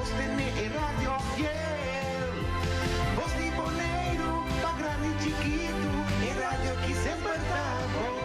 Sostené e radio fiel. Bos di Boneiru, pa grandi i chikitu, e radio aki semper ta bon.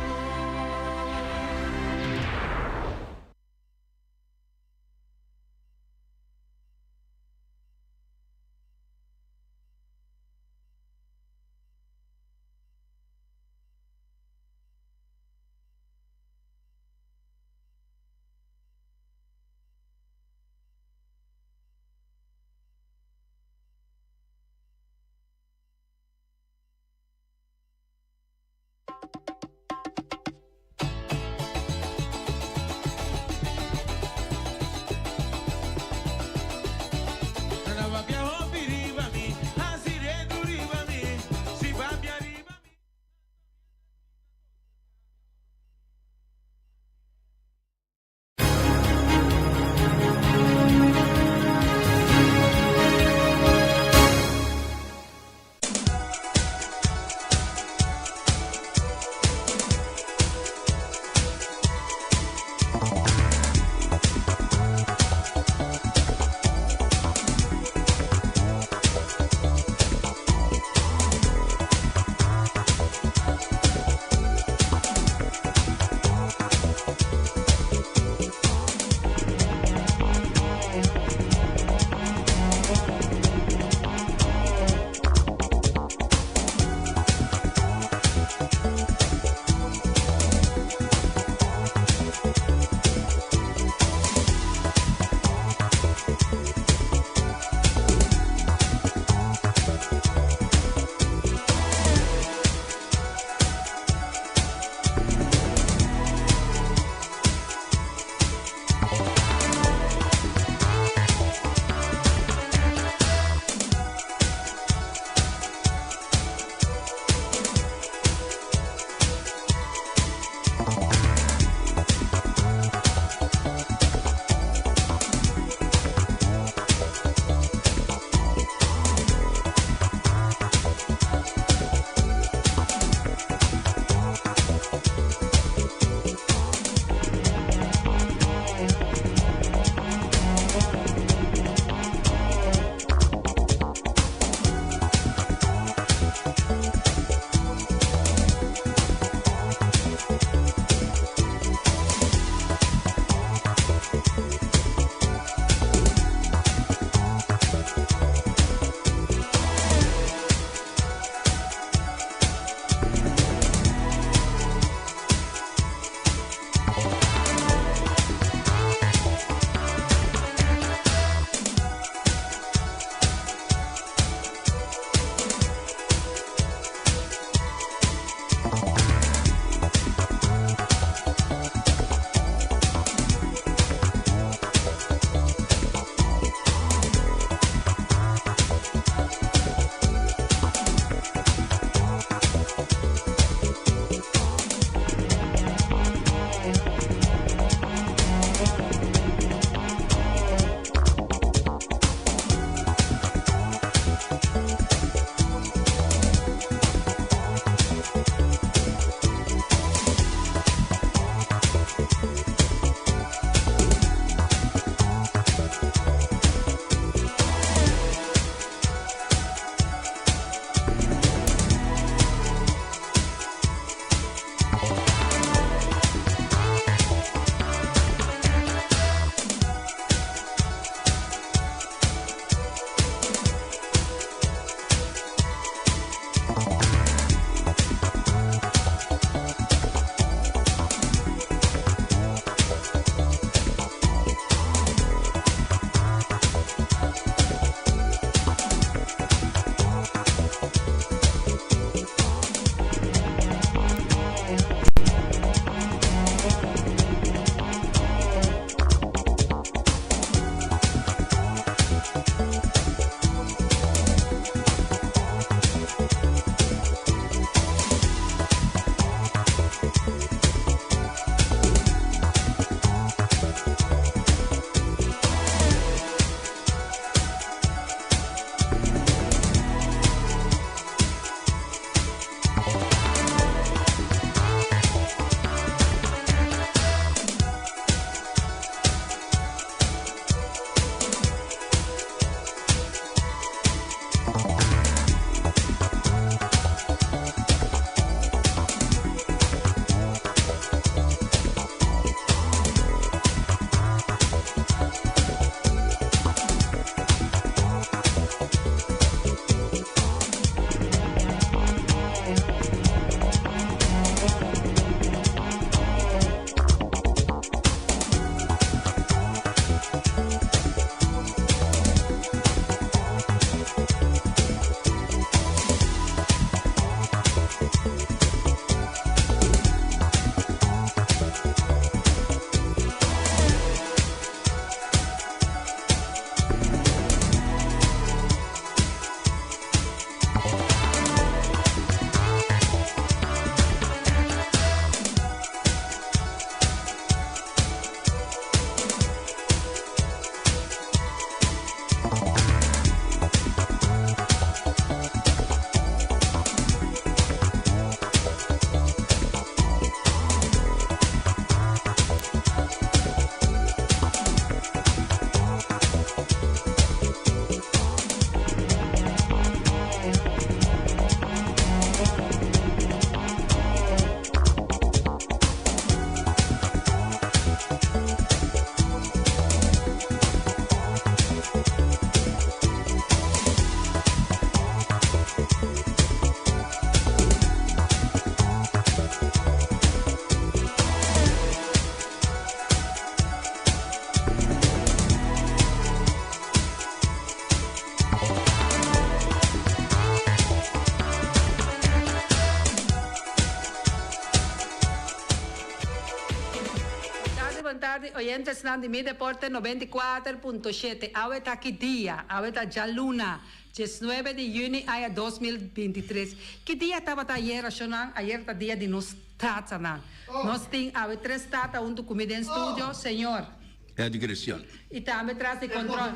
Oyentesnan di Mi Deporte 94.7, awe ta ki dia? Awe ta djaluna, diesnuebe di yüni aña 2023. Ki dia tabata ayera, shonnan? Ayera ta dia di nos tatanan. Nos tin awe tres tata huntu ku mi den studio, señor. Eddie Christian. I tambe tras di control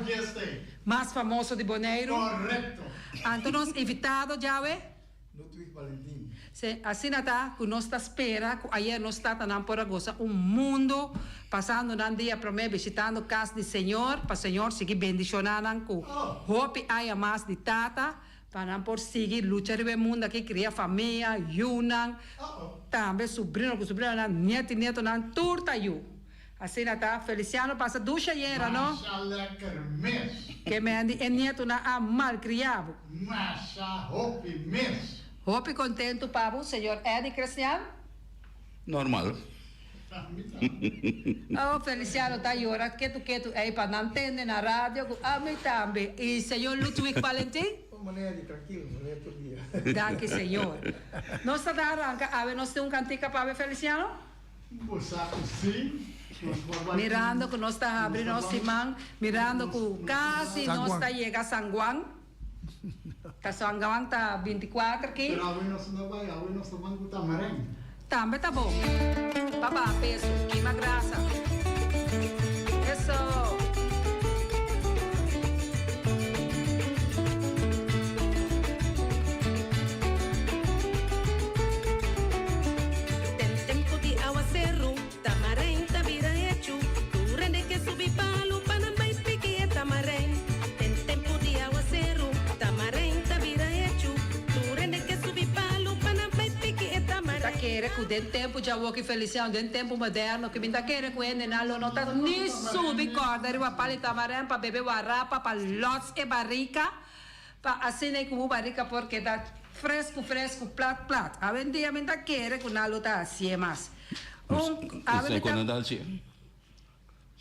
mas famoso di Boneiru. Anto nos invitado djawe. Ludwig Valentin. Se, asina ta ku nos ta spera ku ayer nos tatanan por a gosa un mundu pasando nan dia promé bishitando kas di Señor, pa Señor sigui bendishoná nan ku hopi aña mas di tata, pa nan por sigui lucha riba e mundu aki, kria famia, yunan, tambe subrino ku subrinanan, nietu i nietonan, tur ta yu. Asina ta, Feliciano pasa dushi ayera, no? Masha lekker mes. Ke men di e nietonan a malkria bo. Masha hopi mes. Hopi kontentu pa bo, señor Eddie Crestian. Normal. Mi tambe. Oh, Feliciano ta yora ketu ketu ei pa nan tende na radio ku ami tambe. I señor Ludwig Valentin? Oh, meneer Eddie, trankil, meneer tur dia. Danki, señor. Nos ta da arranka awe, nos tin un kantika pa awe, Feliciano? Bo sa ku si, nos por bai Mirando ku nos ta habri nos siman, mirando ku kasi nos ta yega San Juan. Ta San Juan ta binticuater ki. Pero awe nos no bai, awe nos ta ban ku Tamarén. Tambe ta bon pa baha peso, kima grasa. Eso! Den tempu di awaseru, tamarein ta bira hechu. Tur hende ke subi palu pa nan bai piki e tamarein. Den tempu di awaseru, tamarein ta bira hechu. Tur hende ke subi palu pa nan bai piki e Mi ta tamarein. kere ku den tempu djawoki Feliciano, den tempu moderno ki mi ta kere ku hendenan lo no ta ni subi kòrda riba pal di tamarein pa bebe warapa pa lòts e barika. Pa asina e ku bo barika por keda fresku fresku, plat plat. Awendia mi ta kere ku nan lo ta hasié mas. Un awe mi ta.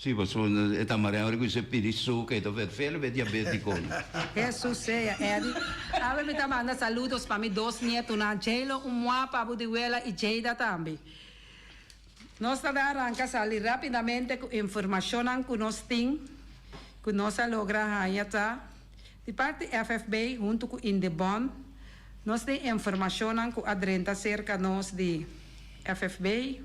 Sí, pasobra e ta marea ora ku se pidi suka e ta vervele be diabetiko. Hesus sea, Eddie. Awe mi ta manda saludos pa mi dos nietonan, Jaylo un mua pa bo di wela i Jada tambe. Nos ta da ranka sali rapidamente ku informashonnan ku nos tin ku nos a logra haña ta di parti FFB huntu ku Indebon. Nos tin informashonnan ku a drenta serka nos di FFB.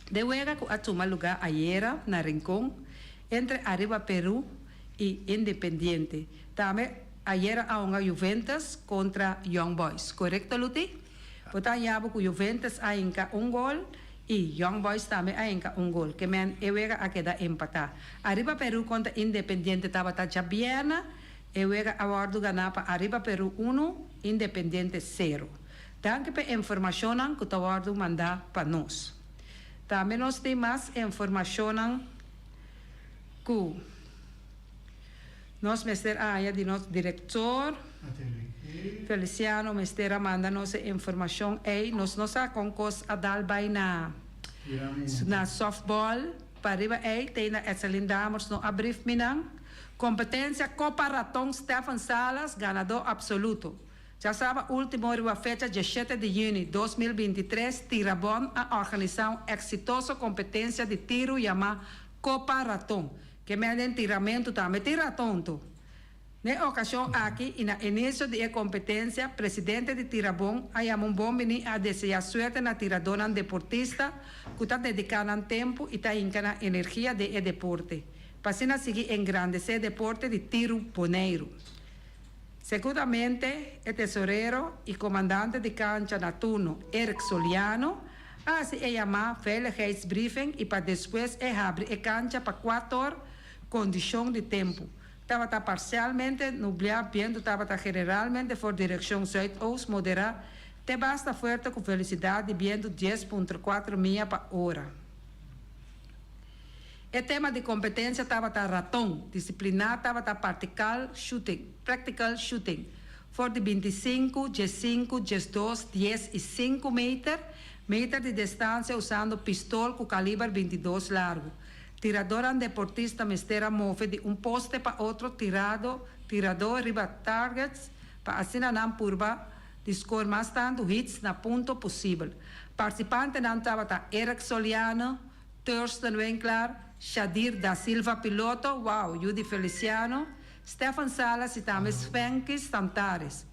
Den wega ku a tuma lugá ayera na Rincon entre Arriba Peru i Independiente. Tambe ayera a hunga Juventus kontra Young Boys. Korekto Luti? Bo ta haña bo ku Juventus a hinka un gol i Young Boys tambe a hinka un gol. Ke men e wega a keda empatá. Arriba Peru kontra Independiente tabata djabièrna. E wega a wòrdu ganá pa Arriba Peru unu, Independiente sero. Danki pa e informashonnan ku ta wòrdu mandá pa nos. Tambe nos tin mas informashonnan ku Nos mester a haña di nos director. Feliciano mester a manda nos e informacion ey. Nos no sa con cos a dal bay na na softball pa riba ey. Te na Etselin Damers no a brief mi nan. Competencia Copa Raton Stephen Salas ganador absoluto. Djasaba ultimo riba fecha diesshete di juni 2023 Tirabon a organisa un exitoso competencia di tiro yama Copa Raton. Ke men den tiramentu tambe tin ratonto. N'e okashon aki i na inisio di e kompetensia, presidente di Tirabon a yama un bon bini i a deseá suerte na tiradónan deportista ku ta dediká nan tempu i ta hinka nan energia den e deporte, pa asina sigui engrandesé deporte di tiru Boneiru. Seguramente e tesorero i komandante di kancha na turno, Eric Soliano, a hasi e yamá veiligheidsbriefing i pa despues e habri e kancha pa kuator kondishon di tempu. Tabata parsialmente nubliá, bientu tabata generalmente for direkshon zuidoost moderá te basta fuerte ku velosidat di bientu 10.4 mia pa ora. E tema di kompetensia tabata Raton, disipliná tabata Partical Shooting, Practical Shooting, for di 25, 15, 12, 10 i sinku meter, meter di destansia usando pistol ku kaliber 22 largu. Tiradornan deportista mester a move di un poste pa otro tirado tiradó riba targets pa asina nan purba di skor mas tantu hits na punto posibel. Partisipantenan tabata Eric Soliano, Thurston Winklaar, Shadir Da Silva Piloto, wow, yu di Feliciano, Stefan Salas i tambe Svenky Santaris.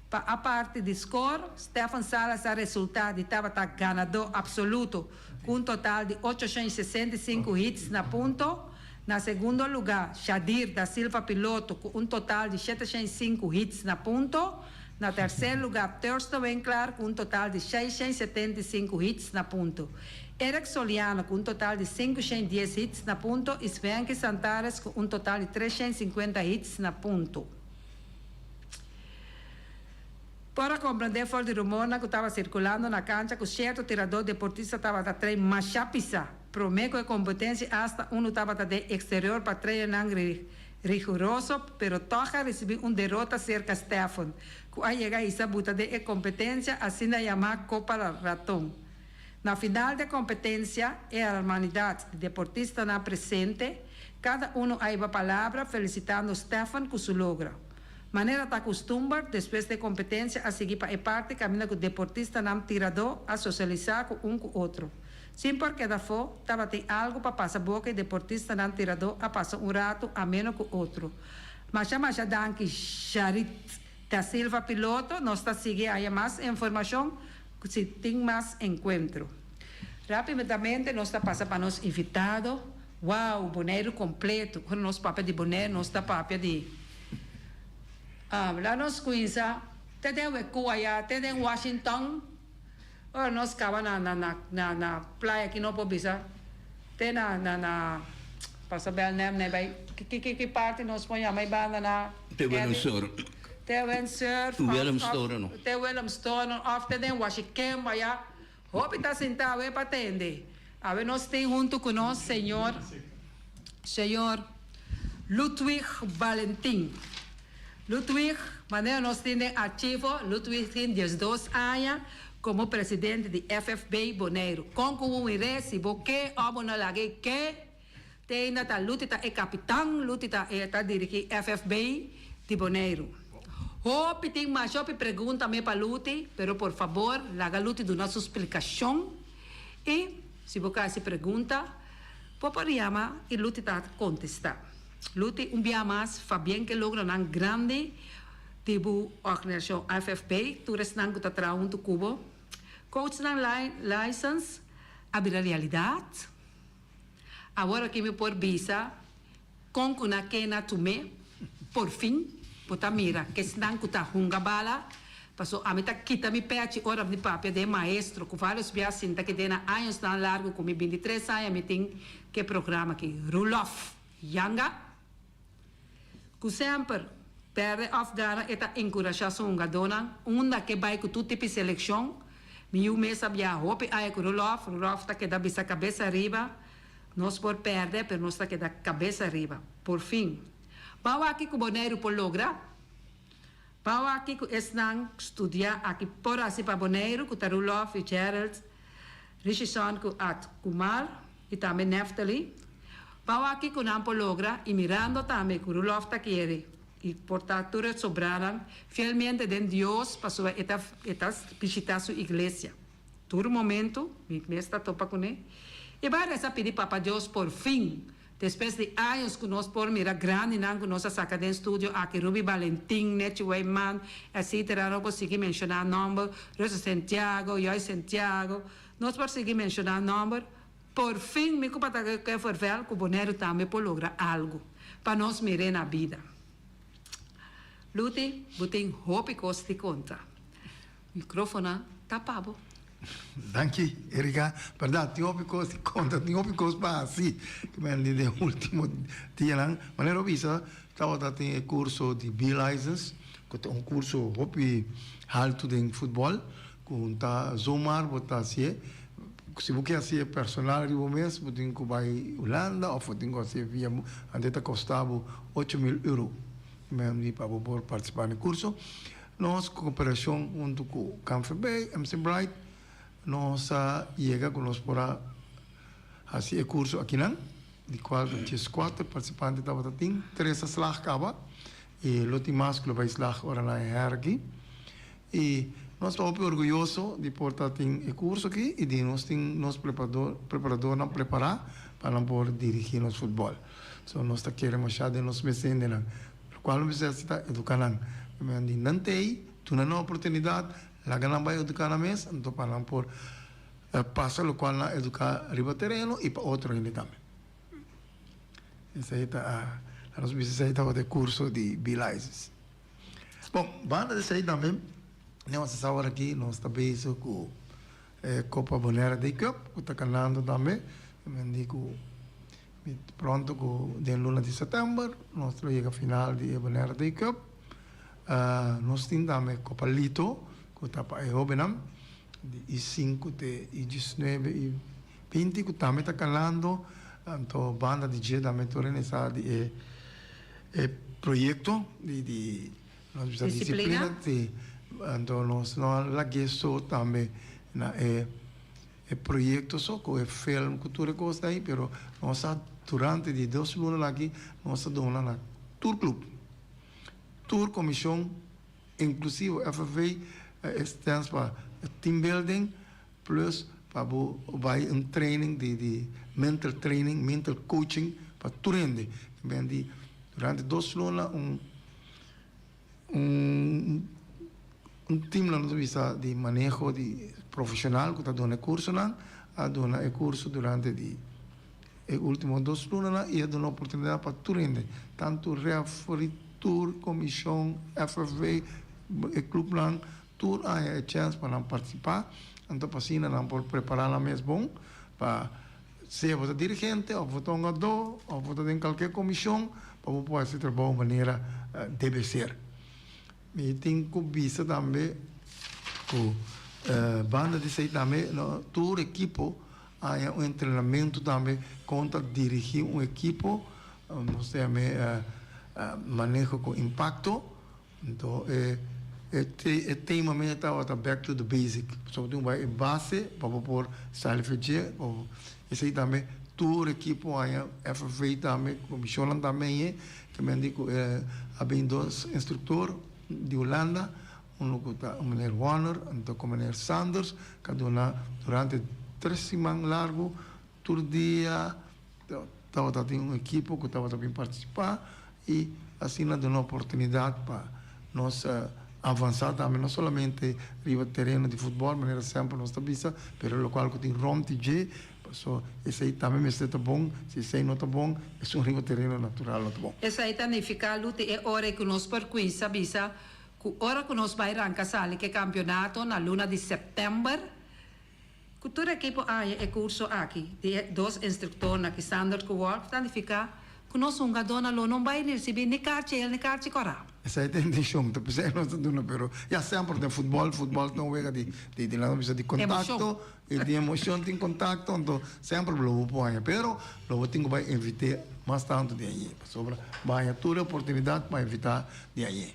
Pa a parti di skor, Stefan Salas a resultá di tabata ganadó apsoluto ku un total di 865 hits na punto. Na segundo lugá, Shadir Da Silva Piloto ku un total di 705 hits na punto. Na terser lugá, Thurston Winklaar ku un total di 675 hits na punto. Eric Soliano ku un total di 510 hits na punto i Svenky Santares ku un total di 350 hits na punto. Por a komprendé for di rumornan ku tabata sirkulando na kancha ku sierto tiradó deportista tabata train masha pisá. Promé ku e kompetensia asta unu tabata den eksterior pa trainnan riguroso, pero tòg a risibí un derota serka Stefan, ku a yega hisa buta den e kompetensia asina yamá Kopa Raton. Na final di e kompetensia, e hermanidat di deportistanan presente, kada unu a hiba palabra felisitando Stefan ku su logra. Manera ta kustumber, despues di e kompetensia a sigui pa e parti kaminda ku deportistanan tiradó a sosialisá ku un ku otro. Sin por keda afó, tabatin algu pa pasa boka i deportistanan tiradó a pasa un ratu ameno ku otro. Masha masha danki Sharit Da Silva Piloto, nos ta sigui haña mas informashon si tin mas enkuentro. Rápidamente nos ta pasa pa nos invitado. Wow, Boneiru kompleto. Ora nos papia di Boneiru nos ta papia di Laat nos kuinsa te den Wekú aya, te den Washington. Ora nos kaba na na na na na playa aki no por bisa te na na na pasa Belnem na e bai ki ki ki parti nos por yama e banda na Te Willemstoren. Te Windsurf of Willemstoren no. Te Willemstoren of te den Washikembo aya. Hopi ta sinta awe pa tende. Awe nos tin huntu ku nos señor señor Ludwig Valentin. Ludwig, manera nos tin den archivo, Ludwig tin 12 aña komo presidente di FFB Boneiru. Kon ku bo mir'é, si bo ke òf bo no lag'é ke, te ainda ta Luti ta e kapitan, Luti ta e ta dirigí FFB di Boneiru. Hopi tin masha hopi pregunta me pa Luti, pero por fabor laga Luti duna su splikashon i si bo ka hasi pregunta, bo por yama i Luti ta kontestá. Luti un bia mas Fabien ke logronan grandi di bo organisashon FFB, tur esnan ku ta traha huntu ku bo. Coachnan license a bira realidat. Awor aki mi por bisa kon ku na kena tum'é por fin bo ta mira kesnan ku ta hunga bala paso ami ta kita mi pechi ora mi papia den maestro ku varios bia sinta ki den na añosnan largu ku mi 23 aña mi tin ke programa aki Rulof Yanga ku semper perde òf gana e ta enkurashá su hungadónan unda ke bai ku tur tipi selekshon. Mi yu mes a biaha hopi aña ku Rulof, Rulof ta keda bisa kabes ariba, nos por pèrdè pero nos ta keda kabes ariba. Por fin. Ban wak kiko Boneiru por logra. Ban wak kiko esnan studiá aki por hasi pa Boneiru ku ta Rulof i Gerald, Richison ku Ad Kumar i tambe Neftali. Ban wak kiko nan por logra i mirando tambe ku Rulof ta kere i por ta tur e sobranan fielmente den Dios pasobra e ta e ta bishita su iglesia tur momento, mi mes ta topa kuné, i bai resa pidi Papa Dios por fin despues di años ku nos por mira grandinan ku nos a saka den studio aki Ruby Balentin, Nechi Weyman, etcetera no por sigui menshoná nòmber, Rosa Santiago, Joy Santiago, nos por sigui menshoná nòmber. Por fin mi ku pa ta ke vervel ku Boneiru tambe por logra algu pa nos mir'é na bida. Luti, bo tin hopi kos di konta. Mikrofonan ta pa bo. Danki, Erika. Bèrdat, tin hopi kos di konta, tin hopi kos pa hasi. Ke men di den ultimo dianan. Manera bo bisa, tabata tin e kurso di B-license, ku ta un kurso hopi haltu den futbòl, ku ta zomaar bo ta hasié. Si bo ke hasié personal riba bo mes, bo tin ku bai Hulanda òf bo tin ku hasié via, anto e ta kosta bo 8000 euro men pa bo por partisipá na e kurso. Nos koperashon huntu ku KNVB, MC Bright, nos a yega ku nos por a hasi e kurso akinan, di kual ta 14 partisipante tabata tin, tres a slag kaba i lo tin mas ku lo bai slag ora nan e hèr aki. I. Nos ta hopi orguyoso di por ta tin e curso aki y di nos tin nos preparadornan prepara pa nan por dirigi nos futbol. So nos ta kere masha den nos mes hendenan. Locual nos mester haci ta educa nan. Pasobra di nan ta ey, duna nan oportunidad, laga nan bay educa nan mes, anto pa nan por pasa locual nan a educa riba tereno y pa otro hende tambe. Esey ta, nos bisa esey tabata e curso di B-License. Bon, banda di esei tambe, nos a sa ora aki nos ta bezig ku e Copa Bonaire Day Cup ku ta kanando tambe. Mi di ku pronto ku den luna di sètèmber nos lo yega final di e Bonaire Day Cup. Nos tin tambe Copa Lito ku ta pa e hóbennan di i sinku te i diesnuebe i binti ku tambe ta kanando. Anto banda di dje tambe tur hende sa di e. E proyecto di di nos bisa disciplina si anto nos no a lag'e so tambe na e e proyecto so cu e film cu tur e cos ahi pero nos a durante di dos luna aki nos a duna na tur club tur comision inclusivo FFV e stands pa team building Plus pa bo bai un training di di mental training, mental coaching pa tur hende. Ben di durante dos luna un un un team lo nos bisa di maneho di profesional ku ta duna e kursonan a duna e kurso durante di e ultimo dos lunanan i a duna oportunidat pa tur hende, tantu referee, tur komishon, FFV, e klupnan. Tur aña e chèns pa nan partisipá, anto pa asina nan por prepará nan mes bon pa sea bo ta dirigente òf bo ta un adó òf bo ta den kalke komishon pa bo por hasi trabou manera debe ser. Mi tin ku bisa tambe ku banda di esei tambe tur ekipo haña un entrenamentu tambe kon ta dirigí un ekipo, nos ta yam'é maneho ku impakto. Anto e e tema mes tabata back to the basic, pasobra bo tin ku bai e base pa bo por sali for dje, esei tambe tur ekipo haña FFV tambe, komishonnan tambe hañ'e, ke men di ku a bin dos instruktor di Hulanda, unu ku ta meneer Warner anto ku meneer Sanders ku a duna durante tres siman largu tur dia. Tabata tin un ekipo ku tabata bin partisipá i asina duna oportunidat pa nos avansá tambe no solamente riba tereno di futbòl manera semper nos ta bisa pero lokual ku tin rònt di dje paso esei tambe mester ta bon si esei no ta bon esun riba tereno natural no ta bon. Esei ta nifiká Luti e ora ei ku nos por kuinsa bisa ku ora ku nos bai ranka sali ku e kampionato na luna di sèptèmber Ku tur ekipo a haña e kurso aki di e dos instruktornan ki Sander ku Wolf ta nifiká ku nos hungadónan lo no bai risibí ni karchi hel ni karchi kòrá. Esei ta e intenshon, ta p'esei nos ta duna, pero ya semper den futbòl, futbòl ta un wega di di di laga bisa di kontakto i di emoshon tin kontakto, anto semper lo bo por haña, pero lo bo tin ku bai invit'é mas tantu di añe, pasobra bo haña tur e oportunidat pa invitá di añe.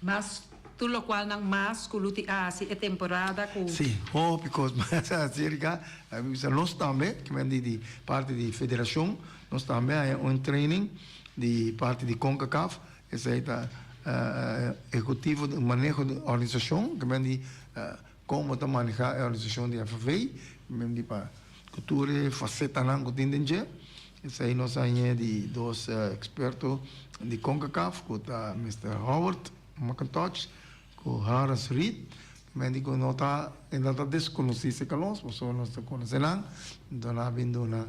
Mas tur locual nan mas cu Luti a haci e temporada cu. Sí, hopi cos mas a haci Erika. Mi bisa nos tambe, ki men di di parti di federacion, nos tambe a haña un training di parti di Concacaf, esey ta ehecutivo di maneho di organisacion, ki men di con bo ta maneha e organisacion di FFA, ki men di pa cu tur e facetanan cu tin den dje. Esei nos a hañ'é di dos eksperto di Concacaf ku ta Mister Howard McIntosh ku Harris Reed. Men di ku no ta e no ta deskonosí serka nos pasobra nos ta konosé nan. Enton nan a bin duna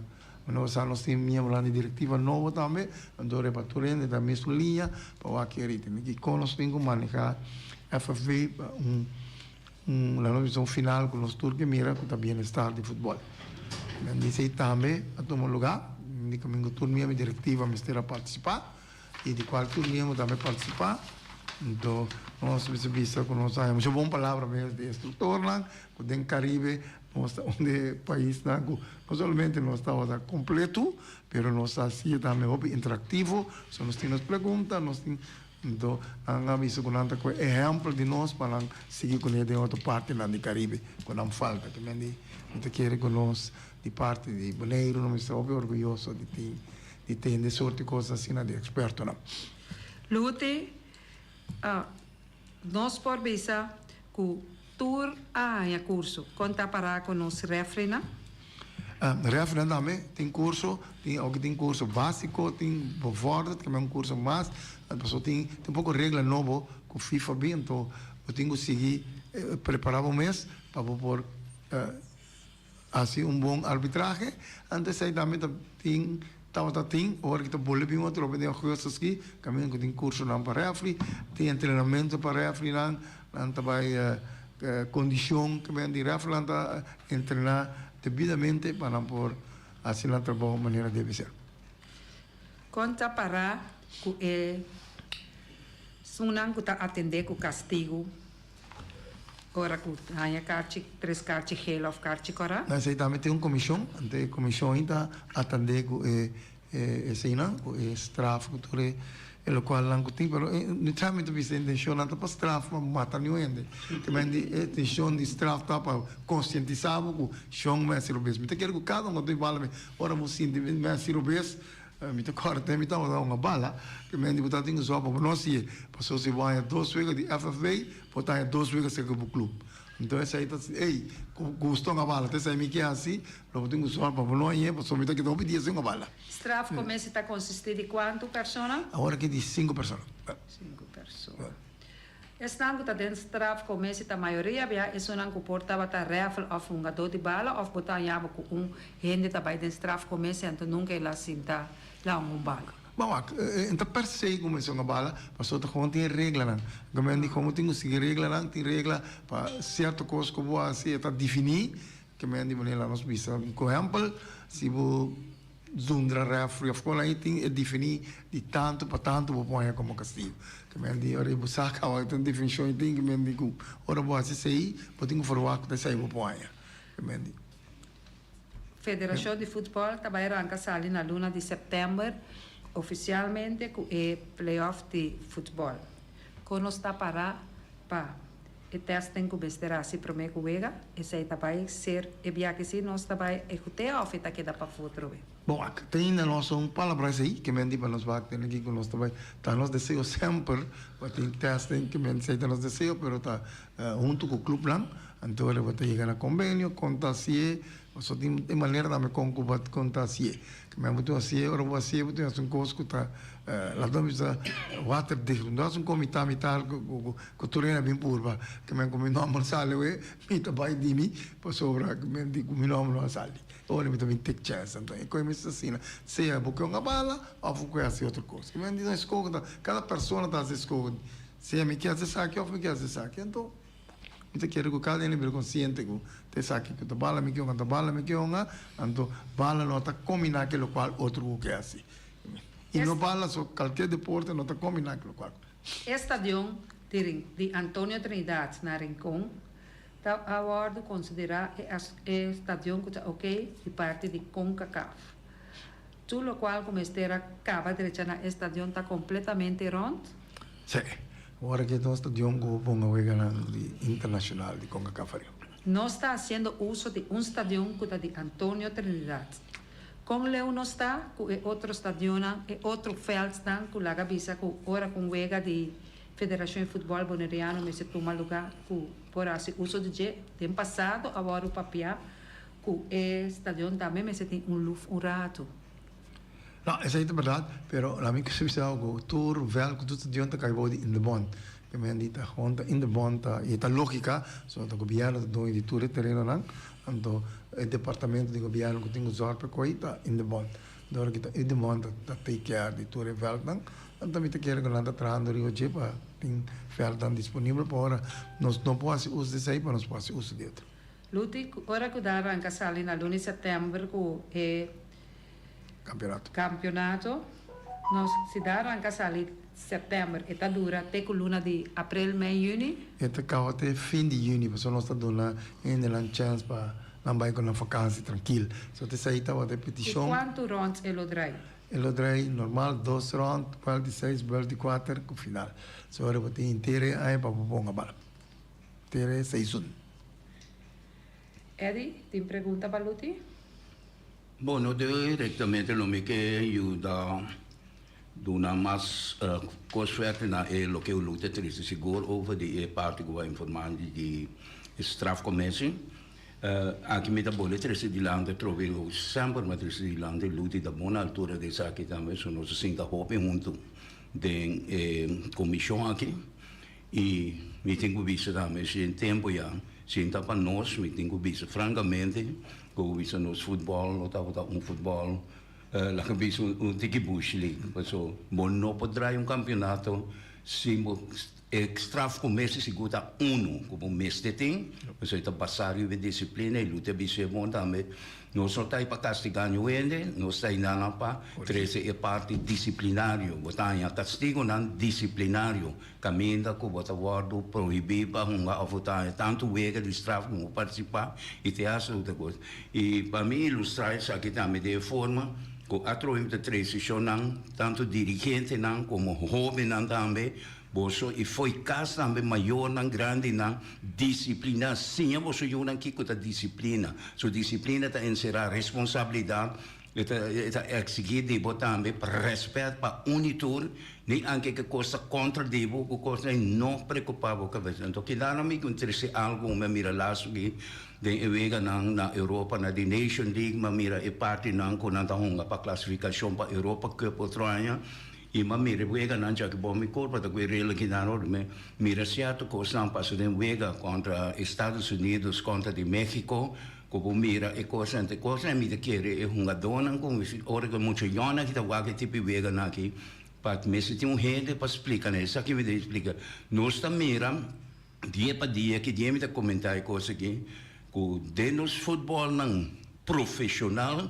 nos sa nos tin miembronan di direktiva nobo tambe. Anto riba tur hende ta mesun liña pa wak keri tene kiko nos tin ku manehá FFV pa un Un la nos bisa un final ku nos tur ke mira ku ta bienestar di futbòl. Men di esei tambe a tuma lugá di kaminda tur miembro di direktiva mester a partisipá i di kual tur miembro tambe partisipá. Anto nos mester bisa ku nos a haña mucha bon palabra mes di instruktornan ku den Karibe nos ta un di e paisnan ku no solamente nos tabata kompleto pero nos a hasié tambe hopi interaktivo. So nos tin nos pregunta, nos tin Anto nan a bisa ku nan ta kohe ehèmpel di nos pa nan sigui kuné den otro partinan di Karibe ku nan falta. Te men di mi ta kere ku nos di parti di Boneiru nos mester hopi orguyoso di tin di tende sorti kos asina di ekspertonan. Luti, Nos por bisa ku tur a haña kurso. Kon ta pará ku nos rèfrinan? Rèfrinan tambe tin kurso, tin oki tin kurso básiko, tin bevorderd, ke men un kurso mas, pasobra tin tin poko regla nobo ku FIFA bin, anto bo tin ku sigui prepará bo mes pa bo por Hasi un bon arbitrahe. Antes esei tambe ta tin tabata tin, ora ki ta bolbe bin otro den augustus aki, kaminda ku tin kursonan pa refri, tin entrenamentu pa refrinan, nan ta bai kondishon ku men di refrinan ta entrená debidamente pa nan por hasi nan trabou manera debe ser. Kon ta pará ku e sunnan ku ta atendé ku kastigu? Ora ku haña karchi, tres karchi gel òf karchi kòrá. Na esei tambe tin un komishon, anto e komishon ei ta atendé ku e eseinan, ku e straf ku tur e lokualnan ku tin. Pero mi ta mi ta bisa e intenshonnan ta pa straf pa mata niun hende. Te men di e intenshon di straf ta pa konsientisá bo ku shon mester robes. Mi ta kere ku kada un ku ta bala mi ora bo sinti mi mester robes. Mi ta kòrda te mi tabata hunga bala, ke men di bo ta tin ku sòp pa bo no hasié, pasobra si bo haña dos wega di FFB, bo ta haña dos wega serka bo klup. Anto esei ta ey, ku gusto hunga bala, ta esei mi ke hasi, lo bo tin ku sòp pa bo no hañ'é, pasobra mi ta keda hopi dia sin hunga bala. Straf komesi ta konsistí di kuantu persona? Awor aki di sinku persona. Sinku persona. Esnan ku ta den straf komesi ta mayoria bia esunnan ku por tabata rèfel òf hungadó di bala òf bo ta haña bo ku un hende ta bai den straf komesi anto nunka el a sinta la un bala. Bon wak, e ta per se ku mester hunga bala, pasobra ta gewoon tin e reglanan. Gobièrnu di komo tin ku sigui reglanan, tin regla pa sierto kos ku bo hasi e ta definí, ke men di manera nos bisa. Ku ehèmpel, si bo Zundra refri of kon ai tin e defini di tantu pa tantu bo por haña komo kastigu. Ke men di ora bo sa kaba e ta un definishon i tin ke men di ku ora bo hasi esei bo tin ku ferwagt ku ta esei bo por haña. Ke men di. Federashon di Futbòl ta bai ranka sali na luna di sèptèmber ofisialmente ku e play-off di futbòl. Kon nos ta pará pa E testing ku mester hasi promé ku wega, esei ta bai ser e biaha si nos ta bai ehut'é òf e ta keda pafó trobe? Bon, ak te ainda nos un palabra esei ke men di pa nos wak tene aki ku nos ta bai ta nos deseo semper pa tin testing ke men esei ta nos deseo pero ta huntu ku klupnan anto bo ta yega na kombenio kon ta hasié pasobra tin e manera tambe kon ku bo kon ta hasié ke men bo tin hasié ora bo hasié bo tin hasi un kos ku ta Laat nos bisa waterdicht. No haci un con mitad mitad cu tur hende a bin purba. Ke men cu mi nomber sali awe, mi ta bay di mi pasobra men di cu mi nomber no a sali. Ora mi ta bin take chance. Anto e coe mester asina. Sea bo ke un a bala of bo ke haci otro cos. Ke men di no escoge ta cada persona ta haci escoge. Sea mi ke haci esaki of mi ke haci esaki. Anto mi ta kere cu cada hende bira consciente cu ta esaki cu ta bala mi ke hunga, ta bala mi ke hunga. Anto bala no ta combina ke locual otro cu ke haci. I no bala so kalke deporte no ta kombiná ku lokual. E stadion di di Antonio Trinidad na Rincon ta a wòrdu konsiderá e e stadion ku ta oké di parti di Concacaf. Tur lokual ku mester a kaba drecha na e stadion ta kompletamente rònt. Sí, awor aki ta un stadion ku ponga weganan di internashonal di Concacaf ariba. Nos ta hasiendo uso di un stadion ku ta di Antonio Trinidad. Kon leu nos ta ku e otro stadionnan, e otro veldsnan ku laga bisa ku ora ku un wega di Federashon di Futbòl Boneriano mester tuma lugá ku por hasi uso di dje? Den pasado a wòrdu papiá ku e stadion tambe mester tin un luf un ratu. No, esei ta bèrdat, pero laat mi bisa ku tur vèld ku tur stadion ta kai bou di Indebon. Ke men di ta gewoon ta Indebon ta i ta lógika, so ta gobièrnu ta doño di tur e terenonan. Anto e departamento di gobierno cu tin cu zorg pa coy ta in de bond. Dor cu ta in de bond ta take care di tur e veldnan. Anto mi ta kere cu nan ta trahando riba dje pa tin veldnan disponibel pa ora nos no por haci uso di esey pa nos por haci uso di otro. Luti, ora cu ta ranca sali na luna di september cu e Campeonato. Campeonato. Nos si ta ranca sali september e ta dura te cu luna di april, mei, juni. E ta caba te fin di juni pasobra nos ta duna hendenan chance pa nan bay cu nan vakantie trankil. So te esey tabata e peticion. Y cuanto ronds e lo draai? E lo draai normal dos rond, buelt di seis, buelt di cuater cu final. So ora bo tin henter e aña pa bo ponga bala. Henter e seizoen. Eddy, tin pregunta pa Luti? Bo no directamente lo mi ke yuda. Duna mas kos fuerte na e loke u luta trese sigur over di e parti ku a informá di e strafcommissie. Aki mi ta bole trese dilanti atrobe ku semper mi a trese dilanti luta i ta bon na altura di esaki tambe so nos a sinta hopi huntu den e komishon aki i mi tin ku bisa tambe si den tempu ya sinta pa nos mi tin ku bisa frankamente ku bisa nos futbòl no tabata un futbòl Laga bisa un tiki bushli, paso bo no por draai un campeonato sin bo e straf cu mester sigur ta uno cu bo mester tin, paso e ta basa riba e disciplina y Luther bisa e bon tambe, nos no ta ahi pa castiga niun hende, nos ta ahi nan pa trece e parti disciplinario, bo ta haña castigonan disciplinario. Kaminda ku bo ta wòrdu prohibí pa hunga òf bo ta haña tantu wega di straf ku bo partisipá i te hasi otro kos. I pa mi ilustrá esaki tambe den e forma ku atrobe mi ta trese shonnan, tantu dirigentenan komo hóbennan tambe, boso i fo'i kas tambe mayornan, grandinan, disipliná, siña boso yunan kiko ta disiplina. So disiplina ta enserá responsabilidat. E ta e ta exigí di bo tambe pa rèspèt pa un i tur, ni anke ke kos ta kontra di bo, ku kos ei no preokupá bo kabes. Anto kila mi ku trese algu mi a mira lastu aki den e weganan na Europa na di Nation League, mi a mira e partinan ku nan ta hunga pa klasifikashon pa Europa Cup otro aña, i mi a mira e weganan djaki bo mi kurpa ta ku e rel kinan ora mi mira sierto kosnan pasa den wega kontra Estados Unidos kontra di Mexico. Ku bo mira e kosnan te kosnan mi ta kere e hungadónan ku ora ku e mucha yònnan aki ta wak e tipo weganan aki pa mester tin un hende pa splika nan esaki mi ta splika nos ta mira dia pa dia ki dia mi ta komentá e kos aki ku den nos futbòlnan profeshonal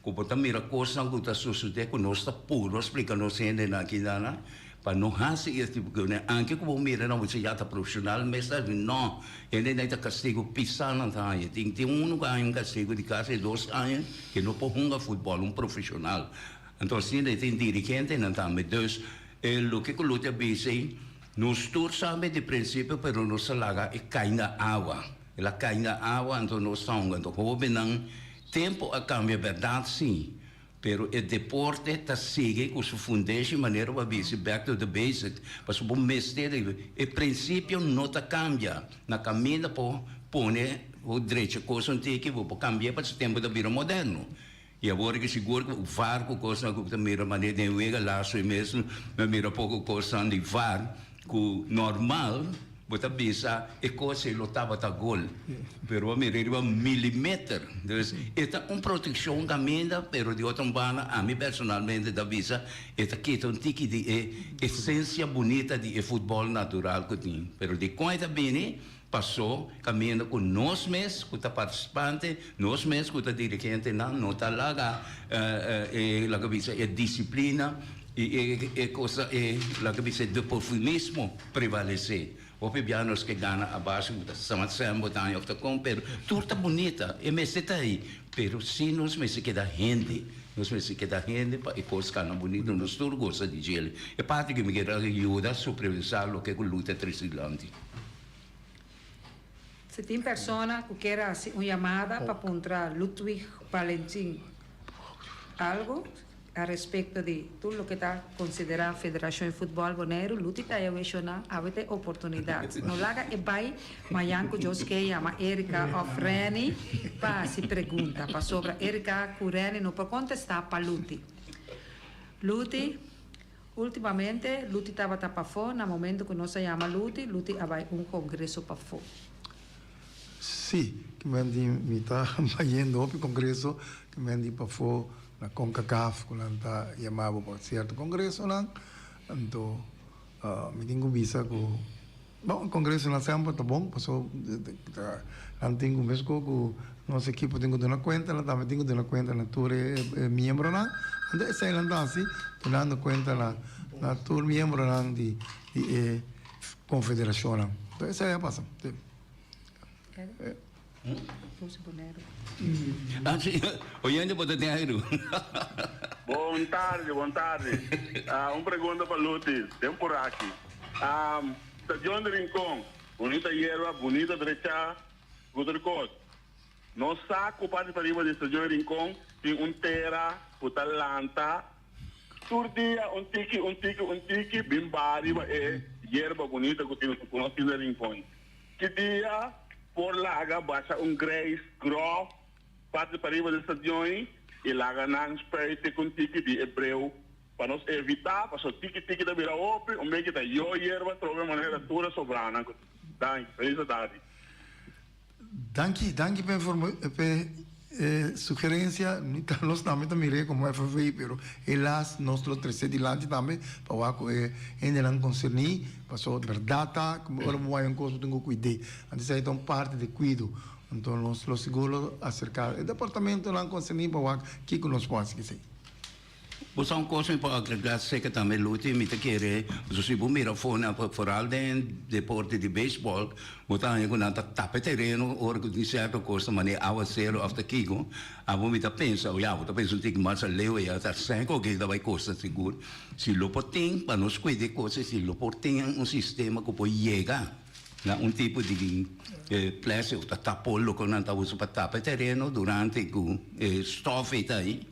Ku bo ta mira kosnan ku ta sosodé ku nos ta puru splika nos hendenan aki nan pa no hasi es tipo kos. Anke ku bo mira nan bo bisa ya ta profeshonal mes ta hasi. No, hendenan ta kastigu pisá nan ta haña. Tin tin unu ku a haña un kastigu di kasi dos aña ke no por hunga futbòl, un profeshonal. Anto asina e tin dirigentenan tambe. Dus e loke ku lo ta bisa ei, nos tur sabe di prinsipio pero nos ta laga e kai na awa. El a kai na awa anto nos ta hunga. Anto hobennan. Tempo a cambia berdad si, pero e deporte ta sigui cu su fundeshi manera bo a bisa back to the basic, pasobra bo mester di e principio no ta cambia, na caminda por pone bo drecha cos un tiki bo por cambia pasobra tempo ta bira moderno y awor ki sigur cu var cu cosnan cu ta mira manera den wega lazo e mes mi a mira poco cosnan di var Ku normal bo ta bisa e kos ei lo tabata gol, pero bo a mira riba milimeter. Dus e ta un protekshon kaminda, pero di otro banda ami personalmente ta bisa e ta kita un tiki di e esensia bunita di e futbòl natural ku tin. Pero dikon e ta bini? Pasó kaminda ku nos mes ku ta partisipante, nos mes ku ta dirigentenan no ta laga e laga bisa e disiplina i e cosa e laga bisa e deportivismo prevalesé. Hopi bia nos ke gana a base ku ta sama sèn bo ta haña òf ta kon pero tur ta bunita e mester ta ei pero si nos mester keda hende nos mester keda hende pa e kos kana bunita nos tur gosa di djele. E parti ku mi kier a yuda supervisá loke ku luta trese dilanti. Si tin persona ku kier hasi un yamada pa puntra Ludwig Valentin algu a respekto di tur loke ta konsiderá Federashon di Futbòl Boneiru, Luti ta e weshona, awe ta e oportunidat. No laga e bai mañan ku Joske yama Erika òf Renny pa hasi pregunta, pasobra Erika ku Renny no por kontestá pa Luti. Luti. Ultimamente, Luti tabata pafó. Na momento ku nos a yama Luti, Luti a bai un kongreso pafó. Sí, ki men di mi ta bayendo hopi kongreso, ki men di pafó na Concacaf ku nan ta yama bo pa sierto kongresonan. Anto mi tin ku bisa ku bon, kongresonan semper ta bon paso nan tin ku meskos ku nos ekipo tin ku duna kuenta, nan tambe tin ku duna kuenta na tur e miembronan. Anto esei nan ta hasi dunando kuenta na tur miembronan di e konfederashonnan. Anto esei a pasa. Oyente bo ta tin airu. Bon tardi, bon tardi. Un pregunta pa Luti, den por aki. Stadion di Rincon, bunita yerba, bunita drecha, otro cos. Nos sa cu parti pariba di Stadion di Rincon tin un tera cu ta lanta. Tur dia un tiki, un tiki, un tiki, bin baha riba e yerba bunita ku tin ku nos tin na Rincon. Ki dia por laga basha un grijs grof parti pariba di stadion ei i laga nan spuit te ku un tiki di e breu pa nos evitá pasobra tiki tiki ta bira hopi un beki ta yo yerba trobe manera tur e sobranan ku tin. Danki. Feliz tardi. Danki, danki pa pa e sugerencia. Nos tambe ta mir'é como FFV, pero helaas nos lo trece dilanti tambe pa wak cu e hendenan concerní, pasobra berdad ta cu ora bo wak un cos bo tin cu cuid'é. Anto esaki ta un parti di cuido. Anto nos lo sigur lo acerca e departamentonan concerní pa wak kico nos por haci esey. Bo sa un kos mi por agregá seka tambe Luti, mi ta kere pasobra si bo mira afó nan foral den deporte di beisbòl bo ta haña ku nan ta tapa e tereno ora ku tin sierto kos ta manera awasero òf ta kiko abo mi ta pensa o ya bo ta pensa un tiki mas aleu ya ta sèn ku ta bai kosta sigur si lo por tin pa nos kuida e kos si lo por tin un sistema ku por yega na un tipo di plastic òf ta tapó loke nan ta usa pa tapa e tereno durante ku e stòf ei ta ei.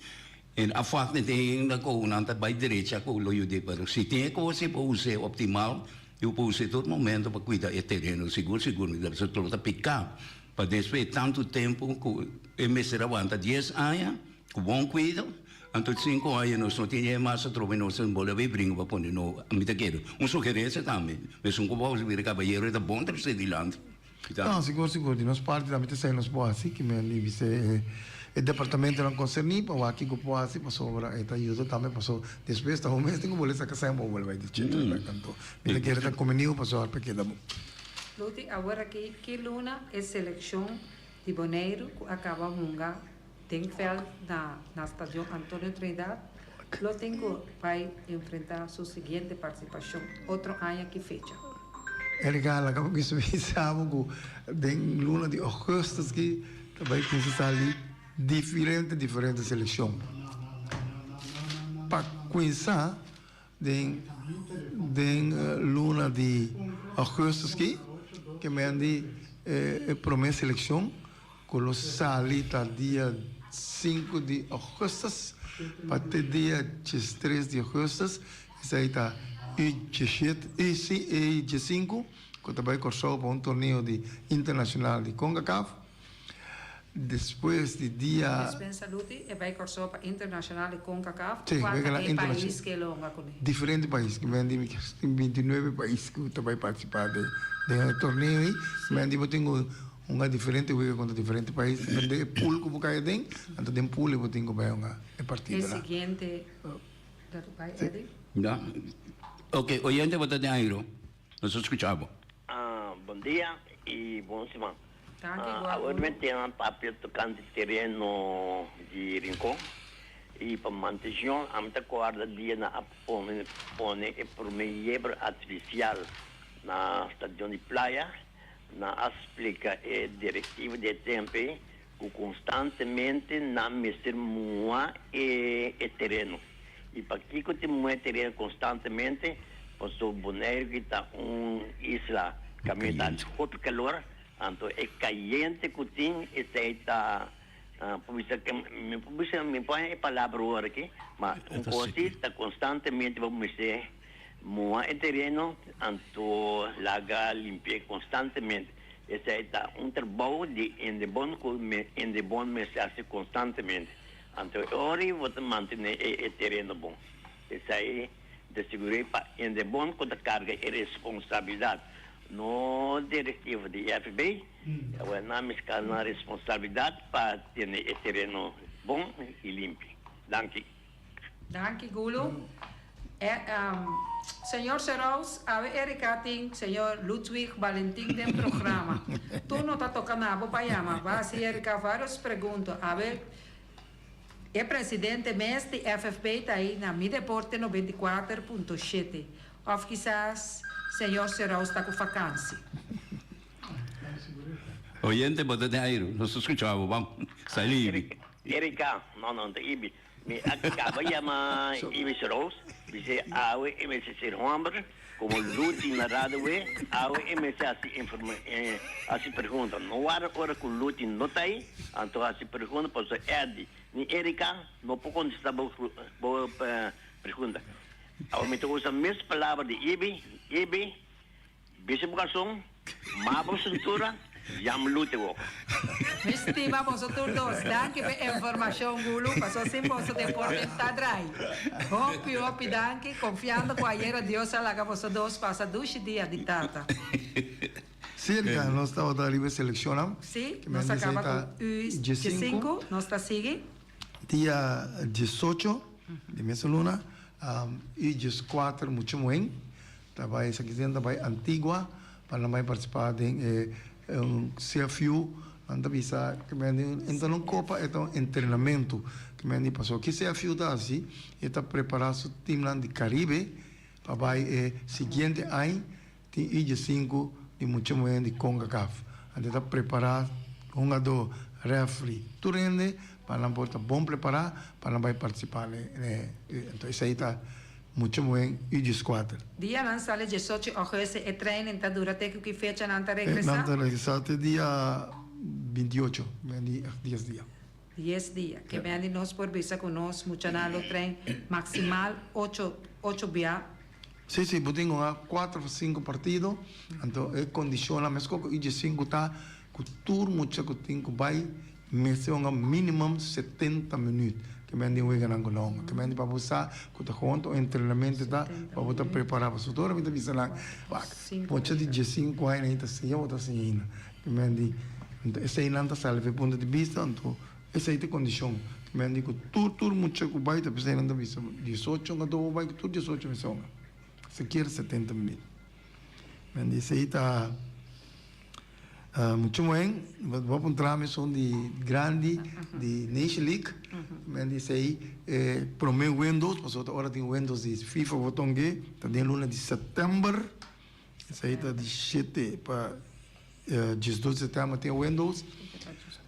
En afwacht den hende ku nan ta bai drecha ku lo yud'é, pero si tin e kos e por us'é optimal i bo por us'é tur momento pa kuida e tereno sigur sigur mi ta bisa lo ta piká pa despues di tantu tempu ku e mester a wanta dies aña ku bon kuido anto sinku aña nos no tin e mas atrobe nos a bolbe bringa pa pone nobo mi ta kere un sugerensia tambe mesun ku bo bira kabayero e ta bon trese dilanti. No, sigur sigur di nos parti tambe ta esei nos por hasi ki men di bisa e departamentonan konserní pa wak kiko por hasi pasobra e ta yuda tambe paso despues ta bo mes tin ku bolbe saka sèn pa bo bolbe bai di cheta bek anto mi ta kere ta komeniu pasobra pa keda bon. Luti, awor aki ki luna e selekshon di Boneiru ku a kaba hunga den vèlt na na Stadion Antonio Trinidad lo tin ku bai enfrentá su siguiente partisipashon otro aña ki fecha? Erika, laga bo bisa bisa bo ku den luna di augustus ki ta bai kuminsá sali diferente diferente selekshon. Pa kuminsá den den luna di augustus ki ke men di e promé selekshon ku lo sali ta dia sinku di augustus pa te dia diestres di augustus. Esei ta U diesshete, U si, diesinku, ku ta bai Kòrsou pa un torneo di internashonal di Concacaf. Despues di dia. Dispensa Luti, e bai Kòrsou pa internashonal di Concacaf, Sí, kua bai ta kala e internashonal. pais ku e lo hunga kuné? Diferente pais, ku men di mi tin bintinuebe pais ku ta bai partisipá den den e torneo ei. Men di bo tin ku hunga diferente wega kontra diferente pais, depende e pool ku bo kai aden, anto den pool ei bo tin ku bai hunga e E partidonan. siguiente. Ya. Ok, oyente bo ta den airo. Nos ta scucha bo. Bon dia y bon siman. Danki igual Awor Guru. mi tin papia tocante tereno di Rincon y pa mantencion ami ta corda dia nan a pone pone e prome yebra artificial na stadion di Playa nan a splica e directiva di e tempo ey ku konstantemente nan mester muha e e tereno. I pakiko tin muha e tereno konstantemente? Pasobra Boneiru ki ta un isla kaminda ta hopi kalor, anto e kayente ku tin esei ta por bisa ke mi por bisa mi por haña e palabra ora aki, ma un kos si ta konstantemente bo mester muha e tereno anto laga limpi'é konstantemente. Esei ta un trabou di Indebon ku Indebon mester hasi konstantemente. Anto e ora ei bo ta mantené e tereno bon. Esei ta sigur'é pa Indebon ku ta karga e responsabilidat, no direktiva di FB. Awor nan mester karga nan responsabilidat pa tene e tereno bon i limpi. Danki. Danki Gulu. Señor Serous, awe Erika tin señor Ludwig Valentin den programa. Tur no ta toca na bo pa yama. Bo a haci Erika varios pregunta. Awe e presidente mes di FFB ta ayi na Mi Deporte 94.7. Of kisas señor Serous ta cu vakantie. Oyente bo ta den airu, nos ta scucha bo, bam, sali Ibi. Erika, no no, ta Ibi. Mi a caba yama Iris Roos, bis'é awe e mester ser homber, como Luti na radio we, awe e mester haci informa, haci pregunta. No warda ora cu Luti no ta ayi, anto haci pregunta pasobra Eddy ni Erika no por contesta bo bo pregunta. pregunta. Awor mi ta usa mes palabra di Ibi, Ibi, Bisti bo karson, maa bo sintura, yam lute woko. Mi stima boso tur dos. Danki p'e informashon Gulu, paso sin boso deporte ta drai. Hopi hopi danki, konfiando ku ayera Dios a laga boso dos pasa dushi dia di tata. Serka nos tabata riba e selekshonnan. Si, nos a kaba ku U diesinku, nos ta sigui. Dia diesocho di mes luna, U dieskuater mucha muhé. Ta bai esaki den ta bai Antigua pa nan bai participa den e un CFU nan ta bisa ke men di e ta un copa e ta un entrenamento ke men di pasobra ki CFU ta haci e ta prepara su teamnan di Caribe pa bai e siguiente aña tin i diesinku di mucha muhé di Concacaf anto e ta prepara hungador refri tur hende pa nan por ta bon prepara pa nan bai participa den e anto esei ta Mucha muhé i dieskuater. Dia nan sali diesocho augustus e training ta dura te ku ki fecha nan ta regresá? Nan ta regresá te dia bintiocho, men di dies dia. Dies dia. Ke men di nos por bisa ku nos muchanan lo train maksimal ocho ocho bia? Sí, sí, bo tin ku haña kuater of sinku partido, anto e kondishonnan meskos ku i diesinku ta ku tur mucha ku tin ku bai Mester hunga minimum 70 minuut. Ke men di weganan ku no hunga. Ke men di pa bo sa ku ta gewoon ta un entrenamento ta pa bo ta prepara. Pasobra tur ora mi ta bisa nan, wak, mucha di diesinku aña nan ta siña bo ta siña ainda. Ke men di, anto eseinan ta sali for e punto di bista, anto esei ta e kondishon. Ke men di ku tur tur mucha ku bai ta p'esei nan ta bisa diesocho hunga tur bo bai ku tur diesocho mester hunga. Sikiera 70 minuut. Men di esei ta. Mucho buen, bo a puntra mi esun di grandi di Nation League, mi a bisa ei e prome windows, pasobra ta ora tin windows di FIFA bo tonge, ta den luna di september, esei ta di shete pa diesdos di september tin e windows.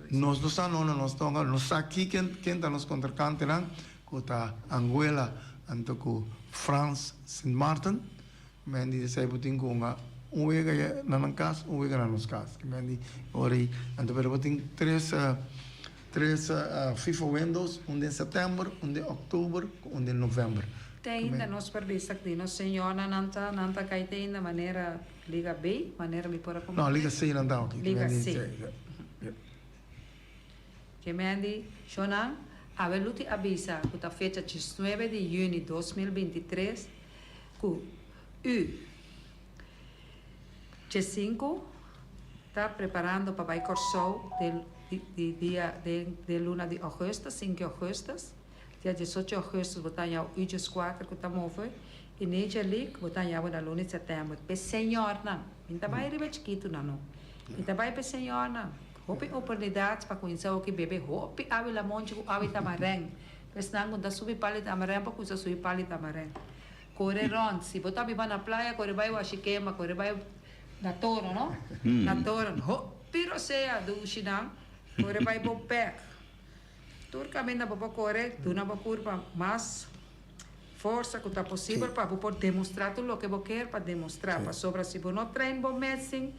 Nos no sa no nos tonga, nos sa ki ken ta nos kontrinkantenan, ku ta Anguela anto ku Frans Sint Maarten. Men di esei bo tin ku hunga un wega ya na nan kas, un wega na nos kas. Ki men di ora ei anto pero bo tin tres tres FIFA windows, un den sèptèmber, un den òktober ku un den novèmber. Te ainda nos por bisa di nos señornan nan ta nan ta kai te ainda manera Liga B, manera mi por a No, Liga C nan ta oki. Liga C. Ke men di, Shonnan, awe Luti a bisa ku ta fecha diesnuebe di yüni 2023 ku U diesinku ta preparando pa bai Kòrsou den di dia den den luna di ougùstus, sinku ougùstus. Dia diesocho ougùstus bo ta haña U dieskuater ku ta move i Nature League bo ta haña bo na luna di sètèmber. P'e señornan, mi ta bai riba e chikitunan no, mi ta bai p'e señornan. Hopi oportunidat pa kuminsá oki bebe hopi awi lamonchi ku awi tamarèn. Esnan ku ta subi pali tamarèn por kuminsá subi pali tamarèn. Kore rònt. Si bo ta biba na playa kore bai Washikema, kore bai na Toro no? Na Toro. Hopi rosea dushi nan. Kore bai bo bèk. Tur kaminda bo por kore duna bo kurpa mas forsa ku ta posibel pa bo por demostrá tur loke bo kier pa demostrá. Pasobra si bo no train bo mes sin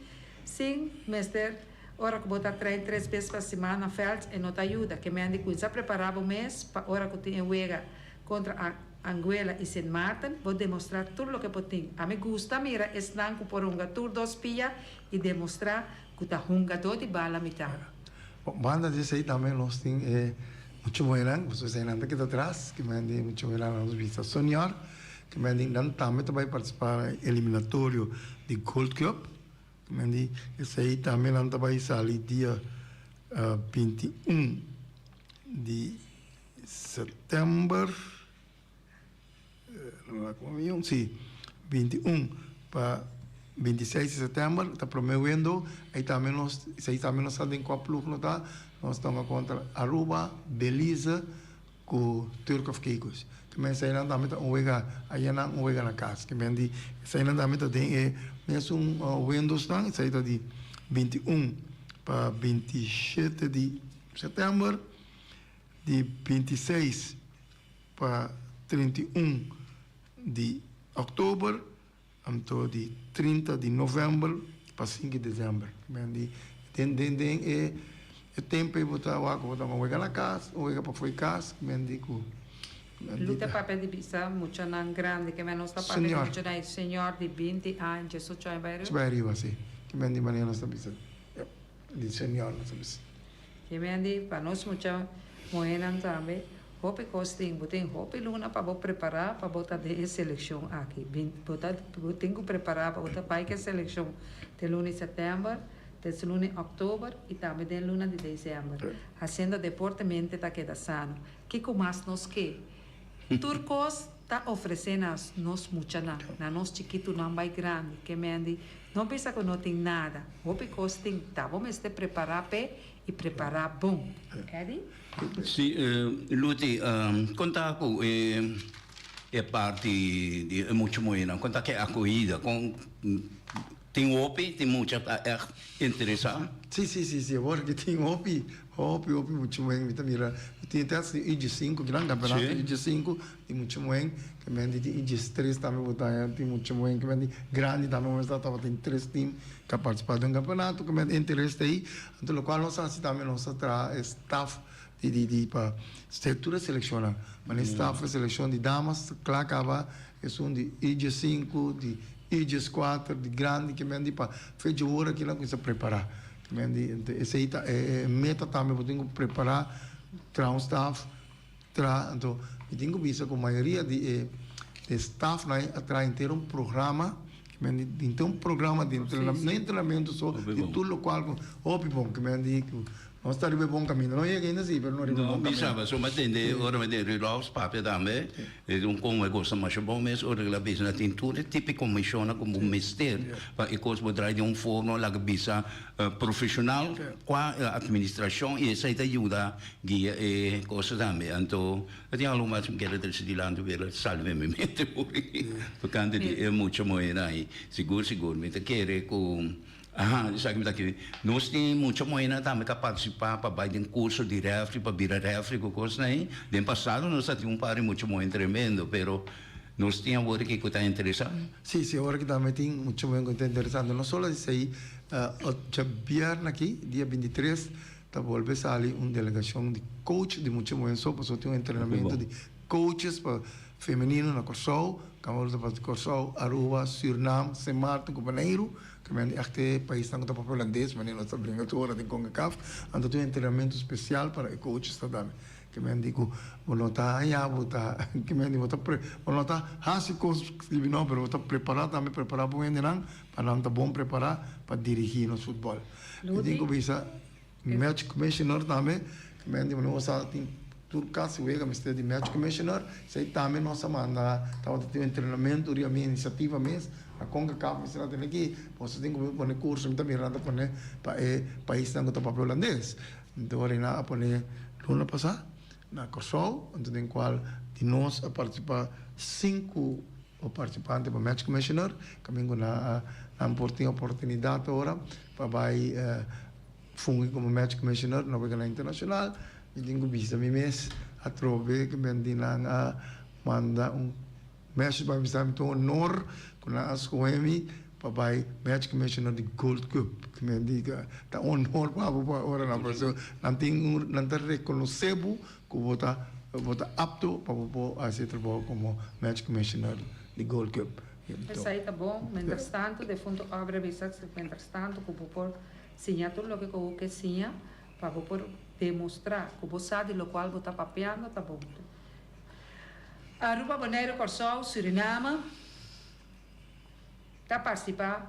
sin mester ora ku bo ta train tres bes pa siman na vèlt e no ta yuda. Ke men di kuminsá prepará bo mes pa ora ku tin e wega kontra Anguela i Sint Maarten bo demostrá tur loke bo tin. Ami gusta mira esnan ku por hunga tur dos pia i demostrá ku ta hungadó di bala mi ta. Bon, banda di esei tambe nos tin e mucha muhernan, pasobra eseinan ta keda atras, ke men di mucha muhernan nos bisa senior, ke men di nan tambe ta bai partisipá na e eliminatorio di Gold Cup, ke men di esei tambe nan ta bai sali dia 21 di September, si, 21 pa 26 di september ta prome window, ei tambe nos, esei tambe nos sa den kua ploeg no ta, nos ta hunga kontra Aruba, Belize ku Turk of Caicos. Kimen eseinan tambe ta un wega ayanan, un wega na kas. Kimen di eseinan tambe ta den e mesun windowsnan, esei ta di 21 pa 27 di september. Di 26 pa 31 di òktober anto di 30 di novèmber pa 5 di desèmber. Men di den den den e e tempu ei bo ta wak bo ta wega na kas, un wega pafó di kas, men di ku. Lu ta papia di bisa muchanan grandi ke men nos ta papia di muchanan señor di binti aña, diesocho aña bai ariba. Bai ariba si. Ke men di manera nos ta bisa di señor nos ta bisa. Ke men di pa nos mucha muhénan tambe hopi kos tin. Bo tin hopi luna pa bo prepará pa bo ta den e selekshon aki. Bo ta bo tin ku prepará pa bo ta bai ku e selekshon te luna di sèptèmber, te luna di òktober i tambe den luna di desèmber. Hasiendo deporte mente ta keda sano. Kiko mas nos ke? Tur kos ta ofresé na nos muchanan, na nos chikitunan bai grandi. Ke mendi, no bisa ku no tin nada. Hopi kos tin. Ta bo mester prepará p'e i prepará bon. Eddy? Sí, Luti, kon ta ku e e parti di e mucha muhénan? Kon ta ku e akohida? Kon tin hopi, tin mucha ta ègt interesá? Sí, sí, sí, sí. Awor ki tin hopi, hopi, hopi mucha muhé. Mi ta mira, mi tin tèst di U diesinku, gran kampeonato U diesinku, tin mucha muhé. Ke men di tin U diestres tambe bo ta haña, tin mucha muhé. Ke men di grandi tambe bo mester tabatin tres tim ku a partisipá den kampeonato. Ke men interes ta ei. Anto lokual nos a hasi tambe nos a traha e staf di di di pa tur e selekshonnan. Manera e staf e selekshon di damas kla kaba, esun di U diesinku, di U dieskuater, di grandi ke men di pa fecha ora kinan kuminsá prepará. Ke men di esei ta e meta tambe bo tin ku prepará traha un staf traha anto mi tin ku bisa ku mayoria di e e stafnan a traha henter un programa ke men di henter un programa di no entrenamentu so di tur lokual ku hopi bon ke men di ku Nos ta riba e bon kaminda. No yega ainda si, pero nos riba e No, bon mi kaminda. sa, pasobra mi a tende ora mi tende Rudolf papia tambe, e un kon e gosta masha bon mes ora el a bisa na tin tur e tipo e komishonnan ku bo mester pa e kos bo drai den un forma laga bisa profeshonal kua administrashon i esei ta yuda guia e kosa tambe. Anto a tin algu mas mi kier a trese dilanti pero a sali den mi mente tokante di e mucha muhernan ei. Sigur sigur mi ta kere ku. Aha, esaki mi ta kere. Nos tin mucha muhénan tambe ta partisipá pa bai den kurso di rèfri, pa bira rèfri ku kosnan ei. Den pasado nos a tin un par di mucha muhé tremendo, pero nos tin awor aki ku ta interesá. Sí, sí, awor aki tambe tin mucha muhé ku ta interesá. No solo esei, djabièrnè aki, dia bintitres, ta bolbe sali un delegashon di coach di mucha muhé so, pasobra tin un entrenamentu di coaches pa femenino na Kòrsou, Kamerun ta parti Kòrsou, Aruba, Sürnam, Sint Maarten ku Boneiru. Ta mende echt e paisnan ku ta papia hulandes, manera nos ta bringa tur ora den Concacaf. Anto tin un entrenamentu spesial para e coaches ta dame. Ke men di ku bo no ta haña bo ta ke men di bo ta pre bo no ta hasi kos skibi no, pero bo ta prepará tambe prepará bo hendenan pa nan ta bon prepará pa dirigí nos futbòl. Mi tin ku bisa Match commissioner tambe, ke men di nos a tin tur kasi wega mester di match commissioner, esei tambe nos a manda tabata tin un entrenamentu riba mi inisiativa mes, na Concacaf mester a tene aki, boso tin ku pone kurso, mi ta mira nan ta pone pa e paisnan ku ta papia hulandes, anto ora nan a pone luna pasá na Kòrsou, anto den kual di nos a partisipa sinku partisipante pa match commissioner, kaminda ku nan a nan por tin oportunidat ora pa bai. Fungi komo match commissioner na weganan internashonal, mi tin ku bisa mi mes atrobe ku men di nan a manda un message pa mi bisa mi ta un honor ku nan a skohe mi pa bai match commissioner di Gold Cup. Ku men di ta un honor pa bo pa ora nan pasobra nan tin un nan ta rekonosé bo ku bo ta bo ta apto pa bo por hasi e trabou komo match commissioner di Gold Cup. Esei ta bon, mientrastantu defuntu obra bisa mientrastantu ku bo por Siña tur loke ku bo ke siña pa bo por demostrá ku bo sa di lokual bo ta papiando ta bon. Aruba, Boneiru, Kòrsou, Suriname ta partisipá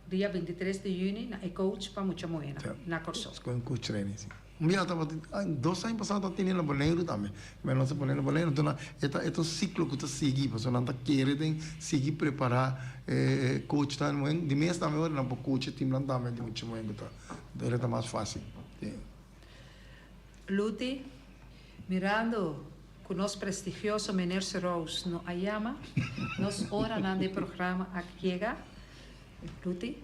dia bintitres di yüni na e coach pa mucha muhénan na Kòrsou. Ku coach training si. Un bia tabata dos aña pasado tabata tene na Boneiru tambe. Pero nos a pone na Boneiru. Enton e ta e ta un siklo ku ta sigui pasobra nan ta kere den sigui prepará e coachnan moen. Di mes tambe ora nan por coach e teamnan tambe di mucha moen ku ta ora ta mas fásil. Luti, mirando ku nos prestigioso Meneer Serous no a yama, nos oranan di programa a yega. Luti,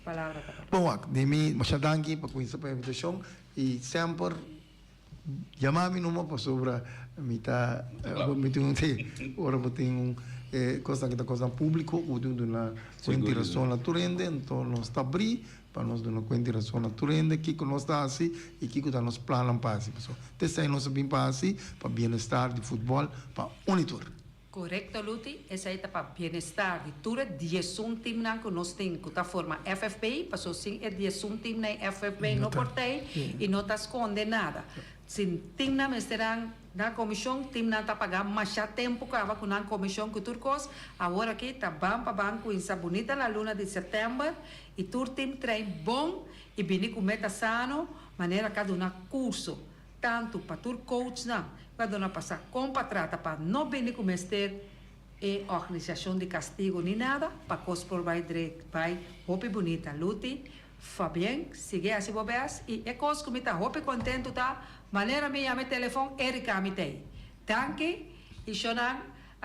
palabra ta pa bo. Bon wak, di mi masha danki pa kuminsa pa e invitashon i semper. Yama mi numa pasobra Mi ta mi tin un sí ora bo tin un e kosnan ki ta kosnan públiko ku bo tin ku duna kuenta i rason na tur hende anto nos ta abrí pa nos duna kuenta i rason na tur hende kiko nos ta hasi i kiko ta nos plannan pa hasi pasobra te esei nos a bin pa hasi pa bienestar di futbòl pa un i tur. Korekto Luti, esei ta pa bienestar di tur e diesun timnan ku nos tin ku ta forma FFB, paso sin e diesun timnan e FFB no por tei i no ta skonde nada. Sin timnan mester nan na komishon, timnan ta paga masha tempu kaba ku nan komishon ku tur kos, awor aki ta ban pa ban kuinsa bunita la luna di sèptèmber i tur tim train bon i bini ku meta sano manera ka duna kurso. Tantu pa tur coachnan ku a duna pa sa kon pa trata pa no bini ku mester e organisashon di kastigu ni nada pa kos por bai drek bai hopi bunita Luti Fabien sigui hasi bo bes i e kos ku mi ta hopi kontentu ta manera mi yama e telefon Erika mi tei danki i shonan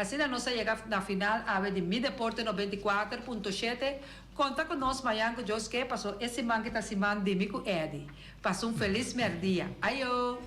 Asina nos a yega na final awe di Mi Deporte 94.7. Konta ku nos mañan ku Dios ke paso e siman ki ta siman di mi ku Eddy. Pasa un felis merdia. Ayo!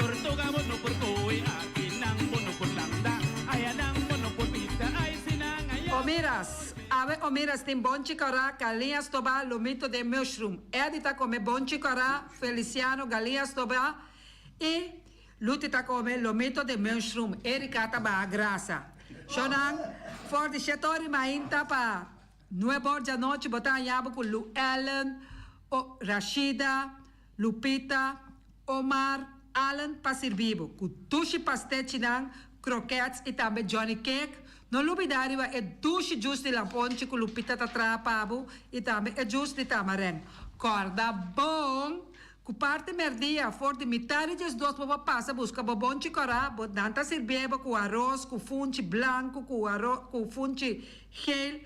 Tortuga bo no por koe aki nan bo no por landa aya nan bo no por bista ay si nan aya. Omiras, awe Omiras tin bonchi kòrá, galiña stobá, lomito den mushroom. Eddy ta kome bonchi kòrá, Feliciano galiña stobá i Luti ta kome lomito den mushroom. Erika ta baha grasa. Shonnan, for di shete ora i mainta pa nuebe or djanochi bo ta haña bo ku Lu Ellen, Rashida, Lupita, Omar, Allen pa sirbi bo ku dushi pastechinan, krokets i tambe Johnny cake. No lubida riba e dushi jus di lamponchi ku Lupita ta traha pa bo i tambe e jus di tamarèn. Kòrda bon ku parti mèrdia for di mitá di diesdos bo por pasa buska bo bonchi kòrá, bo nan ta sirbié bo ku aros, ku funchi blanku, ku aro ku funchi geel.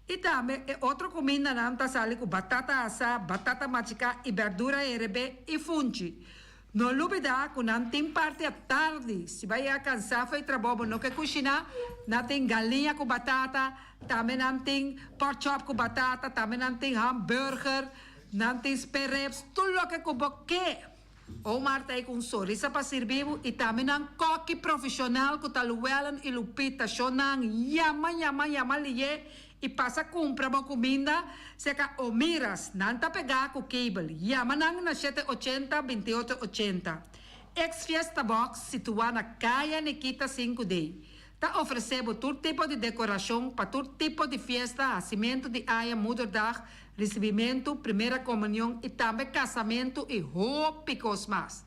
I tambe e otro kumindanan ta sali ku batata asá, batata machiká i bèrdura herebé i funchi. No lubidá ku nan tin parti atardi. Si bo a yega kansá for e trabou bo no ke kushiná, nan tin galiña ku batata, tambe nan tin pork chop ku batata, tambe nan tin hamburger, nan tin sperrips, tur loke ku bo ke. Omar ta ei ku un sonrisa pa sirbi bo i tambe nan kòki profeshonal ku ta Luwellen i Lupita shonnan yama yama yama liye i pasa kumpra bo kuminda seka Omiras nan ta pegá ku kabel yama nan na shete ochenta bintiocho ochenta Ex Fiesta Box situá na Kaya Nikita sinku D Ta ofresé bo tur tipo di dekorashon pa tur tipo di fiesta, hasimentu di aña, moederdag, risibimentu, primera komunion i tambe kasamentu i hopi kos mas.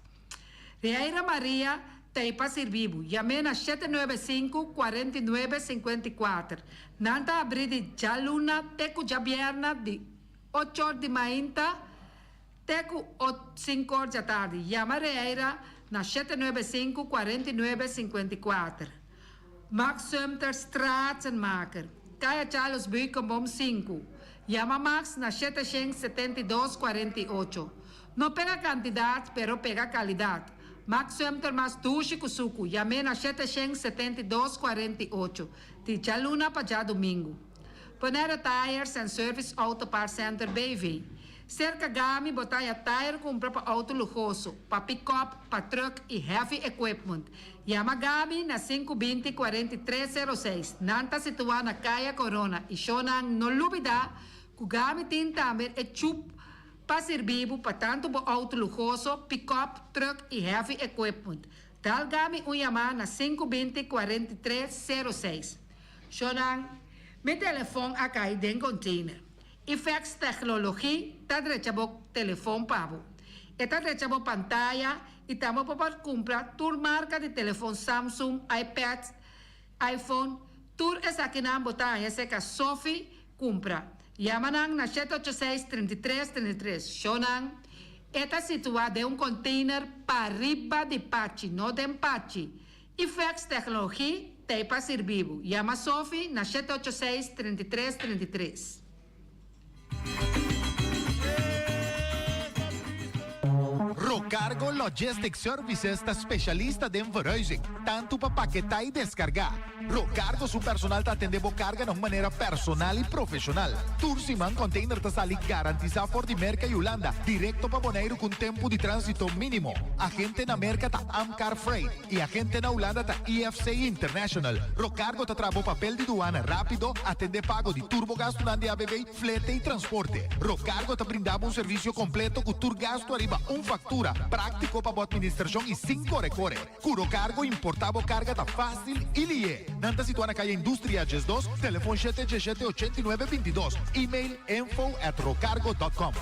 Riaira Maria ta ei pa sirbi bo. Yam'é na shete nuebe sinku, kuarenta i nuebe, sinkuenta i kuater. Nan ta abrí di djaluna te ku djabièrna di ocho or di mainta Te ku ot sinkor djatardi, yama Reira na shete nuebe sinku, kuarenta i nuebe, sinkuenta i kuater. Max Sumter Straatsenmaker, Kaya Charles Beukenboom sinku. Yama Max na shete shen 72, 48. No pega kantidat, pero pega kalidat. Max Sumter mas dushi ku suku, yam'é na shete shen 72, 48. Di djaluna pa djadumingu. Ponera Tires and Service Auto Parts Center BV. Serka Gami bo ta haya tire kumpra pa outo luhoso, pa pikòp, pa trùk i heavy equipment. Yama Gami na sinku binti 43 sero seis. Nan ta situá na Kaya Corona i shownan no lubidá ku Gami tin tambe e chup pa sirbi bo pa tantu bo outo luhoso, pikòp, trùk i heavy equipment. Dal Gami un yamá na sinku binti 43 sero seis. Shownan, mi telefòn a kai den container. Ifex Technologie ta drecha bo telefon pa bo. E ta drecha bo pantaya y tambe bo por cumpra tur marca di telefon Samsung, iPad, iPhone, tur esakinan bo ta haña cerca Sophie cumpra. Yama nan na shete ocho seis, 33, 33. Shownan, e ta situa den un container pariba di Pachi, no den Pachi. Ifex Technologie ta ei pa sirbi bo. Yama Sophie na shete ocho seis, 33, 33. Rock. Rocargo Logistic Services ta specialista den verhuizing, tanto pa paketá i deskargá. Rocargo su personal ta atendé bo karga na un manera personal i profeshonal. Tur siman container ta sali garantisá for di Merka i Hulanda direkto pa Boneiru ku un tempu di tránsito mínimo. Agente na Merka ta Amcar Freight. I agente na Hulanda ta IFC International. Rocargo ta traha bo papel di duana rápido, atendé pago di tur bo gastunan di ABV, flete i transporte. Rocargo ta brinda bo un servisio kompleto ku tur gastu ariba un faktura, práktiko pa bo atministrashon i sin kore kore. Ku Rocargo importá bo karga ta fásil i lié. Nan ta situá na Kaya Industria 12, telefon shete djeshete 89 22, email info at rocargo dot com.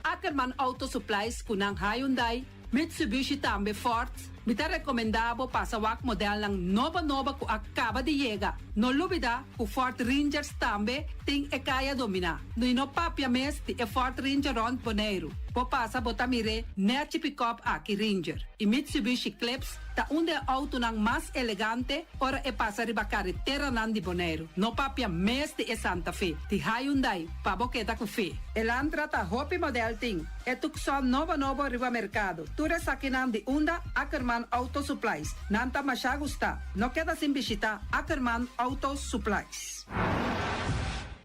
Ackerman Auto Supplies ku nan Hyundai, Mitsubishi tambe Ford. Mi ta rekomendá bo pasa wak modelnan nobo nobo ku a kaba di yega. No lubidá ku Ford Rangers tambe tin e kaya dominá. I no papia mes di e Ford Ranger rònt Boneiru. Bo pasa bo ta mir'é nèchi pikòp aki Ranger. I Mitsubishi Eclipse ta un di e outonan mas elegante ora e pasa riba kareteranan di Boneiru. No papia mes di e Santa Fe di Hyundai pa bo keda ku fe. Elantra ta hopi model tin e Tucson nobo nobo riba merkado. Tur esakinan di unda Ackerman Auto Supplies. Nan ta masha gusta. No keda sin bishita Ackerman Auto Supplies.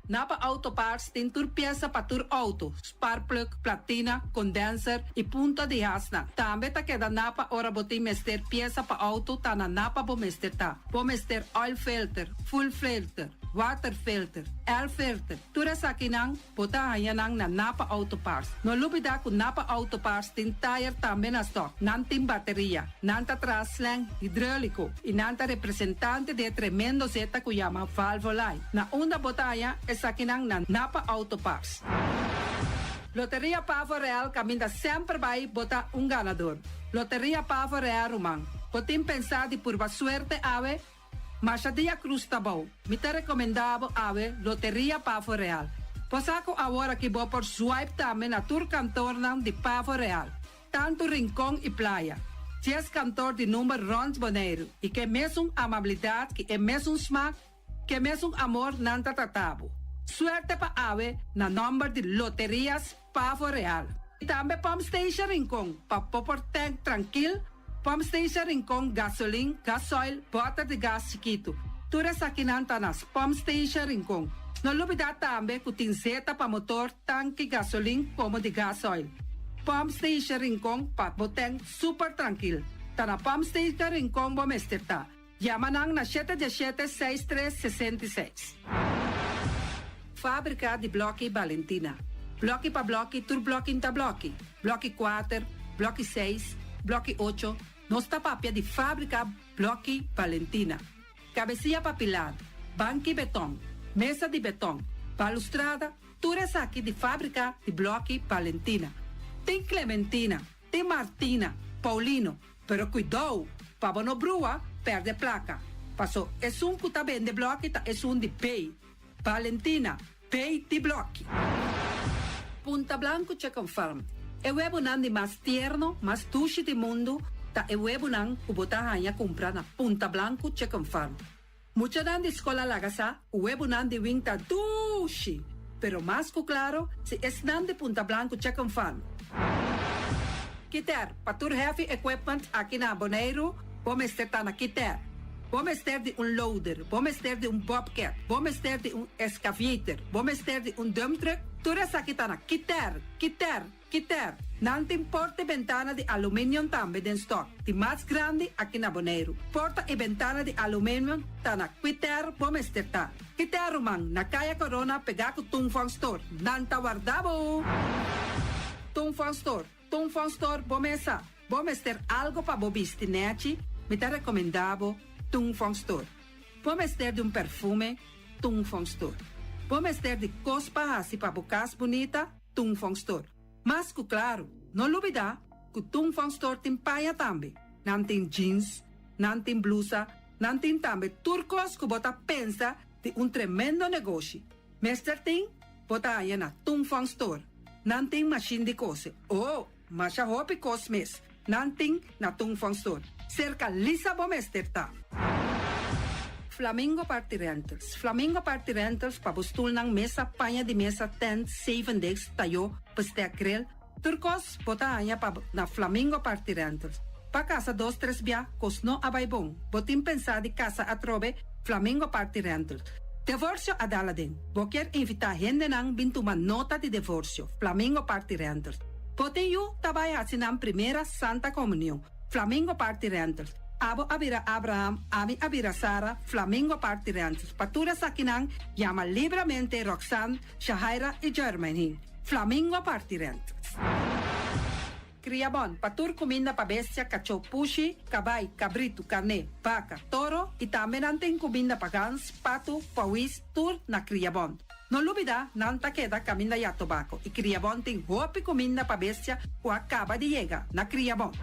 Napa Auto Parts tin tur piesa pa tur auto, sparkplug, platina, condenser y punta di hasnan. Tambe ta keda Napa ora bo tin mester piesa pa auto ta na Napa bo mester ta. Bo mester oil filter, fuel filter, water filter, air filter. Tur esakinan bo ta haña nan na Napa Auto Parts. No lubida ku Napa Auto Parts tin tayer tambe na stock. Nan tin bateria, nan ta traha slang hidroliko i nan ta representante di e tremendo zeta ku yama Valvoline. Na unda bo ta haña esakinan na Napa Auto Parts. Loteria Pavo Real kaminda semper bai bo ta un ganador. Loteria Pavo Real ruman, bo tin pensá di purba suerte awe? Masha dia cruz ta bou. Mi ta recomenda bo awe Loteria Pavo Real. Bo sa cu awor aki bo por swipe tambe na tur kantornan di Pavo Real, tanto Rincon y Playa. Dies kantor di number rond Boneiru y ke mesun amabilidad ki e mesun smaak, ke mesun amor nan ta trata bo. Suerte pa awe na nomber di Loterias Pavo Real. Y tambe Pump Station Rincon pa bo por tank trankil, Pump Station Rincon gasolin, gasoil, boter di gas chikitu. Tur esakinan ta na Pump Station Rincon. No lubida tambe cu tin zeta pa motor, tanki gasolin como di gasoil. Pump Station Rincon pa bo tank super trankil. Ta na Pump Station Rincon bo mester ta. Yama nan na shete diesshete seis tres 66. Fábrika di blòki Balentina. Blòki pa blòki tur blòki n'ta blòki. Blòki kuater, blòki seis, blòki ocho, nos ta papia di fábrika blòki Balentina. Kabesia pa pilar, banki betòn, mesa di betòn, balustrada, tur esaki di fábrika di blòki Balentina. Tin Clementina, tin Martina, Paulino, Pero kuidou, pa bo no brua, pèrdè plaka. Paso esun ku ta bende blòki ta esun di Bay. Valentina, Bay di blòki. Punta Blanco Chicken Farm, E webonan di mas tierno, mas dushi di mundu ta e webonan ku bo ta haña kumpra na Punta Blanco Chicken Farm. Muchanan di skol a laga sa ku webonan di wing ta dushi, pero mas ku klaro si esnan di Punta Blanco Chicken Farm. Kiter, Pa tur heavy equipment aki na Boneiru bo mester ta na Kiter. Bo mester di un loader, bo mester di un bobcat, bo mester di un excavator, bo mester di un dump truck, tur esaki ta na Kiter, Kiter. Kiter, Nan tin porta i bentana di aluminium tambe den stock, di mas grandi aki na Boneiru. Porta i bentana di aluminium ta na Kiter bo mester ta. Kiter ruman, na Kaya Corona pegá ku Tung Fong Store. Nan ta warda bo! Tung Fong Store, Tung Fong Store bo mesa. Bo mester algo pa bo bisti nèchi, mi ta rekomendá bo Tung Fong Store. Bo mester di un perfume, Tung Fong Store. Bo mester di kos pa hasi pa bo kas bunita, Tung Fong Store. Mas ku klaru, no lubidá ku Tung Fong Store tin paña tambe. Nan tin jeans, nan tin blusa, nan tin tambe tur kos ku bo ta pensa di un tremendo negoshi. Mester tin, bo ta haña na Tung Fong Store. Nan tin mashin di kose. Oh, masha hopi kos mes nan tin na Tung Fong Store. Serka Lisa bo mester ta. Flamingo Party Rentals Flamingo Party Rentals pa bo stulnan, mesa, paña di mesa, tent, zevendegs, tayó, bestek, grill. Tur kos bo ta haña pa na Flamingo Party Rentals. Pa kasa dos tres bia kos no a bai bon, bo tin pensá di kasa atrobe, Flamingo Party Rentals. Devorsio a dal aden. Bo kier invitá hendenan bin tuma nota di devorsio, Flamingo Party Rentals. Bo tin yu ta bai hasi nan primera Santa Komunion, Flamingo Party Rentals. Abo a bira Abraham, ami a bira Sara, Flamingo Party Rentals. Pa tur esakinan, yama libramente Roxanne, Shahaira i Jermaine. Flamingo Party Rentals. Kriabon, pa tur kuminda pa bestia, kachó, pushi, kabai, kabritu, karné, baka, toro i tambe nan tin kuminda pa gans, patu, pawis, tur na Kriabon. No lubidá, nan ta keda kaminda ya tobako i Kriabon tin hopi kuminda pa bestia ku a kaba di yega na Kriabon.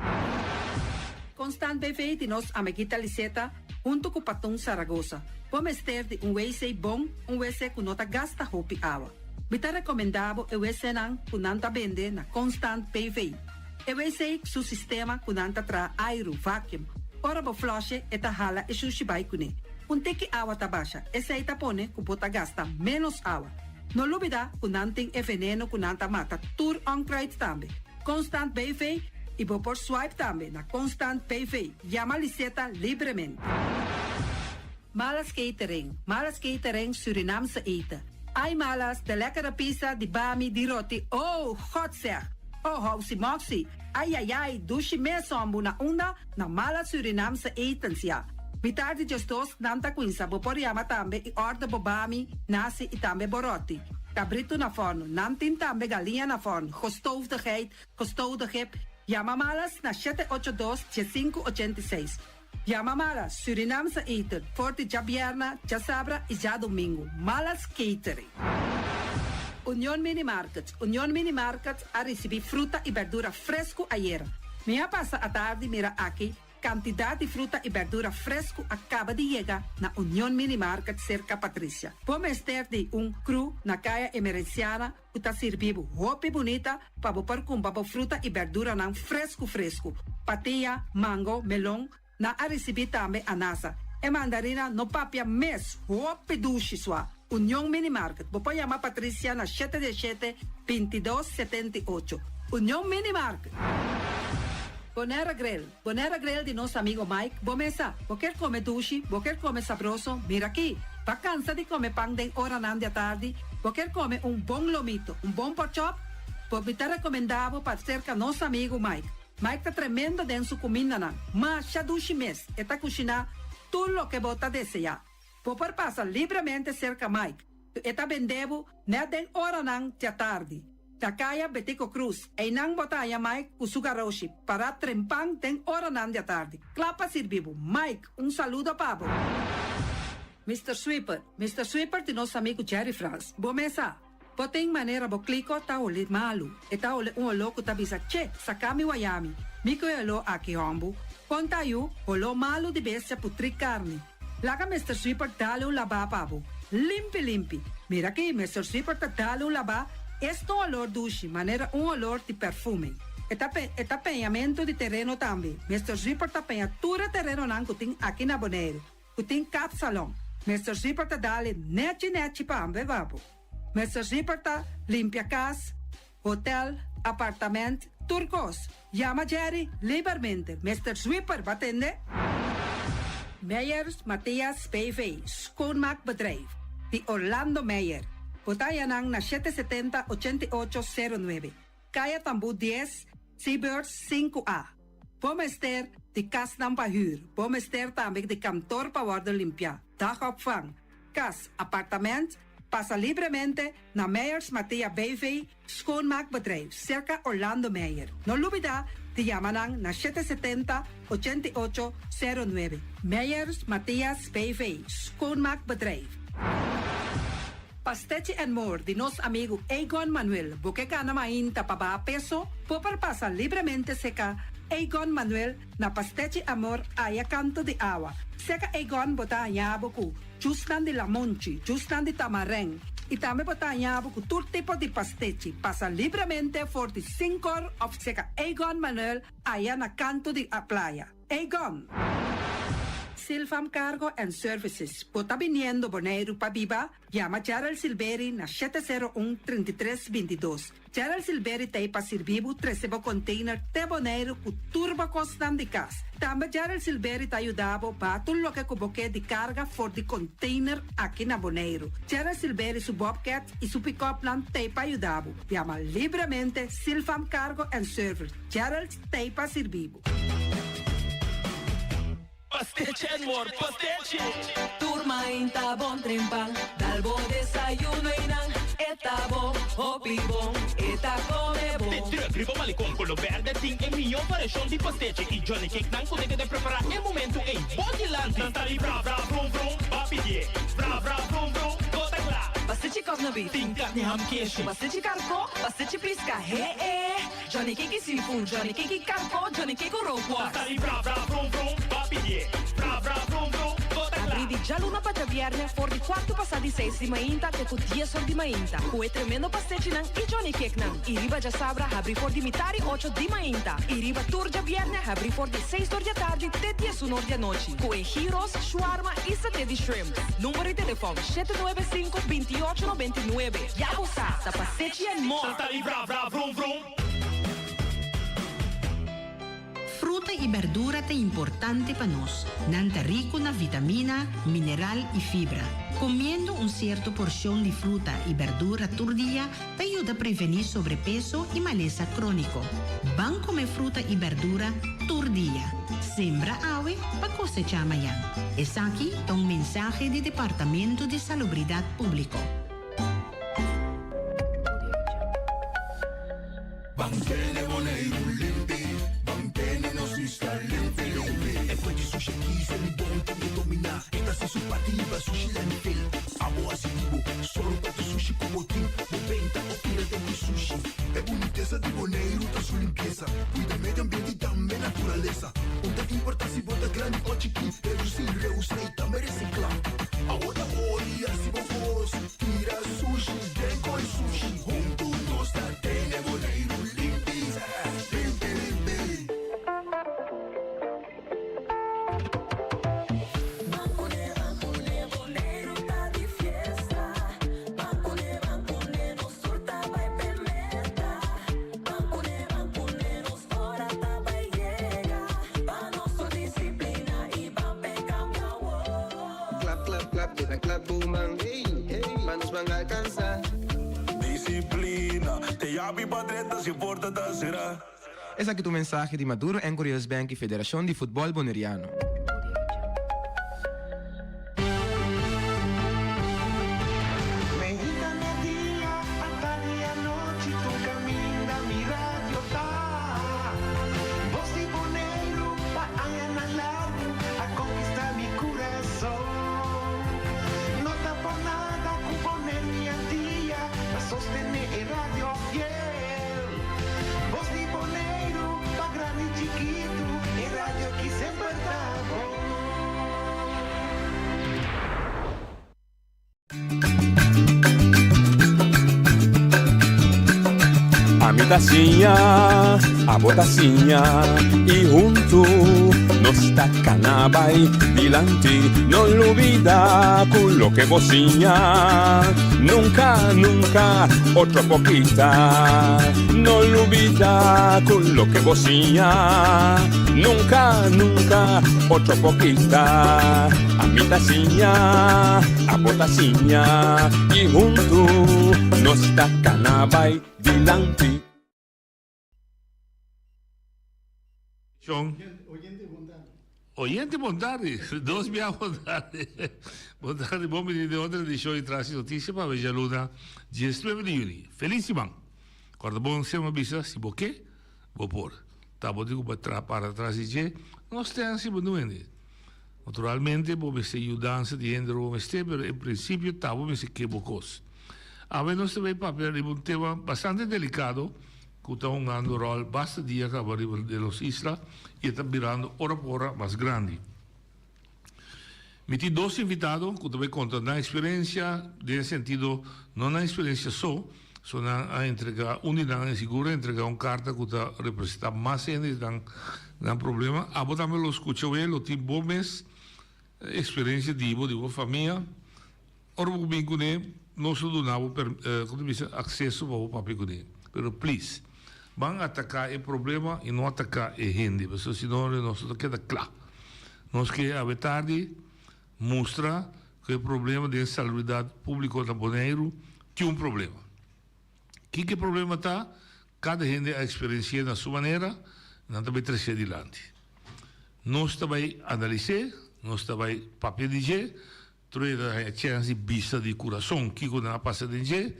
Constant BV di nos amiguita Liseta huntu ku Patun Saragosa. Bo mester di un wc bon, un wc ku no ta gasta hopi awa. Mi ta rekomendá bo e wcnan ku nan ta bende na Constant BV. E wc su sistema ku nan ta traha airu, vacuum. Ora bo flush'e e ta hala e shushi bai kuné. Un tiki awa ta basha, esei ta pone ku bo ta gasta ménos awa. No lubidá ku nan tin e veneno ku nan ta mata tur onkruid tambe. Constant BV i bo por swipe tambe na Constant BV. Yama Liseta libremente. Malas Catering, Malas Catering Surinaamse eten. Ai Malas, de lekkere pizza, di bami, di roti, oh, God zeg! Oh, housi moxi, ai ai ai, dushi mes hombu na unda? Na Malas Surinaamse etens ya. Mitar di 12 nan ta cuinsa, bo por yama tambe y order bo bami, nasi y tambe bo roti. Cabrito na forno, nan tin tambe galiña na forno, gestoofde geit, gestoofde kip. Yama Malas na 782 1586. Yama Malas, Surinaamse eten, for di djabierna, djasabra y djadomingo. Malas Catering. Union Mini Market, Union Mini Market a ricibi fruta y berdura fresco ayera. Mi a pasa atardi mira aki cantidad di fruta y berdura fresco a caba di yega na Union Mini Market cerca Patricia. Bo mester di un crew na Caya Emerenciana cu ta sirbi bo hopi bunita pa bo por cumpra bo fruta y berduranan fresco fresco. Patia, mango, melon, nan a ricibi tambe anasa. E mandarina no papia mes, hopi dushi swa. Union Mini Market, bo por yama Patricia na shete di shete, 22 78. Union Mini Market. Bonaire Grill, Bonaire Grill di nos amigo Mike, bo mesa, bo kier come dushi, bo kier come sabroso, mira aki. Bo a cansa di come pan den oranan di atardi, bo kier come un bon lomito, un bon porkchop? Bo mi ta recomenda bo pa cerca nos amigo Mike. Mike ta tremendo den su cumindanan, masha dushi mes, e ta cushina tur loke bo ta desea. Bo por pasa libremente cerca Mike, cu e ta bende bo net den oranan di atardi. Na Caya Betico Croes, eynan bo ta haña Mike cu su garoshi para trempan den oranan di atardi, cla pa sirbi bo. Mike, un saludo pa bo. Mister Sweeper, Mister Sweeper di nos amigo Jerry Frans. Bo mesa, bo tin manera bo clico ta holi malu. E ta holi un oló cu ta bisa, Che, saca mi wayami. Mi cu e oló aki hombu. Con ta yu, holó malu di bestia putri carni. Laga Mister Sweeper dale un labá pa bo. Limpi limpi. Mira aki, Mister Sweeper ta dale un labá, es ta un olor dushi, manera un olor di perfume. E ta pe, e ta peñamentu di tereno tambe. Mister Sweeper ta peña tur e terenonan ku tin aki na Boneiru, ku tin kapsalon. Mister Sweeper ta dale nechi nechi pa ambe pa bo. Mister Sweeper ta limpia kas, hotel, apartament, tur kos. Yama Jerry libermente. Mister Sweeper, bo a tende? Meyers Mathias BV, Schoonmaakbedrijf, di Orlando Meyer. Bo ta haña nan na 770 88 09, Kaya Tambú 10, Seabirds 5A. Bo mester di kasnan pa hür. Bo mester tambe di kantor pa wòrdu limpiá, dagopvang, kas, apartament. Pasa libremente na Meyers Mathia BV, Schoonmaakbedrijf, serka Orlando Meyer. No lubida di yama nan na 770 88 09. Meyers Mathias BV, Schoonmaakbedrijf. Pastechi and More di nos amigu Egon Manuel. Bo ke gana mainta pa baha peso? Bo por pasa libremente seka Egon Manuel na Pastechi Amor aya kanto di awa. Seka Egon bo ta haña bo ku Jusnan di lamonchi, jusnan di tamarèn i tambe bo ta haña bo ku tur tipo di pastechi. Pasa libremente for di sinkor òf seka Egon Manuel aya na kantu di a playa. Egon! Silfam Cargo and Services, bo ta biniendo Boneiru pa biba? Yama Gerald Silberi na 701 33 22. Gerald Silberi ta ei pa sirbi bo trese bo container te Boneiru ku tur bo kosnan di kas. Tambe Gerald Silberi ta yuda bo baha tur loke ku bo ke di karga for di container aki na Boneiru. Gerald Silberi su bobcat i su pick-upnan ta ei pa yuda bo. Yama libremente Silfam Cargo and Service. Gerald ta ei pa sirbi bo. Pastechi and more, pastechi! Tur mainta bon trempan, dal bo desayuno y nan e ta bon, hopi bon, e ta come bon. Te druk riba malecon color berde tin e miyo variacion di pastechi y johnny cake nan cu ta keda prepara e momento ey bo dilanti. Nan ta di bra bra vrum vrum, ba pidie, bra bra vrum vrum, bo ta cla. Pastechi kòp na bif. Tin carni ham keshi. Pastechi karkó, pastechi pisca, he e. Johnny Cake seafood, Johnny Cake karko, Johnny Cake rookworst. Ta di bra bra vrum vrum, ba pidié. Bra bra vrum vrum, bo ta kla. Abrí di djaluna pa djabièrnè for di kuartu pasá di seis di mainta te ku dies or di mainta, ku e tremendo pastechinan i Johnny Cakenan. I riba djasabra habrí for di mitar i ocho di mainta. I riba tur djabièrnè habrí for di seis or di atardi te diesun or di anochi, ku e gyros, shawarma i saté di shrimp. Number di telefòn, 795 28 99. Ya bo sa, ta pastechi and more! Ta di bra bra vrum vrum. Fruta i berdura ta importante pa nos. Nan ta riku na vitamina, mineral i fibra. Komiendo un sierto porshon di fruta i berdura tur dia ta yuda prevení sobrepeso i malesa króniko. Ban kome fruta i berdura tur dia. Sembra awe pa kosechá mañan. Esaki ta un mensahe di Departamento di Salubridat Públiko. Ban tene Boneiru limpi, ban tene nos isla limpi limpi. E fuente sushi aki se mi bon tin ke dominá. E ta hasi su parti liba sushi landfill. Abo hasi di bo, sòru pa tur sushi ku bo tin. Bo benta o tira den ku sushi. E bunitesa di Boneiru ta su limpiesa. Kuida medio ambiente i tambe naturalesa. Un ta importá si bo ta grandi o chikí, redusí, reusá i tambe resiklá. Awor ta ora di hasi bo kos, tira sushi den koi sushi. Huntu nos ta tene Boneiru limpi, limpi, limpi. Ora ta bai yega pa nos tur disiplina i ban p'e kambio awor. Klap klap klap keda klap bo man hey hey pa nos ban alcansa. Disiplina te yabi pa drenta si porta ta sera. Esaki ta un mensahe di Maduro Anchor Bank y Federacion di Futbol Boneriano. Meinta media, atardi anochi, tur caminda mi radio ta. Bos di Boneiru pa añanan largu a conquista mi curason. No ta por nada cu Bonaire mi Antia ta sostene e radio fiel. Bos di Boneiru pa grandi chikitu, e radio ki semper ta bon. Ami ta siña, abo ta siña y huntu nos ta cana bay dilanti. No lubida cu loke bo siña nunca, nunca otro por kita. No lubida cu loke bo siña nunca, nunca otro por kita. Ami ta siña, abo ta siña y huntu nos ta cana bay dilanti. Shon. Oyente bon tardi. Dos bia bon tardi. Bon tardi, bon bini den otro edicion di Tras di Noticia pa awe djaluna 19 di juni. Feliz siman. Corda bon sema bisa si bo ke, bo por. Ta bo tin cu tra para tras di dje, no stens si bo no hende. Naturalmente bo mester yudansa di hende ora bo mester, pero en principio ta bo mester ke bo cos. Awe nos ta bay papia riba un tema bastante delicado cu ta hungando rol basta dia caba riba den nos isla y e ta birando ora pa ora mas grandi. Mi tin dos invitado cu ta bay conta nan experiencia den e sentido no nan experiencia so, so nan a entrega, un di nan sigur a entrega un carta cu ta representa mas hende nan nan problema. Abo tambe lo scucha hoy, lo tin bo mes. Eksperensia di bo, di bo famia. Ora bo bin kuné, nos lo duna bo kon ta bisa, akseso pa bo papia kuné. Pero please, ban ataká e problema i no ataká e hende, pasobra si no nos no ta keda kla. Nos ke awe tardi mustra ku e problema den salubridat públiko na Boneiru tin un problema. Kiko e problema ta? Kada hende a eksperensi'é na su manera, nan ta bai tres'é dilanti. Nos ta bai analis'é, nos ta bai papia di dje, Tur e ta haña chèns di bisa di kurason kiko nan a pasa den dje,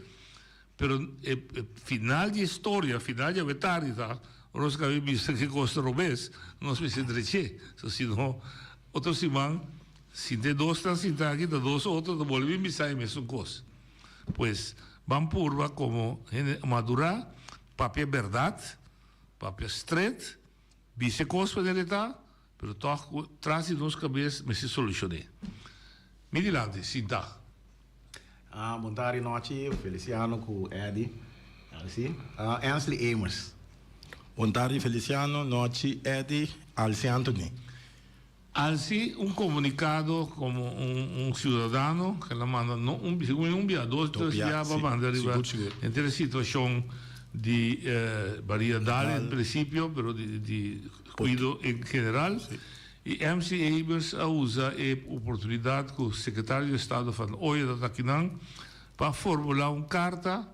pero e final di e storia, final di awe tardi ta, ora nos kaba di bisa ke kos ta robes, nos mester drech'é. So si no, otro siman, sinta e dosnan sinta aki, ta dos otro ta bolbe bin bisa e mesun kos. Pues, ban purba komo hende madurá, papia bèrdat, papia stret, bisa e kos manera e ta, Pero tòg ku tras di nos kabes mester solushon'é. Mi dilanti, sintá. Ah, bon tardi nochi, Feliciano ku Eddy. Alsi. Ah, Ansley Emers. Bon tardi Feliciano, nochi, Eddy, Alsi Anthony. Alsi un komunikado komo un un siudadano ke el a manda no un segun mi un bia, dos tres bia pa manda riba henter e situashon di Maria Dal en prinsipio pero di di Kuido en general i MC Ebers a usa e oportunidat ku Sekretario di Estado van Ooijen ta takinan pa formulá un karta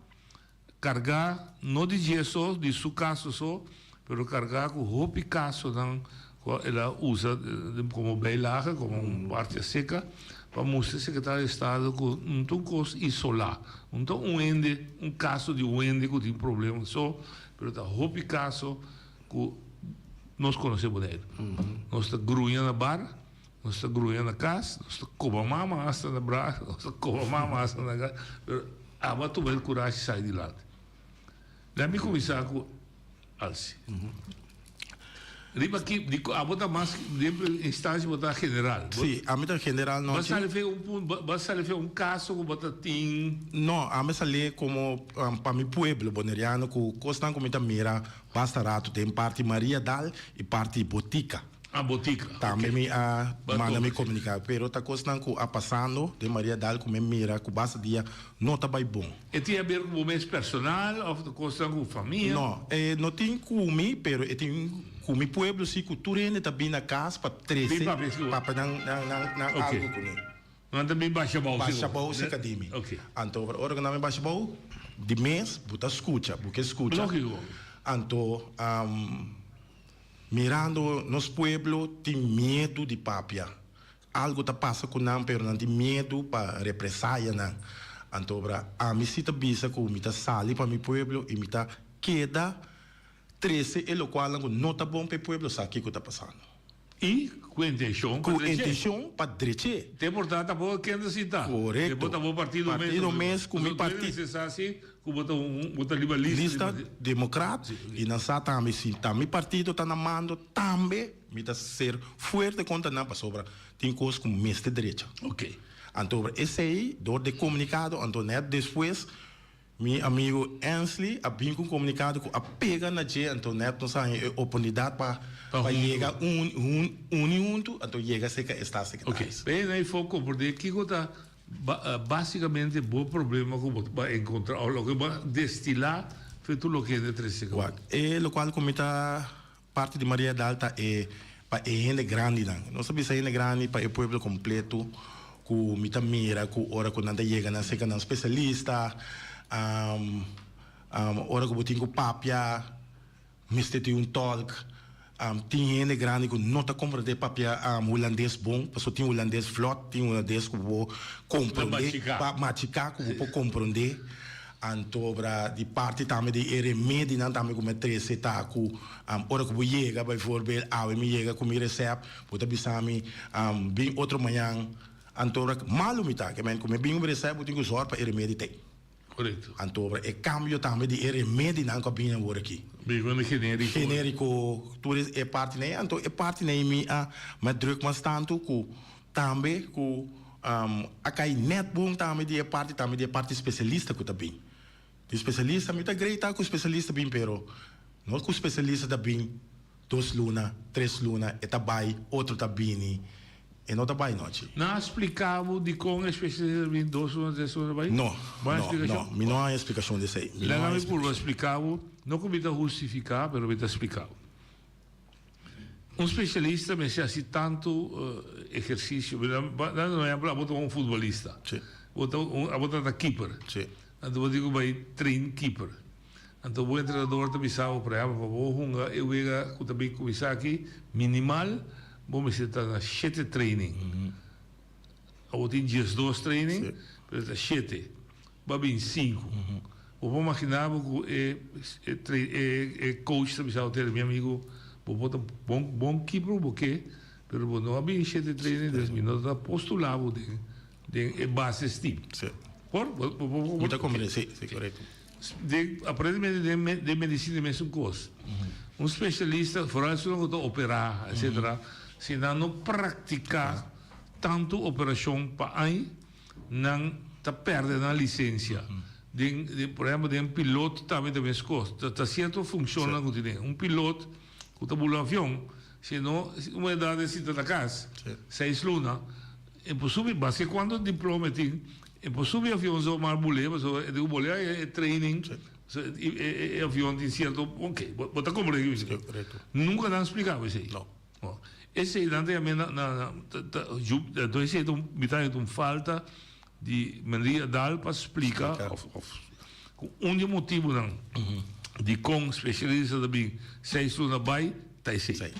kargá no di dje so, di su kaso so, pero kargá ku hopi kasonan ku el a usa komo bijlage, komo un parti aseka pa mustra e Sekretario di Estado ku no ta un kos isolá, no ta un hende, un kaso di un hende ku tin problema so, pero ta hopi kaso. Ku nos konosé Boneiru. Nos ta gruña na bar, nos ta gruña na kas, nos ta koba mama asta na bra, nos ta koba mama asta na kas, pero abo a tuma e kurashi sai dilanti. Lèt mi kuminsá ku Alsi. Riba ki, di abo ta mas den instansia bo ta general. Sí, ami ta general no. Bo a sali fe un punto, bo a sali fe un kaso ku bo ta tin. No, ami a sali komo pa mi pueblo boneriano ku kosnan ku mi ta mira Basta rato den parti Maria Dal y parti Botica. Ah, Botica, ok. Tambe mi a Ba manda tuma, mi si. comunicado, pero ta cosnan cu a pasando den Maria Dal cu mi mira cu basta dia no ta bay bon. E tin haber cu bo mes personal of ta cosnan cu famia? No, e no tin cu mi, pero e tin cu mi pueblo si cu tur hende ta bin na cas pa trece Bin papia si cu. papia nan nan nan nan Ok. algo cu ne. Nan ta bin basha bou Basha bou si ka di mi. Anto ora ku nan bin basha bou, di mes bo ta skucha, bo ke skucha. Lógiko. Anto mirando nos pueblo tin miedu di papia. Algu ta pasa ku nan pero nan tin miedu pa represaya nan. Anto ora ami si ta bisa ku mi ta sali pa mi pueblo i mi ta keda trese e lokualnan ku no ta bon pa e pueblo sa kiko ta pasando. I ku intenshon pa Ku drech'é. intenshon pa drech'é. Te por ta tampoco ken ta sinta. Korekto. Te por ta bo partido mes. Partido mes ku mi Pasobra parti. tur hende sa si ku bo ta un bo ta riba lista. Lista demokrat i nan sa tambe si ta mi partido ta na mando tambe mi ta ser fuerte kontra nan pasobra tin kos ku mester drecha. Ok. Anto esei dor di komunikado anto nèt despues Mi amigo Ansley a bin ku un komunikado ku a pega na dje, anto nèt nos a haña e oportunidat pa pa yega un un uni huntu, anto yega serka e staatssecretaris. Ok, ben ei for komprendé kiko ta básikamente bo problema ku bo a enkontrá òf loke bo a destilá for tur loke hende trese ku bo. Wak, e lokual ku mi ta parti di Maria Dal ta e pa e hende grandinan. Nos ta bisa hende grandi pa e pueblo kompleto ku mi ta mira ku ora ku nan ta yega nan serka nan spesialista, ora ku bo tin ku papia mester tin un tolk. Tin hende grandi ku no ta komprendé papia hulandes bon, pasobra tin hulandes vlòt, tin hulandes ku bo komprendé, pa machiká ku bo por komprendé. Anto bra di parti tambe di e remedinan tambe ku mi a trese ta ku ora ku bo yega bijvoorbeeld awe mi yega ku mi resèpt bo ta bisa mi bin otro mañan anto ora malu mi ta ke men ku mi bin ku mi resèpt bo tin ku zòrg pa e remedi t'ei. Korekto. Anto bra e kambio tambe di e remedinan ku a bini awor aki. Bin ku e generiko. Generiko tur e partinan ei anto e partinan ei mi a mi a drùk mas tantu ku Tambe ku a kai nèt bon tambe di e parti tambe di e parti spesialista ku ta bin. Di spesialista mi ta grei ta ku spesialista bin pero no ku spesialista ta bin dos luna, tres luna e ta bai otro ta bini. E no ta bai nochi. Nan a splica bo dicon e specialista ta bin dos luna, tres luna bai? No, Bo a no, explicacion? no. Mi no a haña explicacion di esei. Mi no Laga haña mi purba explicacion. splica bo, no cu mi ta hustifica, pero mi ta splica bo. Un specialista mester haci tanto ehercicio, nan por ehemplo abo ta un futbolista, bo ta un abo ta ta keeper, anto bo tin cu bay train keeper, anto bo entrenador ta bisa bo por ehemplo pa bo hunga e wega cu ta bin cuminsa aki minimal bo mester ta na shete training. Abo tin 12 training, pero ta shete. Bo a bin sinku. Bo por magina bo ku e e coach ta bisa bo tene, mi amigo, bo por ta bon bon keeper bo ke, pero bo no a bin shete training, dus mi no ta postula bo den den e basis team. Por? Bo bo bo Mi ta komprende, si, si, korekto. Den aparentemente den den medisina e mesun kos. Un spesialista, foral esun ku ta operá, etsetera, si nan no praktiká tantu operashon pa añ, nan ta pèrdè nan lisensia. Den den por ehèmpel den pilot tambe ta mes kos. Ta ta sierto funshonnan ku tene. Un pilot ku ta bula avion, si no un edat e sinta na kas seis luna, e por subi maske kuantu diploma e tin, e por subi avion zomaar bul'é pasobra e tin ku bol'é e training, e avion tin sierto, ok, bo ta komprende kico mi ta bisa. Nunka nan splika bo esei. Esei nan ta yam'é na na ta enton esei ta un mi ta haña ta un falta di Menria Daal pa splika of of ku un di e motibunan dikon spesialista ta bin seis luna bai ta esei.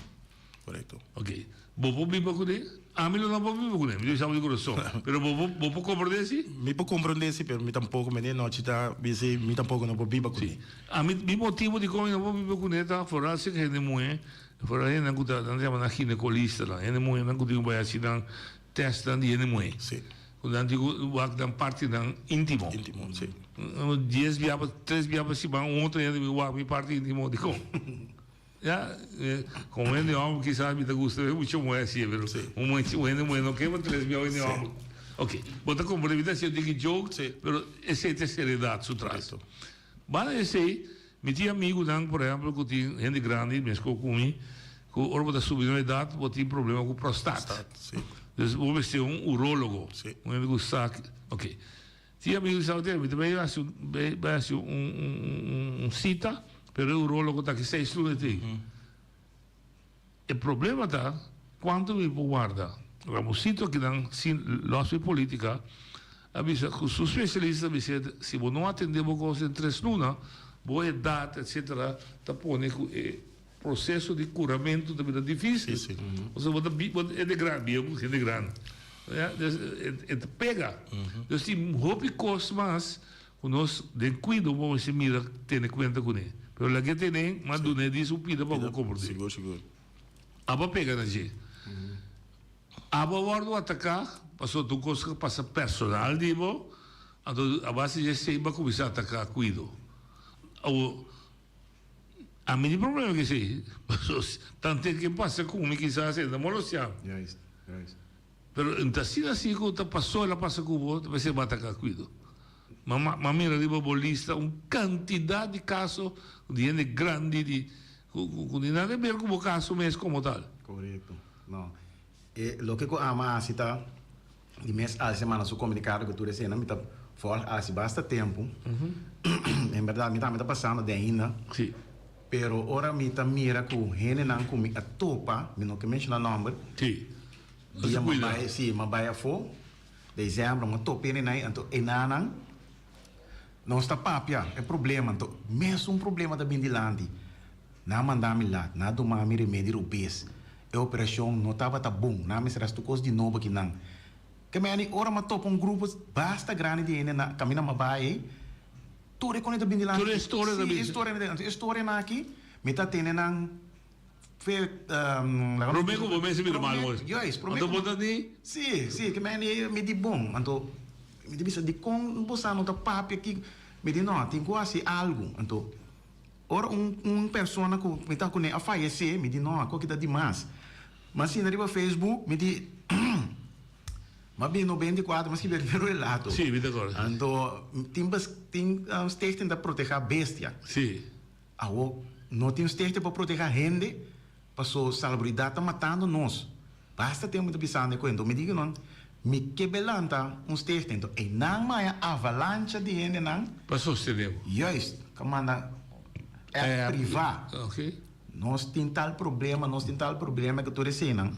Korekto. Ok. Bo por biba kuné? Ami lo no por biba kuné, mi ta bisa bo di kurason. Pero bo por bo por komprendé si? Mi por komprendé si, pero mi tampoko, mene nochi ta bisa mi tampoko no por biba kuné. Si. Ami mi motibu dikon mi no por biba kuné ta foral si hende muhé, foral hendenan ku ta nan ta yama nan ginekolistanan, hende muhénan ku tin ku bai hasi nan tèstnan di hende muhé. Si. Ku nan tin ku wak nan partinan íntimo. Íntimo, si. Dies bia pa tres bia pa siman un otro hende bin wak mi parti íntimo dikon? Ya, como hende homber kisas mi ta gusta ve mucho muher así, pero un muher, un hende muher no ke pa tres bia hende homber. Ok, bo ta comprende, mi ta haci un tiki joke, pero esey ta e seriedad su tras. Banda di esey, mi tin amigunan, por ehempel, cu tin hende grandi, mesco cu mi, cu ora bo ta subi na edad, bo tin problema cu prostat. Dus bo mester un urologo, un hende cu sa, ok. Tin amigo di Salvatierra, mi ta bay haci un bay haci un un un cita, pero e urologo ta aki seis luna te. E problema ta cuanto mi por warda. Ramosito akinan sin los mi politica a bisa cu su specialista a bis'é si bo no atende bo cos den tres luna, bo edad etcetera ta pone cu e Proceso di curamento ta bira dificil. Pasobra bo ta bi, bo hende grandi, bieu cu hende grandi. Ya, dus e ta pega. Dus tin hopi cos mas cu nos den cuido bo mester mira, tene cuenta cune. Pero laga e tene, mas duna e dis un pida pa bo comprende. Sigur, sigur. Abo a pega na dje. Abo a wordo ataca pasobra ta un cos cu a pasa personal di bo, anto a base di esey bo a cuminsa ataca cuido. Awor. Ami tin problema ku esei. Pasobra tante ke pasa ku mi kisas e ta molostia mi. Juist, juist. Pero N ta asina si ku ta pasó el a pasa ku bo, ta p'esei bo a ataka kuido. Ma ma mira riba bo lista un kantidat di kaso di hende grandi di ku ku ni nada ber ku bo kaso mes komo tal. Korekto. No. E loke ku ami a hasi ta di mes al semana su komunikado ku tur esena mi ta vòlg hasi basta tempu. En bèrdat mi tambe ta pasando den ainda. Sí. Pero ora mi ta mira ku hendenan ku mi a topa, mi no ke menshoná nòmber. Sí. Dia mi bai, sí, mi a bai afó, desèmber mi a topa hendenan ei, anto enanan nos ta papia e problema, anto mesun problema ta bin dilanti. Nan a manda mi lat, nan a duma mi remedi robes. E operashon no tabata bon, nan a mester hasi tur kos di nobo akinan. Ke meni ora mi a topa un grupo basta grandi di hende na kaminda mi a bai ei, tur e kos ta bin dilanti. Tur e storia ta bin. Si, e storia ta bin. Anto e storianan aki mi ta tene nan fe, Prome ku bo mester bira mal hoor. Juist, prome Anto bo ta di. Si, si, ke meni mi di bon. Anto mi ta bisa dikon bo sa no ta papia aki? Mi di no, tin ku hasi algu. Anto. Ora un un persona ku mi ta kuné a fayesé, mi di no, akò kita dimas. Mi a sinta riba Facebook, mi di mi a bin 94, mi a skibi e primer relato. Sí, mi ta acorda. Anto tin bes tin stichting ta protehá bestia. Sí. Awor no tin stichting pa protehá hende, paso salubridat ta matando nos. Basta tempu mi ta bisando e kuento. Mi di ku nan, mi ke be lanta un stichting. Enton einan maya avalancha di hendenan. Pa sostené bo. Juist. Ka manda app privá. Oké. Nos tin tal problema, nos tin tal problema ku tur eseinan.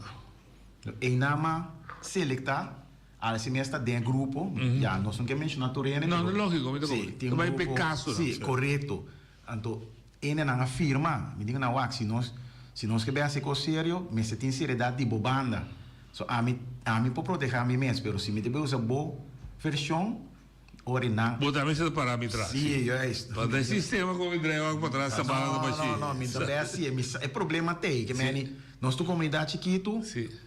Einan m'a selektá. Alsi mes ta den e grupo. Ya, nos no ke menshoná tur hende. No, no, lógiko, mi ta Sí, kobre. tin Ta un bai p'e grupo. kasonan. Sí, korekto. Anto hendenan a firma. Mi di ku nan, wak, si nos, si nos ke bai hasi kos serio, mester tin seriedat di bo banda. So ami, ami por protehá mi mes, pero si mi ta bai usa bo vershon, ora nan. Bo tambe sa ta pará mi tras. Sí, juist. Want e sistema ku mi draai wak patras ta bala ta bashí. No, no, no, mi ta bai hasié. Mi sa, e problema t'ei, ke meni, nos ta un komunidat chikitu,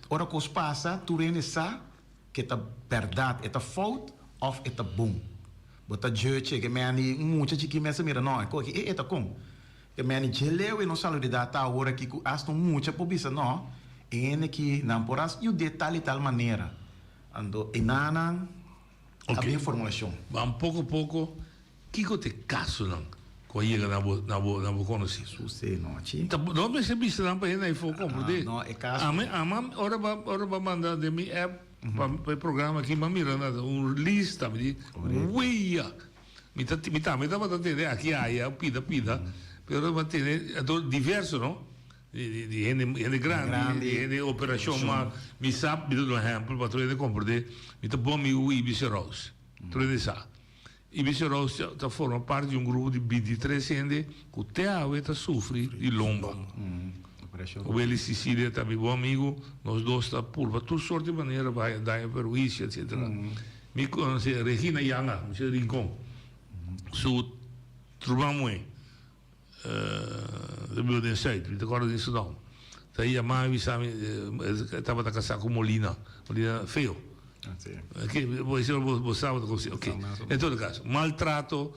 ora kos pasa, tur hende sa ke ta bèrdat, e ta fout òf e ta bon. Bo ta judge, ke meni, un mucha chikí mester mira, no, e koki, e, e ta kon. Ke meni, dje leu e nos salubridat ta awor aki ku asta un mucha por bisa, no, e hende ki nan por hasi yud'é tal i tal manera. Anto e nannan a bin formulashon. Ban poko poko, kiko ta e kasonan ku a yega na bo na bo na bo konosí? Suse nochi. Ta no mester bisa nan pa hende afó komprendé. No, e kaso. Ami ama ora bo ora bo manda den mi app pa pa e programa aki mi a mira na un lista mi di wea mi ta mi tambe tabata tene aki aya pida pida pero mi a tene anto diverso no. Di hende hende grandi, di hende operashon ma mi sa mi ta duna ehèmpel pa tur hende komprendé mi ta bon amigu ku Ibis Roos tur hende sa Ibis Roos ta forma parti di un grupo di bintitres hende ku te awe ta sufri di lomba Willy Cicilia ta mi bon amigu nos dos ta purba tur sort di manera pa haña daño perhuisio etcetera mi konosé Regina Yanga mucha di Rincon su truman muhé. Ta biba den Zuid, mi ta kòrda den su nòm. Ta yama mi bisa mi, e tabata kasá ku Molina, Molina Feo. Oke, bo esei bo bo sa bo ta konosé. Oke, en todo kaso, maltrato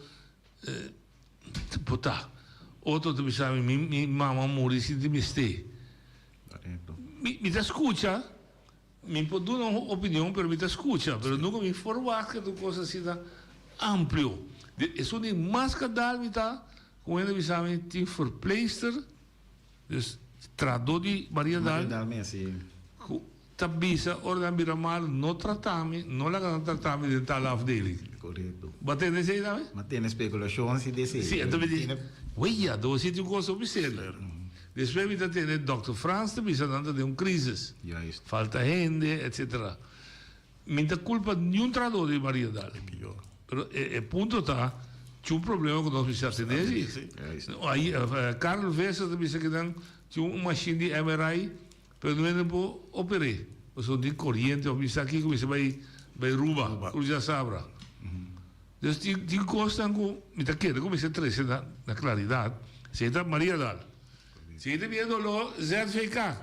por ta. Otro ta bisa mi, mi mi mama a muri sin tin mester. Mi mi ta skucha. Mi por duna un opinion pero mi ta scucha pero nunca mi forwagt cu ta un cos asina amplio. Esun di mas kadal mi ta cu hende bisa mi tin verpleegster, dus trahador di Mariadal, cu ta bisa ora nan bira malo no trata mi, no laga nan trata mi den tal afdeling. Bo a tende esey tambe? Mi a tende speculacion si di esey. Si, enton mi di, wea, dor si tin un cos hopi serio. Despues mi ta tende Dòkter Frans ta bisa nan ta den un crisis. Falta hende, etcetera. Mi ta culpa niun trahador di Mariadal. Pero e punto ta tin un problema cu nos mester atende si. Ayi Karel Visser ta bisa cu nan tin un machine di MRI pero no hende por opere. Pasobra no tin coriente of mi sa kico mester bay bay Ruba, Cruz ya Sabra. Dus tin tin cosnan cu mi ta kere cu mester trece na na claridad. Si ta Mariadal. Si ta bira dolor ZVK.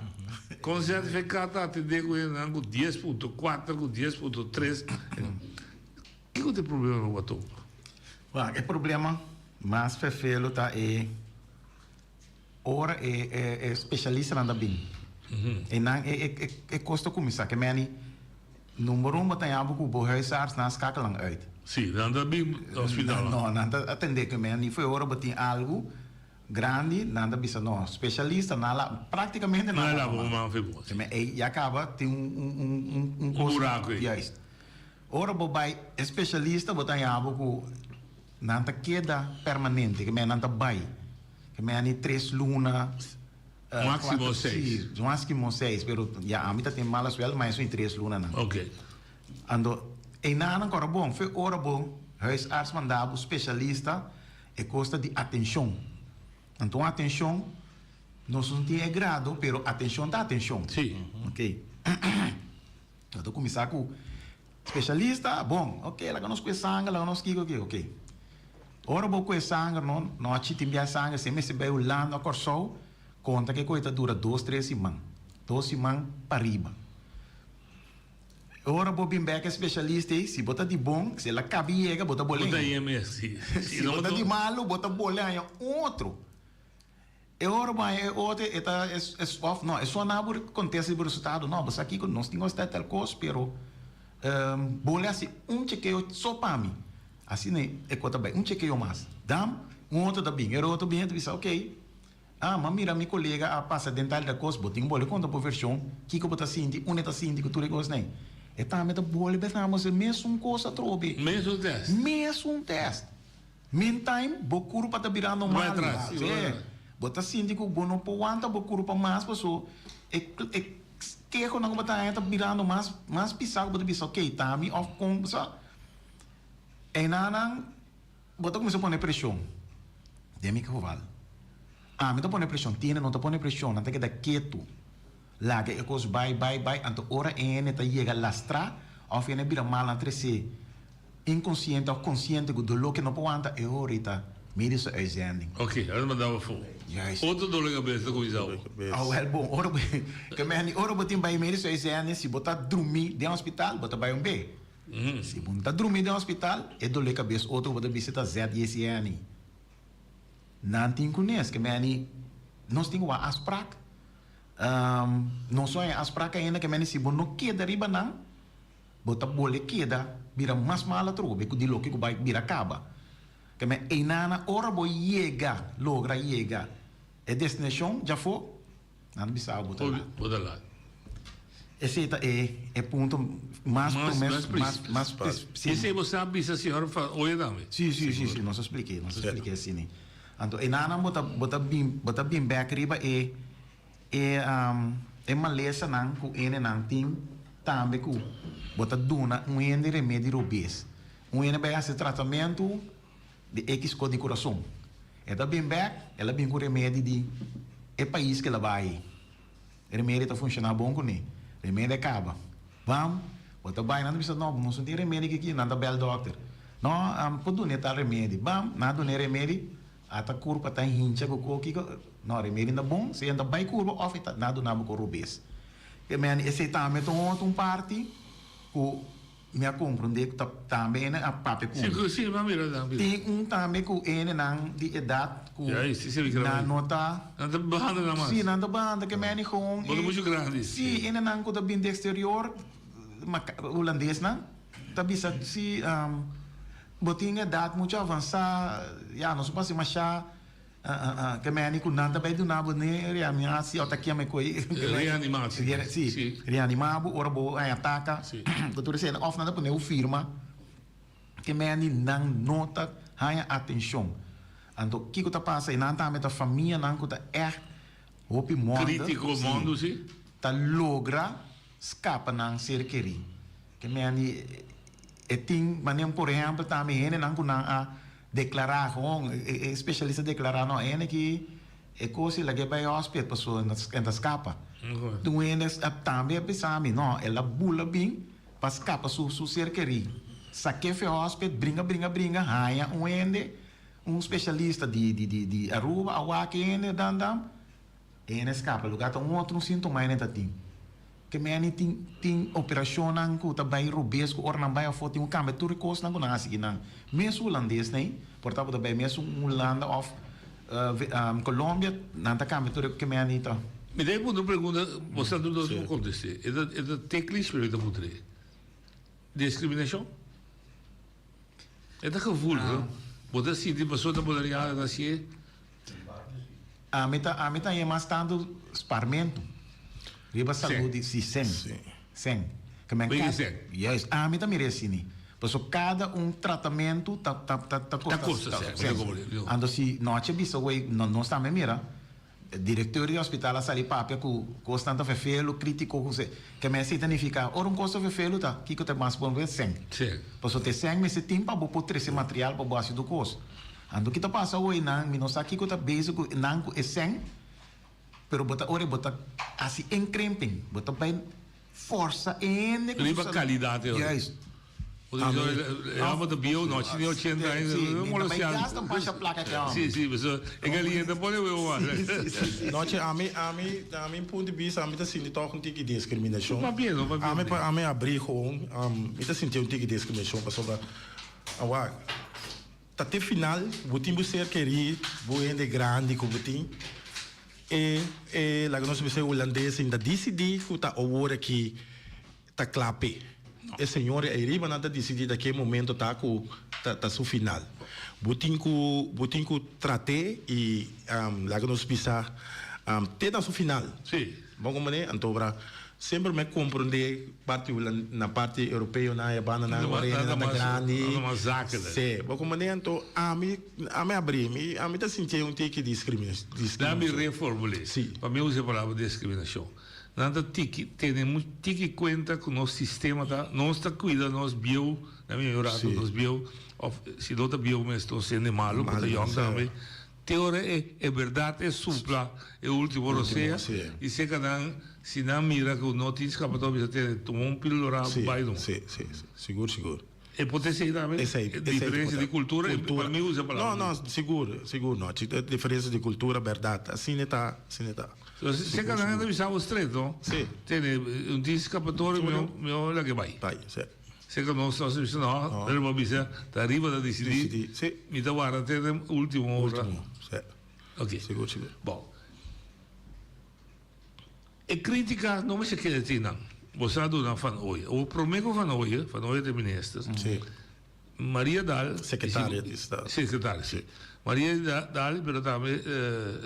Con ZVK ta atende cu hendenan cu dies punto kuater cu dies punto tres. Kico ta e problema cu a topa? Wak, e problema mas fefelo ta e ora e e e specialistanan ta bin. E nan e e e cos ta cuminsa. Ke meni Number un bo ta yama ku bo huisarts nan skakelan uit. Sí, nan ta bin hospital. No, nan ta atendé ku men. Ni fo'i ora bo tin algu grandi, nan ta bisa no, spesialista nan la, praktikamente nan la bo man fo'i bo. Men ei ya kaba tin un un un un un kos. Un buraku ei. Juist. Ora bo bai e spesialista bo ta yama ku nan ta keda permanente, ke men nan ta bai. Ke men ni tres luna. Máximo seis. Sí, máximo seis, pero ya ami ta tin mala suerte, ma eso in tres lunanan. Ok. Anto, einanan kora bon, fe ora bo huisarts manda bo specialista, e kos ta di atencion. Anto un atencion, nos no tin e grado, pero atencion ta atencion. Sí. Ok. Nos ta kuminsá ku specialista, bon, ok, laga nos kue sanger, laga nos kiko, kiko, ok. Ora bo kue sanger no, nochi tin bia sanger, si e mester bai Hulanda o Kòrsou, konta ke koe ta dura dos, tres siman. Dos siman pariba. Ora bo bin bek e specialista ei, si bo ta di bon, si el a kabi yega, bo ta bol'e. Bo ta yeme, si. Si bo ta di malu, bo ta bol'e haña otro. E ora bo haña e otro, e ta es es of no, e sona bo kontesta di bo resultado, no, bo sa kiko, nos tin gostá tal kos, pero bo le hasi un chekeo so pa mi. Asina e kos ta bai, un chekeo mas. Dam, un otro ta bin, e otro bin e ta bisa, ok. Ah, m'a mira mi kolega a pasa den tal tal kos, bo tin bolbe konta bo vershon, kiko bo ta sinti, unda e ta sinti ku tur e kosnan ei. E tambe ta bolbe bisa nos e mesun kos atrobe. Mesun tèst. Mesun tèst. Meantime, bo kurpa ta birando Bai malu. atras, Sí. bai atras. Bo ta sinti ku bo no por wanta bo kurpa mas paso e e kehonan ku bo ta haña ta birando mas mas pisá ku bo ta bisa okey ta mi òf kon sa. Einanan bo ta kuminsá pone preshon. Den mi geval, ami ta pone preshon, Tina no ta pone preshon, nan ta keda ketu. Laga e kos bai, bai, bai, anto ora ene ta yega lastrá òf ene bira mal nan tres'é inkonsiente òf konsiente ku doló ke no por wanta, e ora ei ta medische uitzending. Oké, a manda bo afó. Juist. Otro doló di kabes ta kuminsá bo. Awel bon, ora bo, ke meni, ora bo tin bai medische uitzending, si bo ta drumí den hospital, bo ta bai un be. Si bo no ta drumí den hospital, e doló di kabes otro ku bo ta bisa ta ZJCN. Nan tin kunes, ke meni, nos tin wak afsprak. Nos no haña afsprak ainda ke meni si bo no keda riba nan, bo ta bole keda bira mas mal atrobe ku di loke ku bai bira kaba. Ke men einana ora bo yega, logra yega e destinashon djafó, nan ta bisa bo bo ta laat. Bo ta laat. Esei ta e e punto mas promé, mas mas si. Esei bo sa bisa señor van Ooyen tambe? Si, si, si, si, nos a splik'é, nos a splik'é asina. Anto enanan bo ta bo ta bin bo ta bin bek riba e e e malesanan ku hendenan tin tambe ku bo ta duna un hende remedi robes. Un hende bai hasi tratamentu di ekis kos di kurason. E ta bin bek, el a bin ku remedi di e pais ku el a bai. E remedi ta funshoná bon kuné. Remedi a kaba. Bam! Bo ta bai, nan ta bisa, no, nos no tin remedi aki, nan ta bèl dòkter. No, por dun'é tal remedi. Bam! Nan a dun'é remedi, ata kurpa ta hincha ku koki. No, remedi no ta bon, si e no ta bai kurpa òf e ta, nan a duna bo ku robes. Ke men, esei tambe ta un otro un parti ku Mi a komprondé ku ta tambe hende a papia ku Sí, mi. sí, mi a mira tambe. Tin un tambe ku hendenan di edat ku Ja, sí, sí, mi kere nan bai. no ta. Nan ta banda nan mas. Sí, nan ta banda ke meni gewoon Bo ta e. muchu grandi. Sí, hendenan ku ta bin di eksterior, maka, hulandesnan, ta bisa sí, bo tin edat muchu avansá, ya, nos no por hasi mashá. Ke meni ku nan ta bai duna bo ne reanimatie òf ta kema e koi. Reanimatie. Si, reanima bo ora bo haña ataka. Ku tur esei òf nan ta pone bo firma. Ke meni nan no ta haña atenshon. Anto kiko ta pasa ei nan tambe ta famianan ku ta ègt hopi mòrdu. Kritiko mòndu si. Ta logra skapa nan ser kerí. Ke meni e tin manera por ehèmpel tambe hendenan ku nan a Declara gewoon, e specialista declara no hende ki e cos y lag'e bay hospital paso en ta scapa. Un hende tambe a bisa mi no el a bula bin pa scapa su su ser keri. Sake fe hospital bringa bringa bringa haya un hende un specialista di di di di Aruba a wak e hende dan dan E hende skapa lugar ta un otro sintoma hende ta tin. Ke meni tin tin operashonnan ku ta bai robes ku ora nan bai afó tin ku kambia tur e kosnan ku nan hasi ki nan. Mes hulandes nei por ta bo ta bai mes un Hulanda òf Colombia nan ta kambia tur e ke meni ta. Mi ta puntra un pregunta, bo sa tur dos por kontest'é. E ta e ta teknisch pero mi ta puntr'é. Diskriminashon? E ta gevoel, no? Bo ta sinti pasobra ta boneriano ta hasié? Ami ta ami ta haña mas tantu sparmentu riba salud di si sen sen ke men Oye ka sen. juist ami ta mira asini paso kada un tratamentu ta ta ta ta Ta kosta kosta sen, sen anto si nochi a bisa wey no nos tambe mira direkteur di hospital a sali papia ku kosnan ta vervelu kritiko ku se ke men esei ta nifiká ora un kos ta vervelu ta kiko ta mas bon sen Sen. paso te sen mester tin pa bo por trese material pa bo hasi tur kos. Anto ki ta pasa awor nan, mi no sa kiko ta bezig ku nan ku e sèn, pero bo ta ora bo ta hasi inkrimping, bo ta bai forsa e hende ku su Riba salud. kalidat e ora. Juist. E hòmber ta bieu no, ochenta i ochenta aña, Sí, no mi ta bai molestiando. gasta un pasha plaka ku e hòmber. Sí, sí, pasobra e galiña ta pone webo mas. Sí, sí, sí, sí. Nochi, ami, ami, na mi punto di bista, ami ta sinti tòg un tiki diskriminashon. Papia, no papia. Ami pa ami abri gewoon, mi ta sinti un tiki diskriminashon pasobra, awak. Ta te final bo tin bo ser kerí, bo hende grandi ku bo tin. E e laga nos bisa e hulandes ainda disidí ku ta awor aki ta kla p'e. E señor ei riba nan ta disidí ta ke momento ta ku. ta ta su final. Bo tin ku bo tin ku trat'é i laga nos bisa te na su final. Sí. Bo komprendé? Anto ora semper mi a komprendé parti hulan na parti europeonan e bandanan ora hendenan ta grandi. Sí, bo komprendé? Anto ami ami abrí mi ami ta sintié un tiki discriminacion. Dami reformul'é. Sí. Pa mi usa e palabra discriminacion. Nan ta tiki tene mu tiki kuenta ku nos sistema ta nos ta kuida nos bieu na mi rato nos bieu of si no ta bieu mes nos hende malu ku ta yòn tambe te ora e e bèrdat e supla e ultimo rosea i seka nan si nan mira ku no tin skapatoria bisa tene tuma un pildora bai no. Sigur sigur. E por ta esei tambe? Esei, esei Diferencia di cultura, e pa mi usa palabra. No, no, sigur, sigur no. Chi diferencia di cultura, berdad. Asina e ta, asina e ta. So, se ka nan ta bisa bo straight, no? Si. Tene, un tin escapatorio, mihor, mihor laga e bai. Bai, si. Se ka nos nos bisa, no, pero bo bisa, ta ariba ta dicidi. Dicidi, si. Mi ta warda te den ultimo ora. Ultimo, si. Ok. Sigur, sigur. Bon. E critica no mester keda tin nan. Bo sa duna Van Ooyen. Awor prome cu Van Ooyen, Van Ooyen ta e minister. Sí. Maria Daal. Secretaria di Estado. Secretaria, si. Maria Daal, pero tambe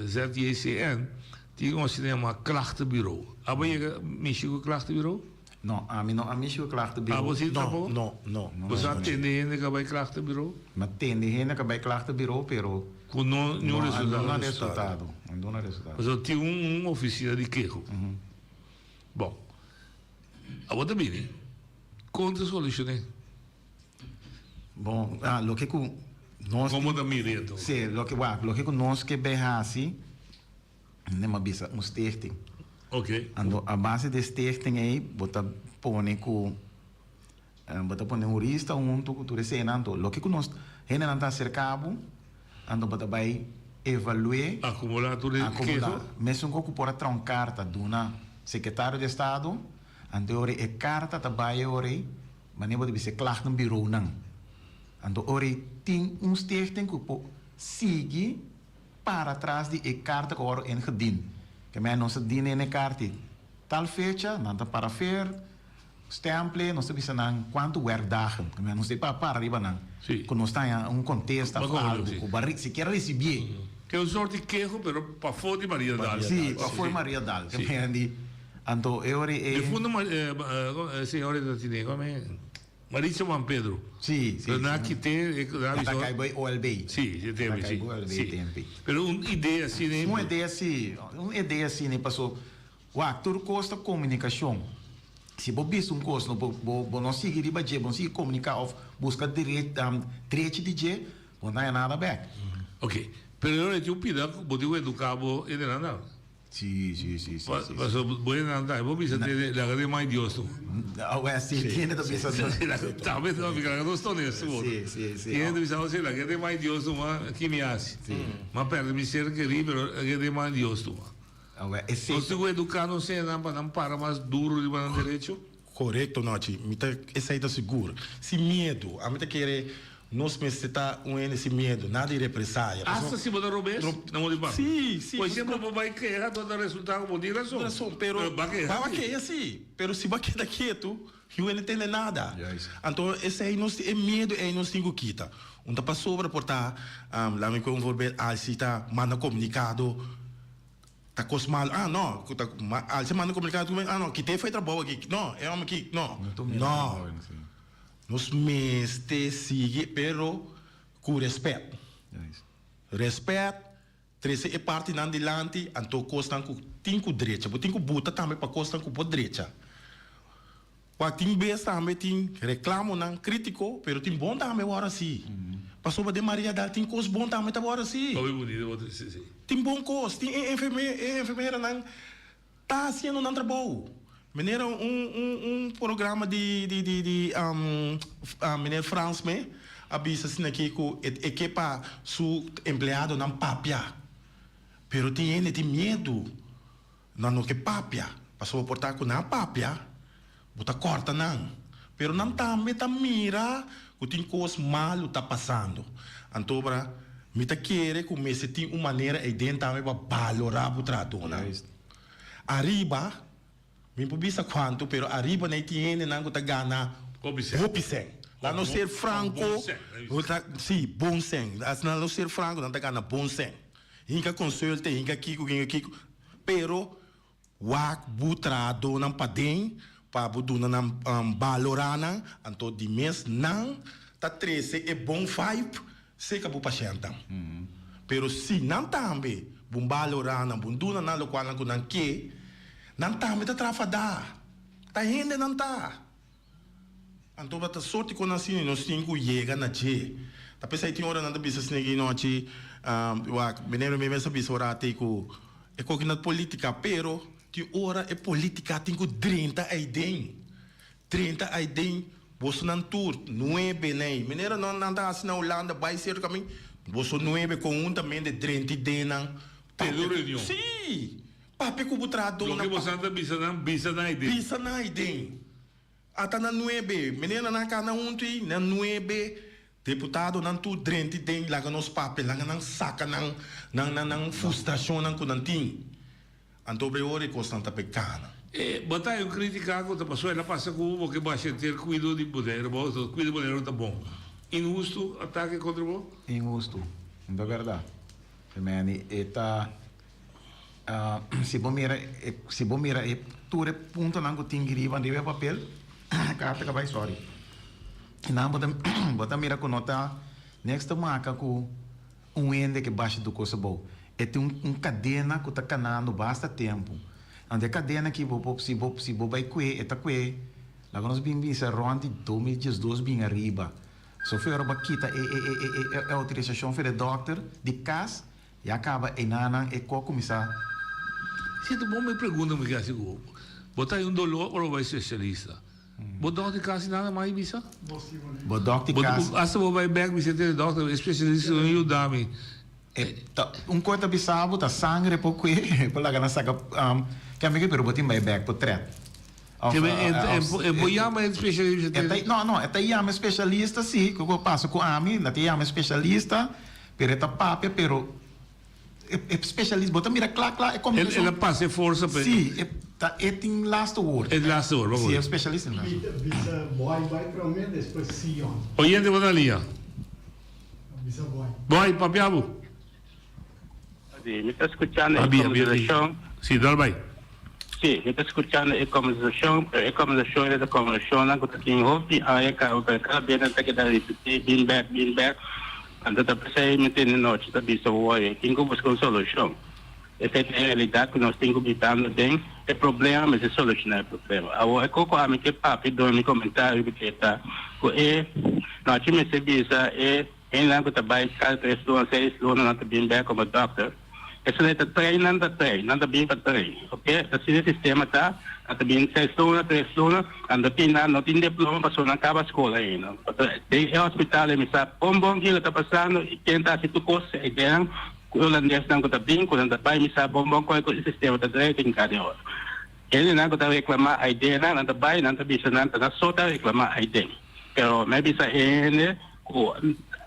ZJCN, tin un asina yama klachtenbureau. Abo yega mishi cu klachtenbureau? No, ami no a mishi cu klachtenbureau. Abo si tampoco? No, no, no. Bo sa tende hende cu a bay klachtenbureau? Mi a tende hende cu a bay klachtenbureau, pero. Ku no niun resultado. No a duna resultado. No a duna resultado. Pasobra tin un ofisina di keho. Bon, awor ta bini, kon ta solushoné? Bon, loke ku nos. Komo ta mira e anto? Si, loke, wak, loke ku nos ke bay hasi, mi a bisa un stichting. Oke. Anto a base di e stichting ei bo ta pone ku. Bo ta pone un hurista hunto ku tur eseinan, anto loke ku nos hendenan ta aserká bo, anto bo ta bai evalu'é. Akumulá tur e keho. Mesun ku por a traha un karta duna sekretario di estado, anto e ora e karta ta bai e ora ei, manera bo ta bisa e klachtenbureaunan. Anto ora ei tin un stichting ku por sigui para tras di e karta ku a wòrdu ingediend. Ke mei nos a dina e karta ei tal fecha, nan ta para fer. Stemple, nos ta bisa nan cuanto werkdagen, nos ta pa para riba nan, cu nos ta haña un contesta of algo, cu bo sikiera ricibié. Ke un soort di keho, pero pafó di Maria Daal. Sí, pafó di Maria Daal. Ke meen di, anto e ora e. De fondo e señora ta tine, como e? Maritza Juan Pedro. Sí, sí. Pero nan a kite, nan a bisa. E ta cay bay OLB. Sí, e tempo, sí. Ta cay bay OLB tempo. Pero un idea asina. Un idea sí, un idea asina, paso. Wak, tur kos ta komunikashon. Si bo bisa un kos, no bo bo no sigui riba dje, bo no sigui komuniká òf buska drechi di dje, bo no ta haña nada bèk. Ok, pero e ora tin un pida ku bo tin ku eduká bo hendenan tambe. Sí, sí, sí, sí, sí. Pasobra bo hendenan tambe bo bisa tene laga den mai Dios tu. Awè sí, tin hende ta bisa. Tambe ta bisa, laga nos ta honesto bo. Sí, sí, sí. Tin hende ta bisa, ose laga den mai Dios tuma, ki mi hasi? Mi a pèrdè mi ser kerí, pero laga den mai Dios tuma. Nos tin ku eduká nos hendenan pa nan para mas duru riba nan derecho? Korekto, Nochi. Mi ta esei ta sigur. Sin miedu. Ami ta kere nos mester ta un hende sin miedu, nada di represaya. Asta si bo ta robes, nan bo di papia. Sí, sí. Por ehemplo, bo bai keha, bo ta resulta ku bo tin rason. Rason, pero Ba keha ba sí. keha sí. Pero si bo a keda ketu, yu hende tende nada. Anto esei nos e miedu ei nos tin ku kita. Un ta pasobra por ta, laat mi kohe un voorbeeld, Alsi ta manda komunikado. Ta kos malo, ah no, ku ta ma alsa manda komunikado ku mi, ah no, kit'é fo'i trabou aki, no, e hòmber aki, no, no. Nos mester sigui, pero ku rèspèt. Rèspèt, trese e partinan dilanti, anto kosnan ku tin ku drecha. Bo tin ku buta tambe pa kosnan ku por drecha. Wak tin bes tambe tin reclamonan critico, pero tin bon tambe wor asi. Pasobra den Mariadal tin cos bon tambe ta wor asi. Hopi bunito bo ta si si. Tin bon cos, tin e enferme e enfermeranan ta haciendo nan trabou. Manera un un un programa di di di di meneer Frans me a bisa asina aki cu e e ke pa su empleadonan papia, pero tin hende tin miedu. Nan no ke papia, pasobra por ta ku nan a papia, bo ta kòrta nan. Pero nan tambe ta mira ku tin kos malu ta pasando. Antobra, mi ta kere ku mester tin un manera eiden tambe pa balorá bo trahadónan. Ariba, mi por bisa kuantu, pero ariba nei tin hendenan ku ta gana hopi sèn. Laat nos ser franco, si, bon sèn. Laat nos ser franco, nan ta gana bon sèn. Hinka consulta, hinka kiko, hinka kiko. Pero wak bo trahadónan paden pa bo duna nan balorá nan, anto di mes nan ta trese e bon vibe serka bo pashèntnan. Pero si nan tambe bo balorá nan, bo duna nan lokual nan ku nan ke, nan tambe ta traha fadá. Ta hende nan ta. Anto bo ta sorti kon asina nos tin ku yega na dje. Ta p'esei tin ora nan ta bisa asina ki nochi, wak, meneer mi mes a bisa ora atei ku e koki na politika, pero tin ora e politika tin ku drenta aiden. Drenta aiden, bosonan tur, nuebe nei. Meneer nan nan ta hasi na Hulanda, bai sierto kamin, boso nuebe konhuntamente drenta den nan. Tene un reunion. Sí! Papia ku bo trahadónan. Loke bosonan ta bisa nan, bisa nan aiden. Bisa nan aiden. Ata nan nuebe, meneer nan kana huntu ei, nan nuebe deputadonan tur drenti den laga nos papia, laga nan saka nan nan nan nan frustrashonnan ku nan tin. Anto bre ora e kosnan ta pe kana. E bo ta un kritika ku ta pasobra el a pasa ku bo ke basha henter kuido di Boneiru, bo kuido di Boneiru ta bon. Inhustu atake kontra bo? Inhustu, no ta bèrdat. Meni e ta. Si bo mira e si bo mira e tur e puntonan ku tin riba riba e papel karta ka bai sorry nan bo ta bo ta mira ku no ta niks ta maka ku un hende ke basha tur kos abou e tin un un kadena ku ta kanando basta tempu anto e kadena aki bo por si bo si bo bai kue e ta kue laga nos bin bisa rònt di 2012 bin ariba so ora bo a kita e e e e e outorisashon for e dòkter di kas. Ya caba enanan e co cuminsa. Si ta bon mi pregunta mi ke hasi ku bo. Bo ta hay un dolor ora bo bai specialista. Bo dokter kasi nada mas bisa? Bo dokter kasi. Hasta bo bai bek bisa te dokter e specialista no yuda mi. E ta un koe ta bisa bo ta sangre por kue por laga nan saka ke amigo pero bo tin bai bek por tret. E por yama e specialista. No no e ta yama e specialista si ku a pasa ku ami nan ta yama e specialista. Pero e ta papia pero e e specialist bo ta mira kla kla e combinacion. El a pasa e forsa pa e. Si e ta e tin laatste woord. E laatste woord, Si e specialist tin laatste woord. Bisa boy bai prome despues Sion. Oyente bo ta lia. Bisa boy. Boy papia bo. Si, mi ta skuchando e kombersashon. Si, dal bai. Si, mi ta skuchando e kombersashon, pero e kombersashon ta kombersashonnan ku ta tin hopi aña kaba, pero kada bes nan ta keda ripití, bin bèk, bin bèk. Anto ta p'esei mi tene nochi ta bisa woy, tin ku buska un solushon. Esei ta e realidat ku nos tin ku bitando den e problema, mester solushoná e problema. Awor e koko ami ke papia duna mi komentario ku ta ku e nochi mester bisa e. Hendenan ku ta bai kada tres luna, seis luna nan ta bin bek komo dòkter. Esei ta train nan ta train, nan ta bin pa train, ok. Asina e sistema ta, nan ta bin seis luna, tres luna, anto tin nan no tin diploma pasobra nan kaba skol ainda. Pasobra den e hospital ei mi sa bon bon kiko ta pasando i ken ta hasi tur kos, e ideanan ku e hulandesnan ku ta bin ku nan ta bai mi sa bon bon kon e sistema ta drei den kada e ora. Hendenan ku ta reklamá aidenan nan ta bai nan ta bisa nan ta nan so ta reklamá aiden. Pero mi a bisa e hende ku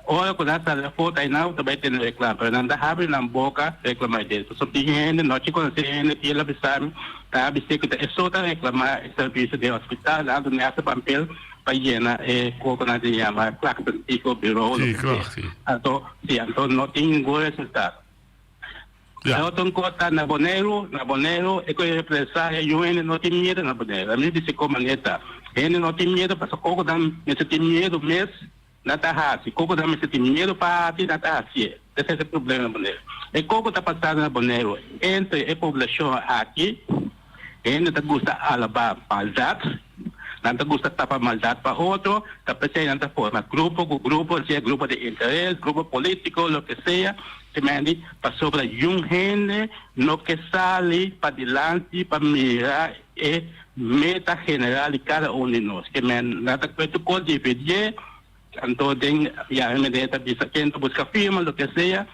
ora ku nan sali afó ta einan ta bai tene reklam, pero nan ta habri nan boka reklamá e dens. Pasobra tin hende, no chi konosé hende, tin el a bisa mi, ta bis'é ku ta e so ta reklamá e servisio den hospital, nan a duna hasta pampel pa yena e kos ku nan ta yama klachtentype bureau, Sí, loke sea. klacht, sí. Anto, sí, anto no tin ningun resultado. E otro kos ta na Boneiru, na Boneiru e ku e represalia yu hende no tin miedu na Boneiru. Ami bisa kon manera ta. Hende no tin miedu pasobra koko nan mester tin miedu mes nan ta hasi. Koko nan mester tin miedu pa hasi nan ta hasié. Esei ta e problema na Boneiru. E koko ta pasando na Boneiru entre e poblashon aki hende ta gusta alabá maldat, nan ta gusta tapa maldat pa otro, ta p'esei nan ta forma grupo ku grupo, sea grupo di interes, grupo polítiko, loke sea. Simendi, pasobra yun hende no ke sali padilanti pa mira e meta general di kada un di nos. Ke men nan ta kue tur kos dividié, anto den ya e mende ta bisa ken ta buska firma, loke sea,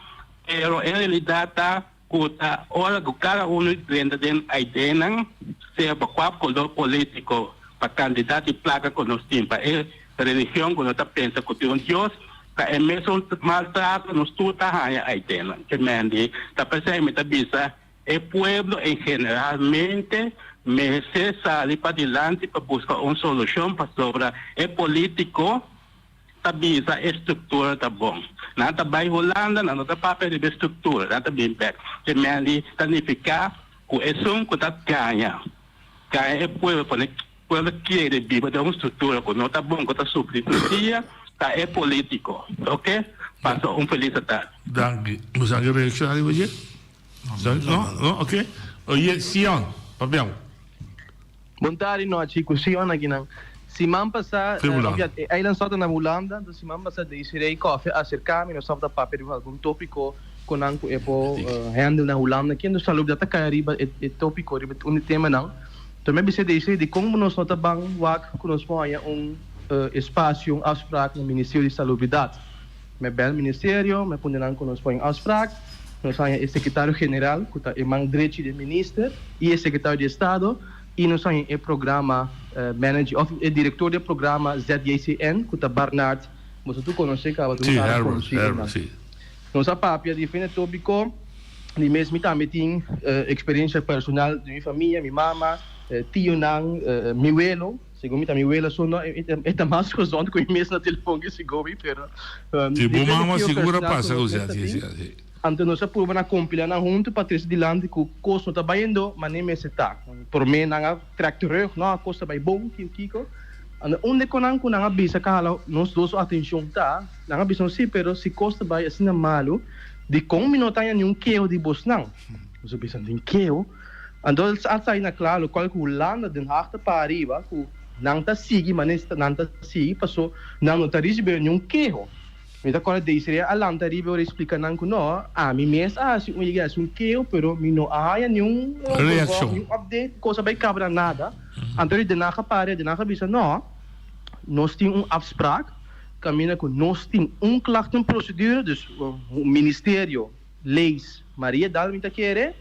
pero en realidat ta ku ta ora ku kada uno drenta den aidenan, sea pa kua kolor politiko, pa kandidat di plaka ku nos tin, pa e religion ku nos ta pensa ku tin un Dios, Ta e mesun maltrato nos tur ta haña aitenan. Ke men di ta p'esei mi ta bisa e pueblo en generalmente mester sali padilanti pa buska un solushon pasobra e politiko. ta bisa e struktura ta bon. Nan ta bai Hulanda, nan no ta papia riba e struktura, nan ta bin bek. Te mende ta nifiká ku esun ku ta gaña, gaña e pueblo, pone pueblo kere biba den un struktura ku no ta bon, ku ta sufri tur dia, ta e polítiko. Oke? Pasa un felis atardi. Danki. Bo sa ke reakshoná riba dje? No? No? Oke. Oye, Sion, papia bo. Bon tardi nochi ku Sion akinan. Siman pasá, e eiland sòta na Hulanda, enton siman pasá Desiree Coffie a aserká mi, nos tabata papia riba algun tópiko ku nan ku e por handle na Hulanda aki, enton salubridad ta kai ariba e tópiko, riba un di temanan. Enton mi a bisa Desiree dikon nos no ta ban wak ku nos por haña un espasio, un afsprak na Ministerio di Salubridat. Mi a bèl ministerio, mi a pone nan ku nos por haña un afsprak. Nos haña e sekretario general, ku ta e man drechi di e minister, i e sekretario di estado, i nos haña e programa manager òf e direktor di e programa ZJCN, ku ta Barnard, boso tur konosé kaba, tur kara konosí einan. Nos a papia diferente tópiko, di mes mi tambe tin eksperensia personal di mi famia, mi mama, tionan, mi welo. Segun mi ta mi wela su no e ta mas gezond ku mi mes na telefon ke segun mi pero Si bo mama sigur a pasa ku si asi si asi. Anto nos a purba na kompilá nan huntu pa trese dilanti ku kos no ta bayendo manera mester ta. Promé nan a trèk terug, no a kos ta bai bon kiko kiko. Anto un de konan ku nan a bisa ka hala nos dos su atenshon ta, nan a bisa nos si pero si kos ta bai asina malu dikon mi no ta haña niun keho di bosnan? Nos a bisa tin keho? Anto a sai na kla lokual ku Hulanda Den Haag ta para ariba ku nan ta sigui manera nan ta sigui paso nan no ta risibi niun keho. Mi ta kòrda Desiree a lanta ariba ora e splika nan ku no, ami mes a hasi un yega hasi un keho pero mi no a haña niun Reakshon. niun update kos a bai kabra nada. Anto di Den Haag a para Den Haag a bisa no, nos tin un afspraak kaminda ku nos tin un klachtenprocedure dus ministerio Lees Maria Daal mi ta kere,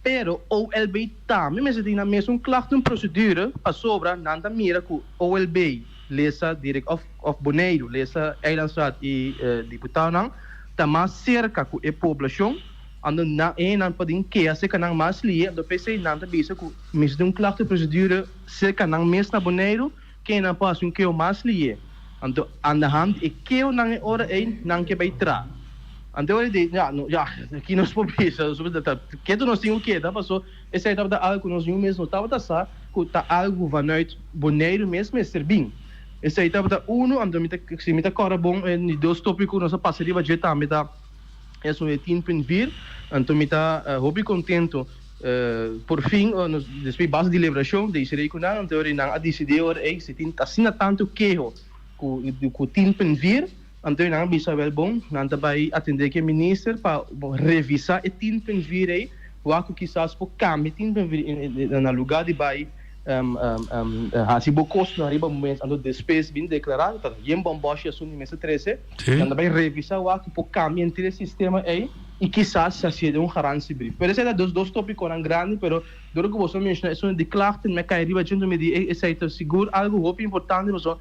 pero OLB tambe mester tin nan mesun klachtenprocedure pasobra nan ta mira ku OLB lesa direk of of Boneiru lesa Eilandsraad i diputadonan ta mas serka ku e poblashon anto nan e nan por tin keha serka nan mas lihe anto p'esei nan ta bisa ku mester tin un klachtenprocedure serka nan mes na Boneiru ke nan por hasi un keho mas lihe. Anto andahand e kehonan e ora ei nan ke bai tra. Anto e ora di, ya, no, ya, ki nos por bisa? Nos por bisa ta, ketu nos tin ku keda, paso esei tabata algu ku nos niun mes no tabata sa ku ta algu vanuit Boneiru mes mester bin. Esei tabata unu, anto mi ta, si mi ta kòrda bon, e di dos tópiko ku nos a pasa riba dje tambe ta esun e tien punt vier. Anto mi ta hopi kontento Por fin, despues base di deliberashon, Desiree ku nan, anto nan a disidí ora ei si tin asina tantu keho ku ku tin penvier, anto nan a bisa wèl bon, nan ta bai atendé ku e minister pa revisá e tin penvier ei, wak ku kisas por kambia e tin penvier na lugá di bai hasi bo kosnan riba momento, anto despues bin deklará, ta yen bòmbòshi asuntu di mester trese, nan ta bai revisá wak ku por kambia henter e sistema ei. I kisas si hasié den un garantiebrief. Pero esei ta dos dos topikonan grandi, pero dor ku boso a menshoná esun di klachten, mi a kai riba dje, enton mi di ey esei ta sigur algu hopi importante pasobra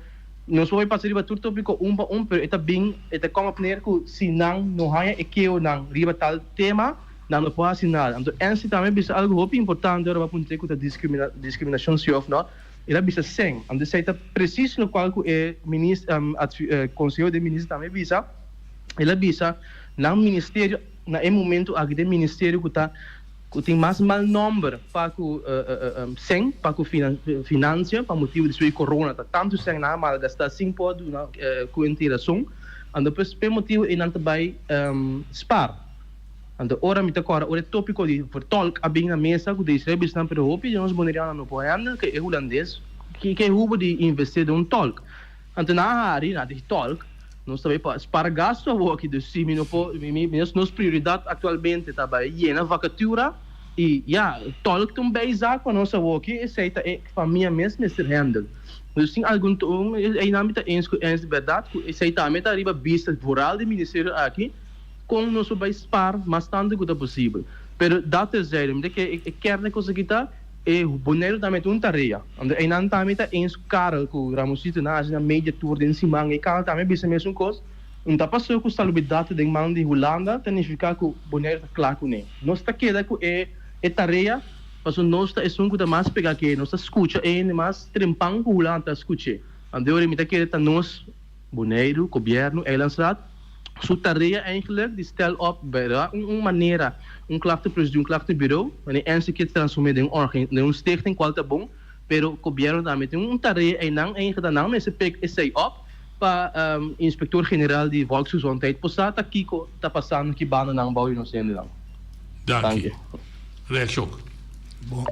nos por bai pasa riba tur topiko un pa un, pero e ta bin, e ta kòm op neer ku si nan no haña e keonan riba tal tema, nan no por hasi nada. Anto Ernst tambe a bisa algu hopi importante ora bo a puntr'é ku ta discrimina discriminacion si òf no, el a bisa sèn. Anto esei ta presis lokual ku e minister, konseho di minister tambe a bisa. El a bisa nan ministerio na e momento aki den ministerio ku ta ku tin mas mal nomber pa ku sèn pa ku finansia pa motibu di su e corona ta tantu sèn nan a malgastá sin por a duna kuenta i rason anto pues p'e motibu ei nan ta bai spar anto ora mi ta kòrda ora e topiko di vertolk a bin na mesa ku Desiree a bisa nan pero hopi di nos bonerianonan no por handle ke e hulandes ke hubo di investí den un tolk. Anto nan a hari na di tolk, nos ta bai pa spara gasto awor aki, dus si mi no por, mi mi nos prioridat aktualmente ta bai yena vakatura i ya, tolk ta un bijzaak pa nos awor aki, esei ta e famia mes mester handle. Dus tin algun einan mi ta eens ku Ernst di bèrdat ku esei tambe ta riba bista vooral di ministerio aki kon nos por bai spar mas tantu ku ta posibel. Pero dat terzijde, mi ta kere e kern e kos aki ta, E Boneiru tambe tin un tarea. Anto einan tambe ta eens ku Karel ku Ramosito nan hasi nan media tour den siman ei Karel tambe bisa mesun kos. Un ta pasó ku salubridat ta den man di Hulanda ta nifiká ku Boneiru ta kla kuné. Nos ta keda ku e e tarea pasobra nos ta esun ku ta mas pegá ku e. Nos ta skucha e hende mas trempan ku Hulanda ta skuch'é. Anto e ora mi ta kere ta nos. Boneiru, Gobièrnu, Eilandsraad, su tarea eigenlijk di stel op bèrda un un manera, un klachtenprocedure, un klachtenbureau, wanneer NCK transform'é den un organ, den un stichting kual ta bon, pero gobièrnu tambe tin un tarea einan eigenlijk ta nan mester pik esei op pa Inspector General di Volksgezondheid por sa ta kiko ta pasando ki bandanan bou di nos hendenan. Danki. Reakshon. Bon,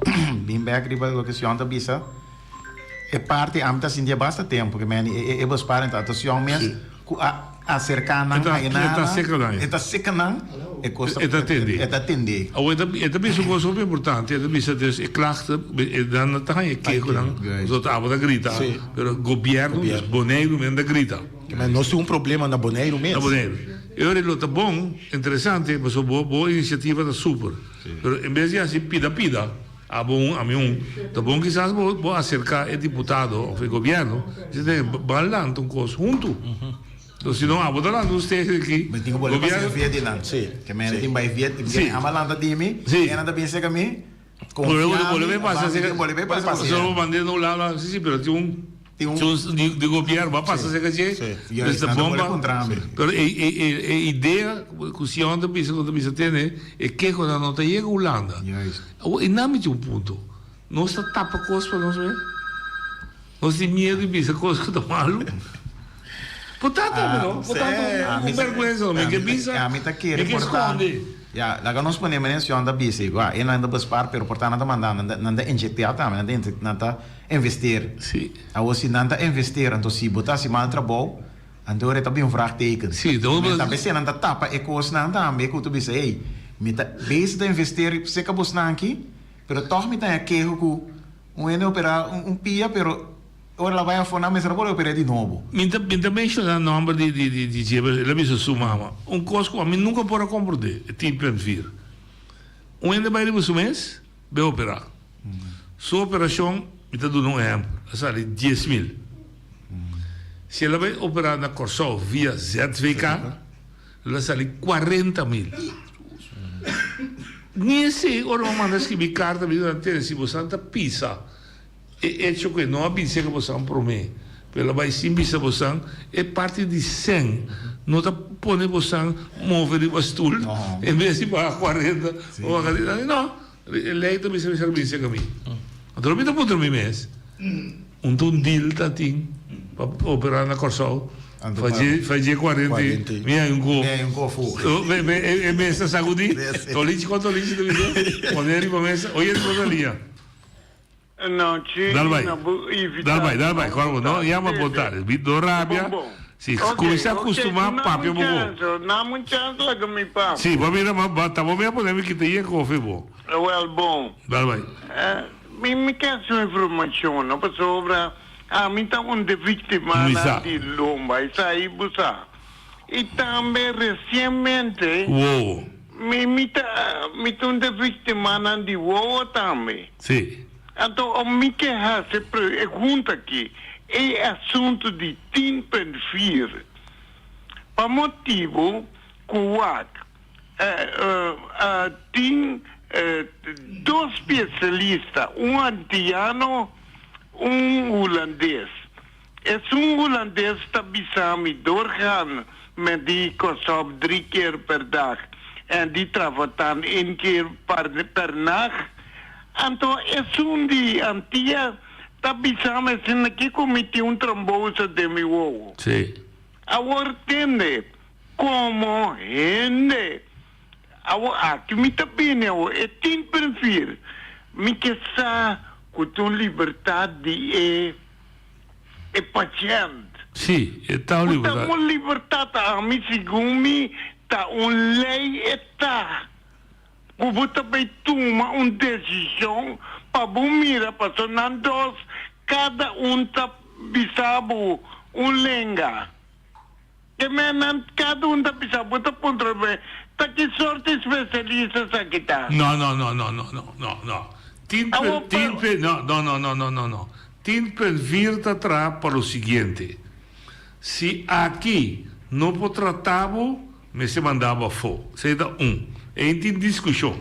bin bek riba loke Sion ta bisa. E parti ami ta sinti e basta tempu ke meni e e besparing ta ta Sion mes ku a aserká nan a e nana. E ta seka nan. E kos ta E ta tende. E ta tende. Awor e ta e ta bisa un kos hopi importante e ta bisa des e klachten e nan no ta haña e kehonan pasobra ta abo ta grita pero gobièrnu dus Boneiru men ta grita. Ke men nos tin un problema na Boneiru mes. Na Boneiru. E ora lo ta bon, interesante pasobra bo bo inisiativa ta super pero en bes di hasi pida pida. Abo un, ami un. Ta bon kisas bo bo aserká e diputado òf e gobièrnu, bisa den ban lanta un kos huntu. Entonces si no abo ta lanta un stege aki, Mi tin ku bolbe pasa via di nan. Ke mene tin bai via, Sí. ama lanta di mi, Sí. e nan ta bin serka mi, Bolbe konfia bolbe mi, pasa mi serka, tin bolbe pasa pasobra bo mand'é na un lado, sí sí, pero tin un Tin un di di gobièrnu bo a pasa serka dje, Juist, dus ta nan ta bon bolbe pa kontra mi. Pero e e e e idea ku Sion ta bisa ku ta bisa tene, e kehonan no ta yega Hulanda. Juist. Awor e nan miti un punto. Nos ta tapa kos pa nos mes. Nos tin miedu di bisa kos ku ta malu. Por ta tambe no, por ta un un bèrgwensa no. Mi ke bisa, Ami ta kere mi ke por ta skonde. Ya, laga nos pone manera Sion ta bisa igual. E nan ta bespaar pero por ta nan ta manda nan ta nan ta inyectea tambe, nan ta nan ta investeer. Si. Awor si nan ta investeer anto si bo ta hasi mal trabou anto ora e ta bin un vraagteken. Si, ta bes nan ta tapa e kosnan tambe ku ta bisa hey mi ta bezig ta investeer serka bosnan aki pero tog mi ta haña keho ku un hende opera un pia pero ora el a bai afó nan mester a por opera di nobo. Mi ta mi ta menshoná nòmber di di di di dje pero el a bisa su mama un kos ku ami nunka por a komprondé e 10.4 un hende bai riba su mes bai operá. Su operashon, mi ta duna un ehèmpel, a sali 10,000. Si el a bai operá na Kòrsou via ZVK, lo a sali 40,000. Ni esei ora bo manda skibi karta mi duna tene si bosan ta pisa e echo ku e no a bin serka bosan promé, pero el a bai sin bisa bosan, e parti di sèn no ta pone bosan move riba stul en bes di paga 40 bo paga no. E lei ta bisa mester bisa ku mi. Anto mi ta puntra mi mes, un ta un deal ta tin pa opera na Kòrsou fa dje kuarenta i mi hay un ko. E mes ta sakudí, Tolichi kon Tolichi ta bisa pone riba mesa, oye riba Rosalia. Dal bai, dal bai, dal bai, kòrda bo no yama bon tardi, mi no rabia, si kuminsá kustumá papia bo bo. Dame un chance laga mi papia. Si, bo mira, ma ta bo mi a pone mi kita yen kofi bo. Wel bon. Dal bai. Mi mi ke hasi un informashon no pasobra ami ta un de víktimanan di lomba esei bo sa i tambe resienmente Wowo. Mi mi ta mi ta un de víktimanan di wowo tambe. Sí. Anto o mi ke hasi e pregunta aki, e asuntu di 10.4, pa motibu ku wak tin dos spesialista, un antiano, un hulandes. Esun hulandes ta bisa mi doorgaan met die Kosop drie keer per dag en die Travatan een keer per nacht. Anto esun di Antia ta bisa mi asina kiko mi tin un trombose den mi wowo. Sí. Awor tende, komo hende awor aki mi ta bini awor e 10.4 mi ke sa ku ta un libertad di e. e pashènt. Sí, e ta un libertat. Ku ta un libertat ami segun mi ta un lei e ta ku bo ta bay tuma un desishon pa bo mira paso nan dos kada un ta bisa bo un lenga. Ke men nan kada un ta bisa bo ta puntra be ta ki sorti spesialista esaki ta. No no no no no no no no tien punt tien punt no no no no no no no tien punt vier ta traha pa lo siguiente si aki no por trata bo mester manda bo afo esei ta un ei tin diskushon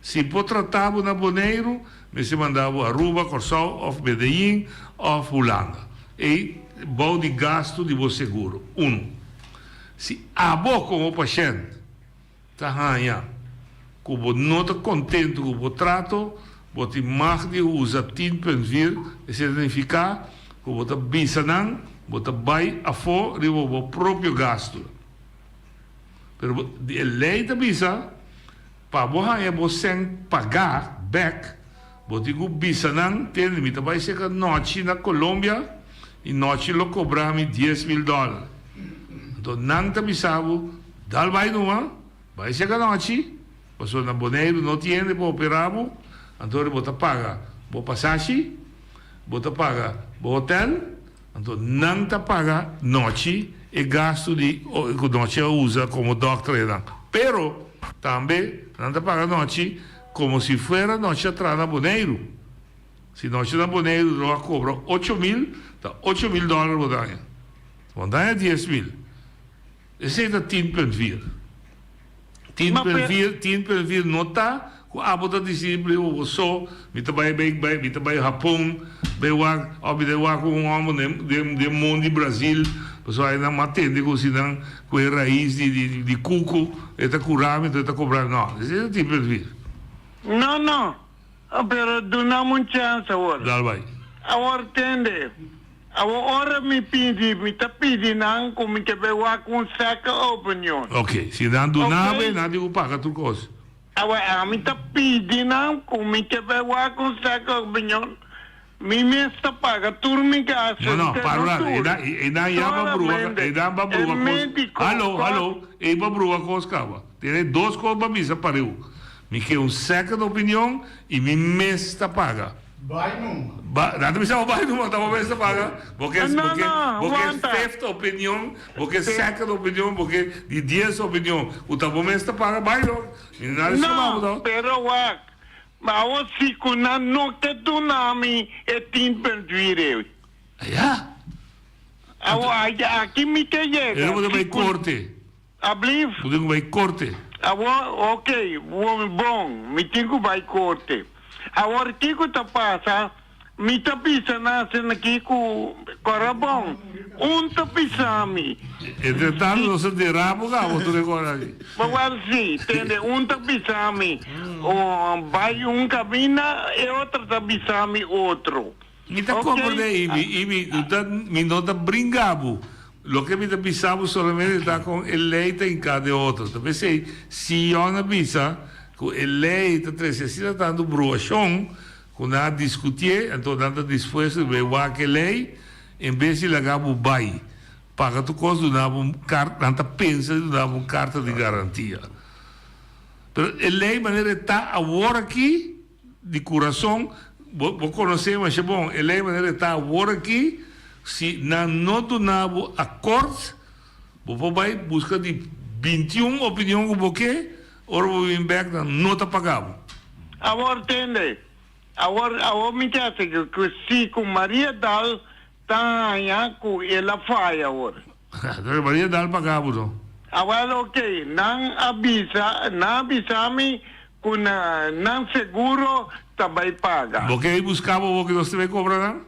si por trata bo na Boneiru mester manda bo Aruba Kòrsou òf Medellin òf Hulanda ei. bou di gastu di bo seguro. Unu. Si abo komo pashènt ta haña ku bo no ta kontentu ku bo trato, bo tin mag di usa 10.4, esei ta nifiká ku bo ta bisa nan bo ta bai afó riba bo propio gastu. Pero bo, e lei ta bisa pa bo haña bo sèn pagá bèk, bo tin ku bisa nan, tende mi ta bai seka nòchi na Colombia i nòchi lo kobra mi 10,000 dòler. Anto nan ta bisa bo, dal bai numa, bai seka nòchi, pasobra na Boneiru no tin hende pa operá bo, anto bo ta paga bo pasashi, bo ta paga bo hotèl, Anto nan ta paga nochi e gastu di ku nochi a usa komo dòkter einan. Pero tambe nan ta paga nochi komo si fuera nochi a traha na Boneiru. Si nochi na Boneiru lo a kobra 8000, ta 8000 dòler bo daña. Bo daña 10,000. Esei ta 10.4. 10.4, 10.4 no ta ku abo ta disidí p'e bo so, mi ta bai bai bai, mi ta bai Hapon, bai wak, òf mi ta wak ku un hòmber den den den mondi Brazil, pasobra ai nan m'a tende ku si nan ku e rais di di di kuku e ta kura mi, enton e ta kobra mi. No, esei ta 10.4. No, no. Pero dunam un chance awor. Dal bai. Awor tende. Awor ora mi pidi, mi ta pidi nan ku mi ke bai wak un second opinion. Ok, si nan duna Ok. bo, nan tin ku paga tur kos. Awor ami ta pidi nan ku mi ke bai wak un second opinion, mi mes ta paga tur mi gastu. No, no, Te para no un rato. tur. E nan, e nan ya ba brua, Solamente e nan ba e brua kos. medico Hallo, kos. hallo, e ba brua kos kaba. Tene dos kos ba bisa pareu. Mi ke un second opinion y mi mes ta paga. Bai numa. Ba, nan ta bisa bo bai numa, ta bo mes ta paga. Bo ke, No, bo ke, no, bo ke wanta. fifth opinion, bo ke second opinion, bo ke di dies opinion. Ku ta bo mes ta paga, bai no. Mi no nada suma bo No, no. pero wak, awo si ku nan no ke duna mi e 10.4 ei. Ya. Awo, aki mi ke yega. Pero bo ta Si bai ku. korte. Ablief? Bo tin ku bai korte. Awor, ok, bon, mi tin ku bai korte. Awor, kiko ta pasa? Mi ta bisa nan asina aki ku kora bon. Un ta bisa mi. Entre tanto nos a dera bo ka bo tur e kos aki. Wel si, tende, un ta bisa mi, bai un kaminda, e otro ta bisa mi otro. Mi ta comprende Ibi, Ibi, mi no ta bringa bo. Loke mi ta bisa bo solamente ta con e ley ta hinca den otro. Ta pesey Sion a bisa cu e ley ta trece asina tanto bruacion cu nan a discutié, anto nan ta dispuesto di bay wak e ley en bes di laga bo bay paga tur cos duna bo un carta, nan ta pensa di duna bo un carta di garantia. Pero e ley manera e ta awor aki, Di kurason, bo bo konosé masha bon e lei manera e ta awor aki, si nan no duna bo akort, bo por bai buska di 21 opinion ku bo ke, ora bo bin bèk nan no ta paga bo. Awor tende, awor awor mi ta hasi ku si ku Maria Dal ta haña ku el a faya awor. Entonces Maria Dal paga bo no? Awel ok, nan a bisa, nan a bisa mi ku na nan seguro ta bai paga. Bo ke buska bo bo ke nos ta bai kobra nan?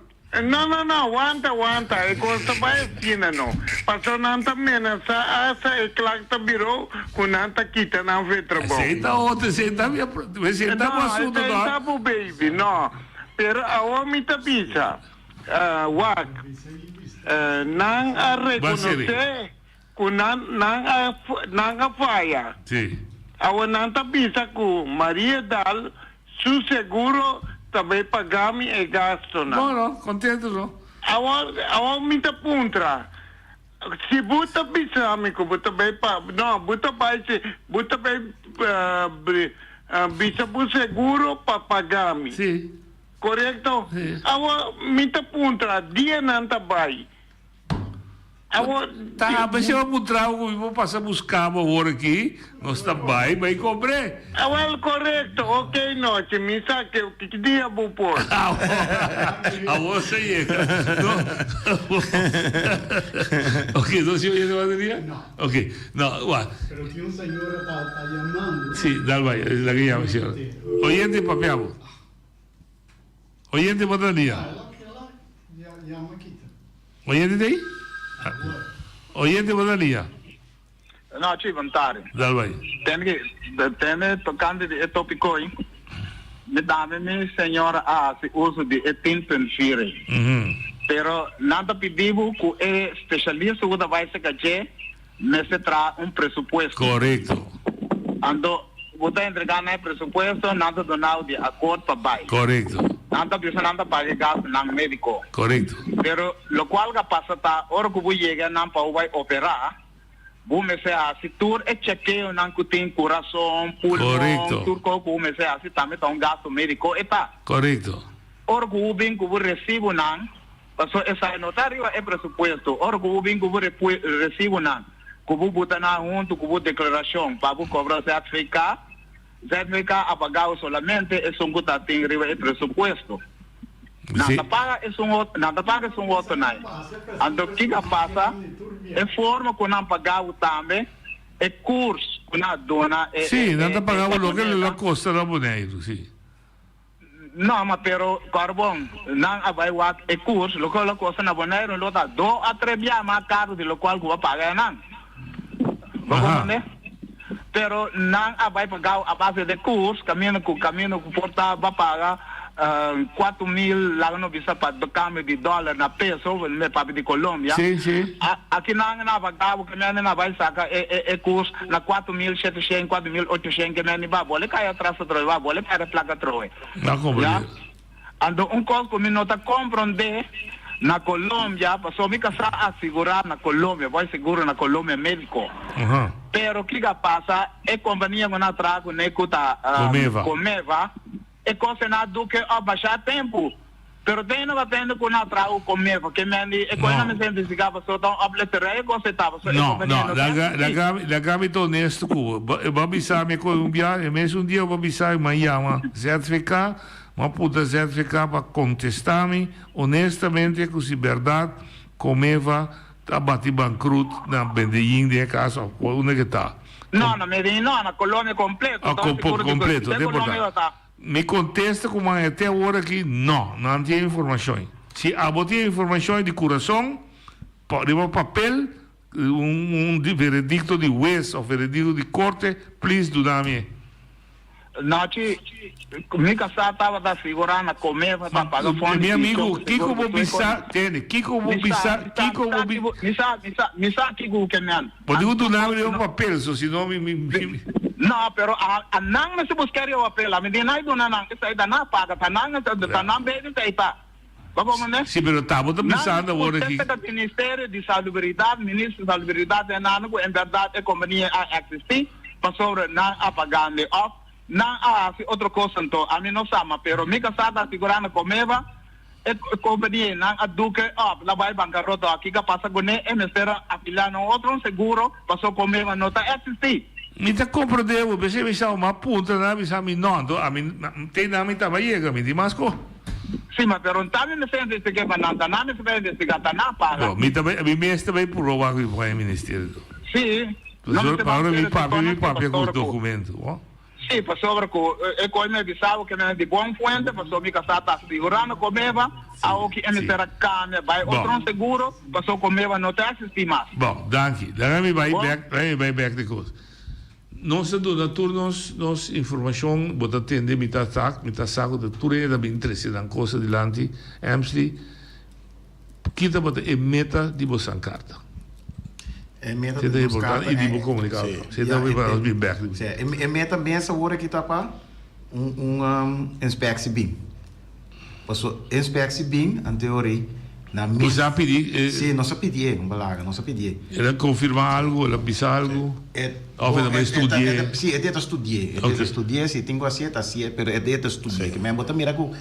No no no, wanta wanta, e kos ta bai asina no. Paso nan ta menasa asta e klachtenbureau ku nan ta kita nan fe trabou. Esei ta otro, esei ta mi, esei ta bo asunto No, esei ta bo baby, no. Pero awor mi ta bisa. Wak, nan a rekonosé ku nan nan a nan a faya. Awor nan ta bisa ku Maria Dal su seguro ta bai paga mi e gastonan. No, no, kontento no. Awor, awor mi ta puntra, si bo ta bisa mi ku bo ta bai pa, no, bo ta bai si, bo ta bai bisa bo seguro pa paga mi. Korekto. Awor mi ta puntra, dianan ta bai. Awor. Ta abesé bo puntra bo ku mi por pasa buska bo awor aki, nos ta bai bai kompr'é. Awel korekto, oke nochi, mi sa ke ki dia bo por. Awor sa yega. No. Oke, nos si oyente bateria? No. Oke, no, wak. Pero tin un señora ta ta yamando. Si, dal bai, laga yama señora. Oyente papia bo. Oyente bo ta dia. Oyente t'ei? Oyente bo ta lia. Nochi, bon tardi. Dal bai. Tende ki, tende tokante di e topiko ei, mi tambe mi señora a hasi uso di e 10.4 ei. Pero nan ta pidi bo ku e spesialista ku ta bai seka dje mester traha un presupuesto. Korekto. Anto bo ta entrega nan e presupuesto, nan ta duna bo di akord pa bai. Korekto. Nan ta bisa nan ta paga e gastunan mediko. Korekto. Pero lokual ka pasa ta ora ku bo yega nan pa bo bai operá, Bo mester hasi tur e chekeonan ku tin kurason, pulmon, Korekto. tur kos ku bo mester hasi tambe ta un gasto mediko e ta. Korekto. Ora ku bo bin ku bo resibonan, pasobra esaki no ta riba e presupuesto, ora ku bo bin ku bo resibonan ku bo buta nan huntu ku bo deklarashon pa bo kobra ZVK, ZVK a paga bo solamente esun ku ta tin riba e presupuesto. Nan ta paga esun otro, nan ta paga esun otro nai. Anto kiko a pasa? E forma ku nan paga bo tambe, e kurs ku nan a duna e Sí, nan ta e paga bo loke moneda. lo kosta na Boneiru, sí. No, ma pero kòrbon, nan a bai wak e kurs, loke lo kosta na Boneiru lo ta do a tres bia mas karu di lokual ku bo a paga enan. Bo komprende? Pero nan a bai pagao a base de kurs, kaminda ku kaminda ku por ta ba paga 4000 laga no bisa pa kambio di dòler na peso, me papia di Colombia. Sí, sí. Aki nan a pagao kaminda nan a bai saka e e e kurs na 4700, 4800 ke men ba bole kai atras atrobe, ba bole perde plaka atrobe. Na komprende. Anto un kos ku mi no ta komprondé na Colombia, pasobra mi kasá a sigurá na Colombia, bo a seguro na Colombia médiko. Pero kiko a pasa, e kompania ku nan a traha kuné ku ta Comeva. Comeva, e kos e nan a duke òf bashá tempu. Pero den no ta tende ku nan a traha ku Comeva, ke men di e kos nan mester investigá pasobra ta un opletterij e kos e ta, pasobra e No, kompania no, no ta laga, existí. laga, laga mi ta honesto ku bo. Bo a bisa mi ku un bia, e mes un dia bo a bisa mi, mi a yama ZVK, M'a puntra ZVK pa contesta mi honestamente cu si berdad Comeva ta bati bankrut na Medellin den e caso of cual unda ke ta. No, na Medellin no, na Colombia completo. Ah, Ta seguro di cu completo, den te Colombia porta. ta. Mi contesta cu man te awor aki no, nan tin informacion. Si abo tin informacion di curason, pa riba papel, un un veredicto di huez of veredicto di corte, please duna mi e. Nochi, mi kasá tabata sigurá na Comeva pa paga fondo Mi di amigu, penshon kiko seguro bo di bisa, tende, kiko bo bisa, kiko bo bi. Mi sa, mi sa, mi sa kiko ku ke men. Bo tin ku duna mi riba papel, so si no mi, mi, mi. No, pero a, a nan mester buska riba papel, ami di nai duna nan esei, ta nan paga, ta nan, ta nan bebe esei ta. Bo comprende? Si, pero ta bo ta bisando awor aki. Nan ta Ministerio di Salubridad, Minister di Salubridad den nan cu en berdad e compania a existi, pasobra nan a pagande of nan a haci otro cos anto ami no sa, ma pero mi casa ta asegura na Comeva e compania nan a duke op la bay bancarota of kico a pasa cune e mester a afilia na un otro un seguro pasobra Comeva no ta existi. Mi ta comprende bo, p'esei mi sa bo, ma puntra nan a bisa mi no, anto ami te nan mi taba yega, mi di mas co. Sí, ma pero un tambe mester investiga pa nan, ta nan mester bai investiga, ta nan paga. No, mi ta bai, mi mes ta bai purba wak mi pon e ministerio to. Sí, no mester Pa ora bai mi pero papia, mi si papia ku pasobra ku documento, ho. Sí, pasobra ku e koi mi a bisa bo ke mi di bon fuente, pasobra mi kasá ta sigurando Comeva, awo ki e mester a kambia bai Bon. otro un seguro, pasobra Comeva no ta existi mas. Bon, danki. Laga mi bai Bon. bek, laga mi bai bek di kos. Nos ta duna tur nos nos informacion, bo ta tende mi ta sa, mi ta sa cu ta tur hende ta bin trece nan cosa dilanti, Emsley, ki tabata e meta di bo san carta? E meta Si di ta nos importante carta y di bo e comunicado sí, tambe. Si ya, ta e pa nos bin bek. Sí, e meta mes awor aki ta pa un un inspectie bin. Paso inspectie bin anteori na mes. Nos a pidi e. Sí, nos a pidié, un balaga, nos a pidié. El a confirma algo, el a bisa algo? Of el a bai studié? Sí, e ta studié, e ta studié, si tin ku hasié, ta hasié, pero e ta studié. Ke men bo ta mira ku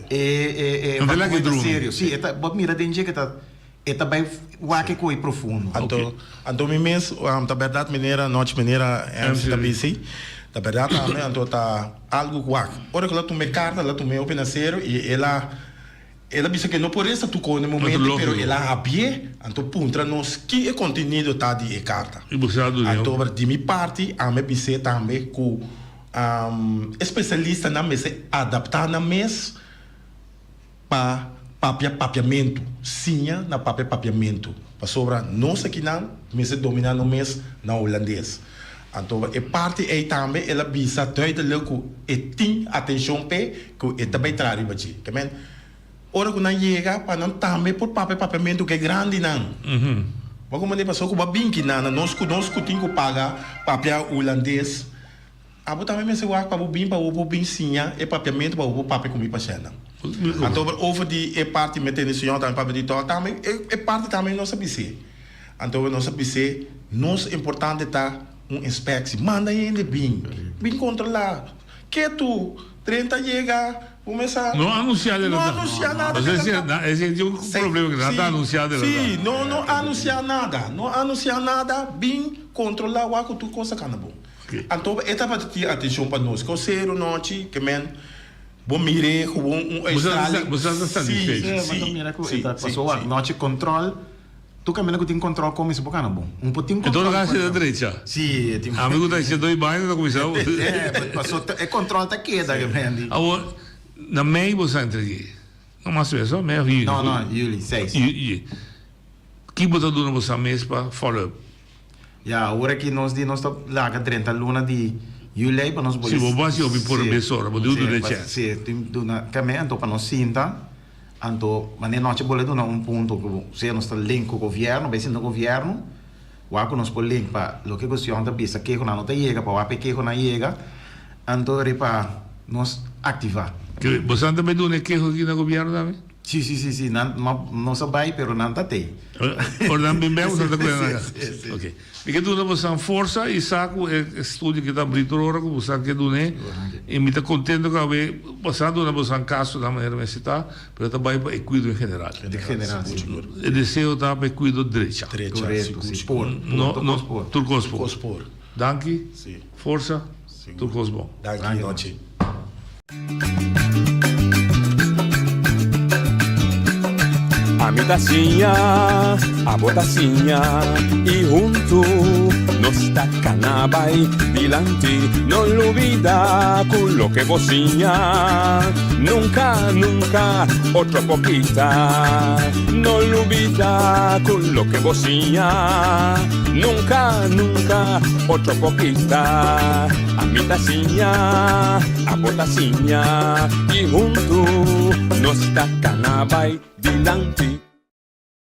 e e No ta laga e ta drumi. serio. Sí, e ta, bo mira den dje ke ta e ta bai wak e koe profundo. Anto, anto mi mes, ta bèrdat manera nochi manera MC ta bisa, ta bèrdat tambe, anto ta algu ku wak. Ora ku el a tuma e karta, el a tuma e hopi na serio i el a el a bisa ku e no por resta tuko na e momento, pero el a habié, anto puntra nos ki e kontenido ta di e karta. Anto di mi parti ami a bis'é tambe ku e spesialistanan mester adaptá nan mes pa. Papia papiamentu, siña na papia papiamentu, pasobra nos akinan mester dominá nos mes na hulandes. Anto e parti ei tambe el a bisa duidelijk ku e tin atenshon p'e, ku e ta bai traha riba dje. Ke men, ora ku nan yega pa nan tambe por papia papiamentu ku e grandinan. Bo a komprendé? Pasobra ku bo a bin kinan na nos ku nos ku tin ku paga papia hulandes. Abo tambe mester wak pa bo bin pa bo por bin siña e papiamentu pa bo por papia ku mi pashèntnan. Anto over di e parti mi a tende señor tambe papia di tòg tambe e parti tambe nos a bis'é. Anto nos a bis'é nos importante ta un inspectie. Manda hende bin, bin kontrolá. Ketu 30 yega bo mester No anunsiá no anunsiá nada. Esei tin un problema ku nan ta anunsiá adelantá. Sí, no no anunsiá nada. No anunsiá nada bin kontrolá wak ku tur kos ta kana bon. Anto e tabata tin atencion pa nos. Cosero nochi ke men bo mire gewoon un uitstraling. Bo sa ta satisfecho. Si, si, mira ku e ta paso wak nochi control. Tur caminda ku tin control komi si bo kana bon. Un por tin control. Enton lo hasi ta drecha. Si, e tin. Ami ku ta hasiendo e baño ta kuminsá. Paso e control ta keda ke men di. Awor na mei bo sa entregué. No mas o menos, mei of juli? No, no, juli, seis. Ki bo ta duna bo sa mes pa follow up? Ya, awor aki nos di nos ta laga drenta luna di juli pa nos Si, bo bo hasi hopi por mes ora, bo diu duna e chèns. Si, tin duna kame anto pa nos sinta, anto manera nochi bo le duna un punto ku sea nos ta link ku gobièrnu, bai sinta gobièrnu, wak ku nos por link pa loke kuestion ta bisa kehonan no ta yega, pa wak pa e kehonan yega, anto riba nos aktivá. Bo sa ta bai duna e keho aki na gobièrnu tambe? Si, si, si, si. Nan, no, nos a bai, pero nan ta tei. Ora nan bin bek, boso ta kuida nan. Ok. Mi ke duna boso forsa i sa ku e estudio ki ta abrí tur ora ku boso ke dun'é. I mi ta kontento ku awe boso a duna boso kaso na manera mester ta, pero ta bai pa e kuido en general. En general, si. E deseo ta pa e kuido drecha. Drecha, sigur, sigur. No, no, tur kos por. Tur kos por. Danki. Forsa. Tur kos bon. Danki, nochi. Ami ta siña, abo ta siña y huntu nos ta cana bay dilanti. No lubida cu loke bo siña nunca, nunca otro por kita. No lubida cu loke bo siña nunca, nunca otro por kita. Ami ta siña, abo ta siña y huntu nos ta cana bay dilanti.